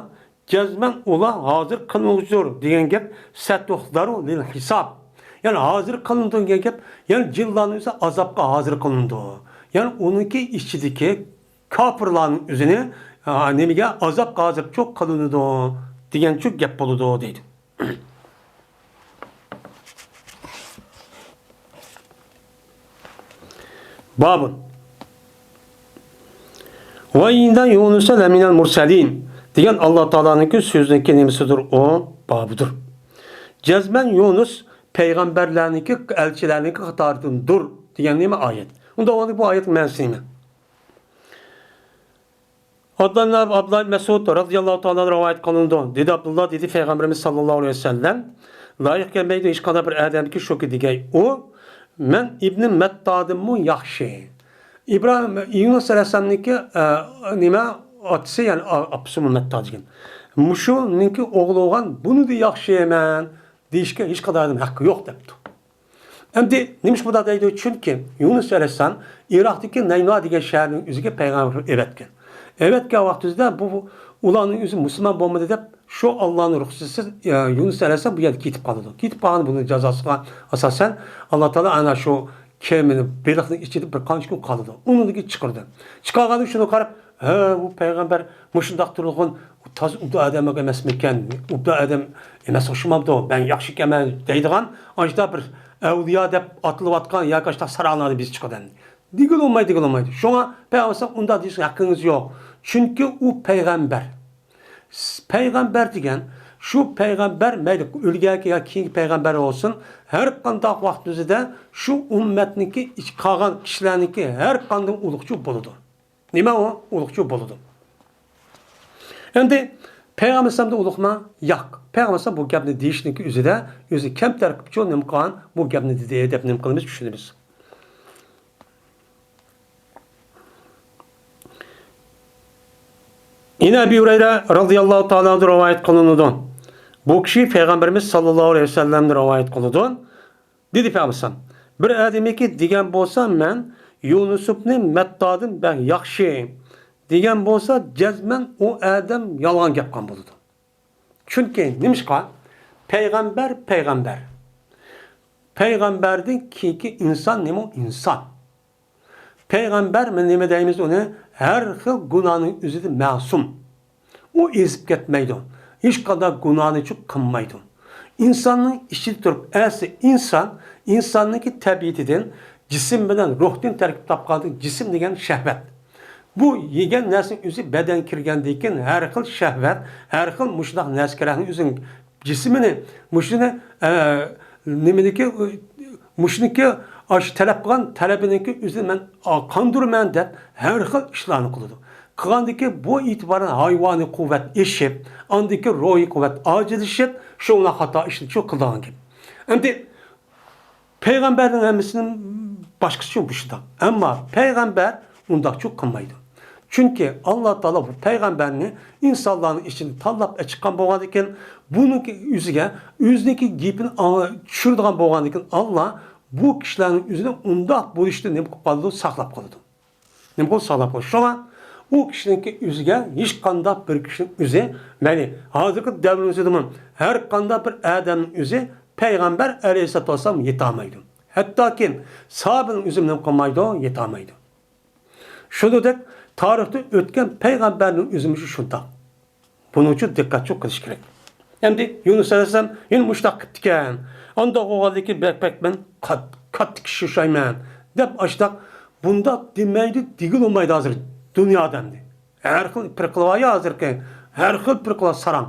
جەزمەن ئۇلار ھازىر قىلىنغۇچىدۇر دېگەن گەپ، سەتۇھزەرۇ لىل ھىساب. يەنى ھازىر قىلىنىدۇ دېگەن گەپ، يەنى جىنلارنىڭ ئۆزى ئازابقا ھازىر قىلىنىدۇ. يەنى ئۇنىڭكى ئىچىدىكى كاپىرلارنىڭ ئۆزىنى، ئا، نېمىگە، ئازابقا ھازىرچۇ قىلىنىدۇ دېگەنچۇ گەپ بولىدۇ دەيدۇ. بابۇن. ۋە ئىننە يۇنۇسە لەمىنەل مۇرسەلىن دېگەن ئاللا تائالانىڭكى سۆزىنىڭكى نېمىسىدۇر ئۇ؟ بابىدۇر. جەزمەن يۇنۇس پەيغەمبەرلەرنىڭكى، ئەلچىلەرنىڭكى قاتارىدىندۇر دېگەن نېمە ئايەت؟ ئۇندا بۇ ئايەتنىڭ مەنىسى نېمە؟ ئابدۇللا، ئابدۇللا ئىبن مەسئۇد رازىياللاھۇ تائالا رىۋايەت قىلىنىدۇ. دېدى ئابدۇللا، دېدى پەيغەمبىرىمىز ساللاللاھۇ ئەلەيھى ۋەسەللەم، لايىق كەلمەيدۇ ھېچقانداق بىر ئادەمگە شۇكى دېگەي ئۇ، مەن ئىبنى مەتتادىنمۇ ياخشى. ئىبراھىم، يۇنۇس ئەلەيھىسسالامنىڭكى، ئە، نېمە، ئاتىسى، يەنى ئا-، ئاپىسىمۇ مەتتا دېگەن. مۇشۇنىڭكى ئوغلى بولغان بۇنىدىن ياخشى مەن دېيىشكە ھېچقانداق ئادەم ھەققى يوق دەپتۇ. ئەمدى نېمىشقا بۇنداق دەيدۇ؟ چۈنكى يۇنۇس ئەلەيھىسسالام ئىراقتىكى نەينۇا دېگەن شەھەرنىڭ ئۆزىگە پەيغەمبەر ئەۋەتكەن. ئەۋەتكەن ۋاقتىدا بۇ، ئۇلارنىڭ ئۆزى مۇسۇلمان بولمىدى دەپ، شۇ ئاللانىڭ رۇخسىتىسىز، ئە، يۇنۇس ئەلەيھىسسالام بۇ يەردە كېتىپ قالىدۇ. كېتىپ قالغان بۇنىڭ جازاسىغا ئاساسەن، ئاللا تائالا ئەنە شۇ كېمىنى، بېلىقنىڭ ئىچىدە بىر قانچە كۈن قالىدۇ. ئۇنىڭدىن كېيىن چىقىرىدۇ. چىقارغاندىن كېيىن شۇنى قارىپ، ھە، بۇ پەيغەمبەر مۇشۇنداق تۇرغۇن، تازا ئوبدان ئادەم ئەمەسمىكەن، ئوبدان ئادەم ئەمەس ئوخشىمامدۇ، مەن ياخشى ئىكەنمەن دەيدىغان، ئاشۇنداق بىر ئەۋلىيا دەپ ئاتىلىۋاتقان ياكى ئاشۇنداق ساراڭلارنى بىز چىقىدۇ ئەمدى. دېگىلى بولمايدۇ، دېگىلى بولمايدۇ. شۇڭا پەيغەمبەر ئۇنداق دېيىشكە ھەققىڭىز يوق. چۈنكى ئۇ پەيغەمبەر. پەيغەمبەر دېگەن، شۇ پەيغەمبەر، مەيلى ئۆلگەن ياكى كېيىنكى پەيغەمبەر بولسۇن، ھەر قانداق ۋاقىت ئۆزىدە شۇ ئۈممەتنىڭكى، قالغان كىشىلەرنىڭكى ھەر قاندىن ئۇلۇغچۇ بولىدۇ. نېمە ئۇ؟ ئۇلۇغچۇ بولىدۇ. ئەمدى پەيغەمبەر ئەلەيھىسسالامدىن ئۇلۇغما؟ ياق. پەيغەمبەر ئەلەيھىسسالام بۇ گەپنى دېيىشنىڭكى ئۆزىدە، ئۆزى كەمتەر قىلىپچۇ، نېمە قىلغان، بۇ گەپنى دېدى دەپ نېمە قىلىمىز، چۈشىنىمىز. يەنە ئەبى ھۇرەيرە رازىياللاھۇ تائالا ئەنھۇ رىۋايەت قىلىنىدۇ. بۇ كىشى پەيغەمبىرىمىز ساللاللاھۇ ئەلەيھى ۋەسەللەمدىن رىۋايەت قىلىدۇ. دېدى پەيغەمبەر، بىر ئادەمكى دېگەن بولسا، مەن يۇنۇس ئىبنى مەتتادىن بەك ياخشى دېگەن بولسا، جەزمەن ئۇ ئادەم يالغان گەپ قىلغان بولىدۇ. چۈنكى نېمىشقا؟ پەيغەمبەر، پەيغەمبەر. پەيغەمبەردىن كېيىنكى ئىنسان نېمە؟ ئىنسان. پەيغەمبەر نېمە دەيمىز ئۇنى؟ ھەر خىل گۇناھنىڭ ئۆزىدىن مەسۇم. ئۇ ئېزىپ كەتمەيدۇ. ھېچقانداق گۇناھنىچۇ قىلمايدۇ. ئىنساننىڭ ئىچىدە تۇرۇپ، ئەسلى ئىنسان، ئىنساننىڭكى تەبىئىتىدىن جىسىم بىلەن روھتىن تەركىب تاپقان جىسىم دېگەن شەھۋەت. بۇ يېگەن نەرسىنىڭ ئۆزى بەدەن كىرگەندىن كېيىن ھەر خىل شەھۋەت، ھەر خىل مۇشۇنداق نەرسە كىرەرنىڭ ئۆزىنىڭ جىسمىنى، مۇشۇنى، ئە، نېمىنىكى، مۇشۇنىكى ئاشۇ تەلەپ قىلغان تەلىپىنىڭكى ئۆزىنى مەن، ئا، قاندۇرىمەن دەپ ھەر خىل ئىشلارنى قىلىدۇ. قىلغاندىن كېيىن بۇ ئېتىبارەن ھايۋانىي قۇۋۋەت ئېشىپ، ئاندىن كېيىن روھىي قۇۋۋەت ئاجىزلىشىپ، شۇ بىلەن خاتا ئىشنى شۇ قىلىدىغان گەپ. ئەمدى پەيغەمبەرنىڭ ھەممىسىنىڭ باشقىچە بۇ شۇنداق. ئەمما پەيغەمبەر ئۇنداقچۇ قىلمايدۇ. چۈنكى ئاللا تائالا بۇ پەيغەمبەرنى ئىنسانلارنىڭ ئىچىدىن تاللاپ ئەچىققان بولغاندىكىن، بۇنىڭكى ئۆزىگە، ئۆزىنىڭكى گېپىنى ئاڭ-، چۈشۈرىدىغان بولغاندىكىن، ئاللا بۇ كىشىلەرنىڭ ئۆزىنى ئۇنداق بولۇشتىن نېمە قىلىپ قالىدۇ؟ ساقلاپ قالىدۇ. نېمە قىلىدۇ؟ ساقلاپ قالىدۇ. شۇڭا ئۇ كىشىنىڭكى ئۆزىگە ھېچقانداق بىر كىشىنىڭ ئۆزى، مەيلى ھازىرقى دەۋرىمىزدىمۇ ھەر قانداق بىر ئادەمنىڭ ئۆزى پەيغەمبەر ئەلەيھىسسالاتۇ ۋەسسالام يېتەلمەيدۇ. ھەتتاكى ساھابىنىڭ ئۆزى نېمە قىلمايدۇ؟ يېتەلمەيدۇ. شۇنىڭدەك تارىختا ئۆتكەن پەيغەمبەرنىڭ ئۆزىمۇ شۇنداق. بۇنىڭ ئۈچۈن دىققەتچىلىك قىلىش كېرەك. ئەمدى يۇنۇس ئەلەيھىسسالام يەنە مۇشۇنداق قىپتىكەن. ئانداق بولغاندىكىن بەك بەك مەن قات-، كاتتا كىشى ئوخشايمەن دەپ ئاشۇنداق بۇنداق دېمەيدۇ، دېگىلى بولمايدۇ ھازىر دۇنيادا ئەمدى. ھەر خىل پىرقىلار بار ھازىرقى، ھەر خىل پىرقىلار ساراڭ.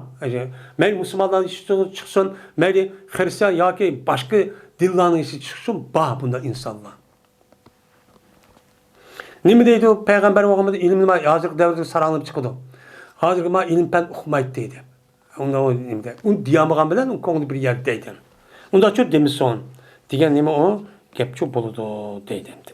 مەيلى مۇسۇلمانلارنىڭ ئىچىدىن چىقسۇن، مەيلى خىرىستىيان ياكى باشقا دىنلارنىڭ ئىچىدىن چىقسۇن، بار بۇنداق ئىنسانلار. نېمە دەيدۇ؟ پەيغەمبەر بولغاندا ئىلىمنى ما-، ھازىرقى دەۋردە ساراڭلىنىپ چىقىدۇ. ھازىرقى ما ئىلىم پەن ئۇقمايدۇ دەيدۇ. ئۇنى، ئۇنى نېمە دەي-، ئۇنى دېيەلمىگەن بىلەن ئۇ كۆڭلى بىر يەردە دەيدۇ. ئۇنداقچۇ دېمىسۇن دېگەن نېمە ئۇ؟ گەپچۇ بولىدۇ دەيدۇ ئەمدى.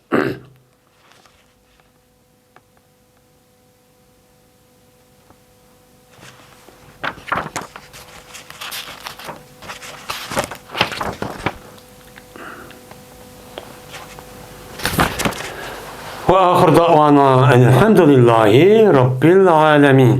وآخر دعوانا أن الحمد لله رب العالمين.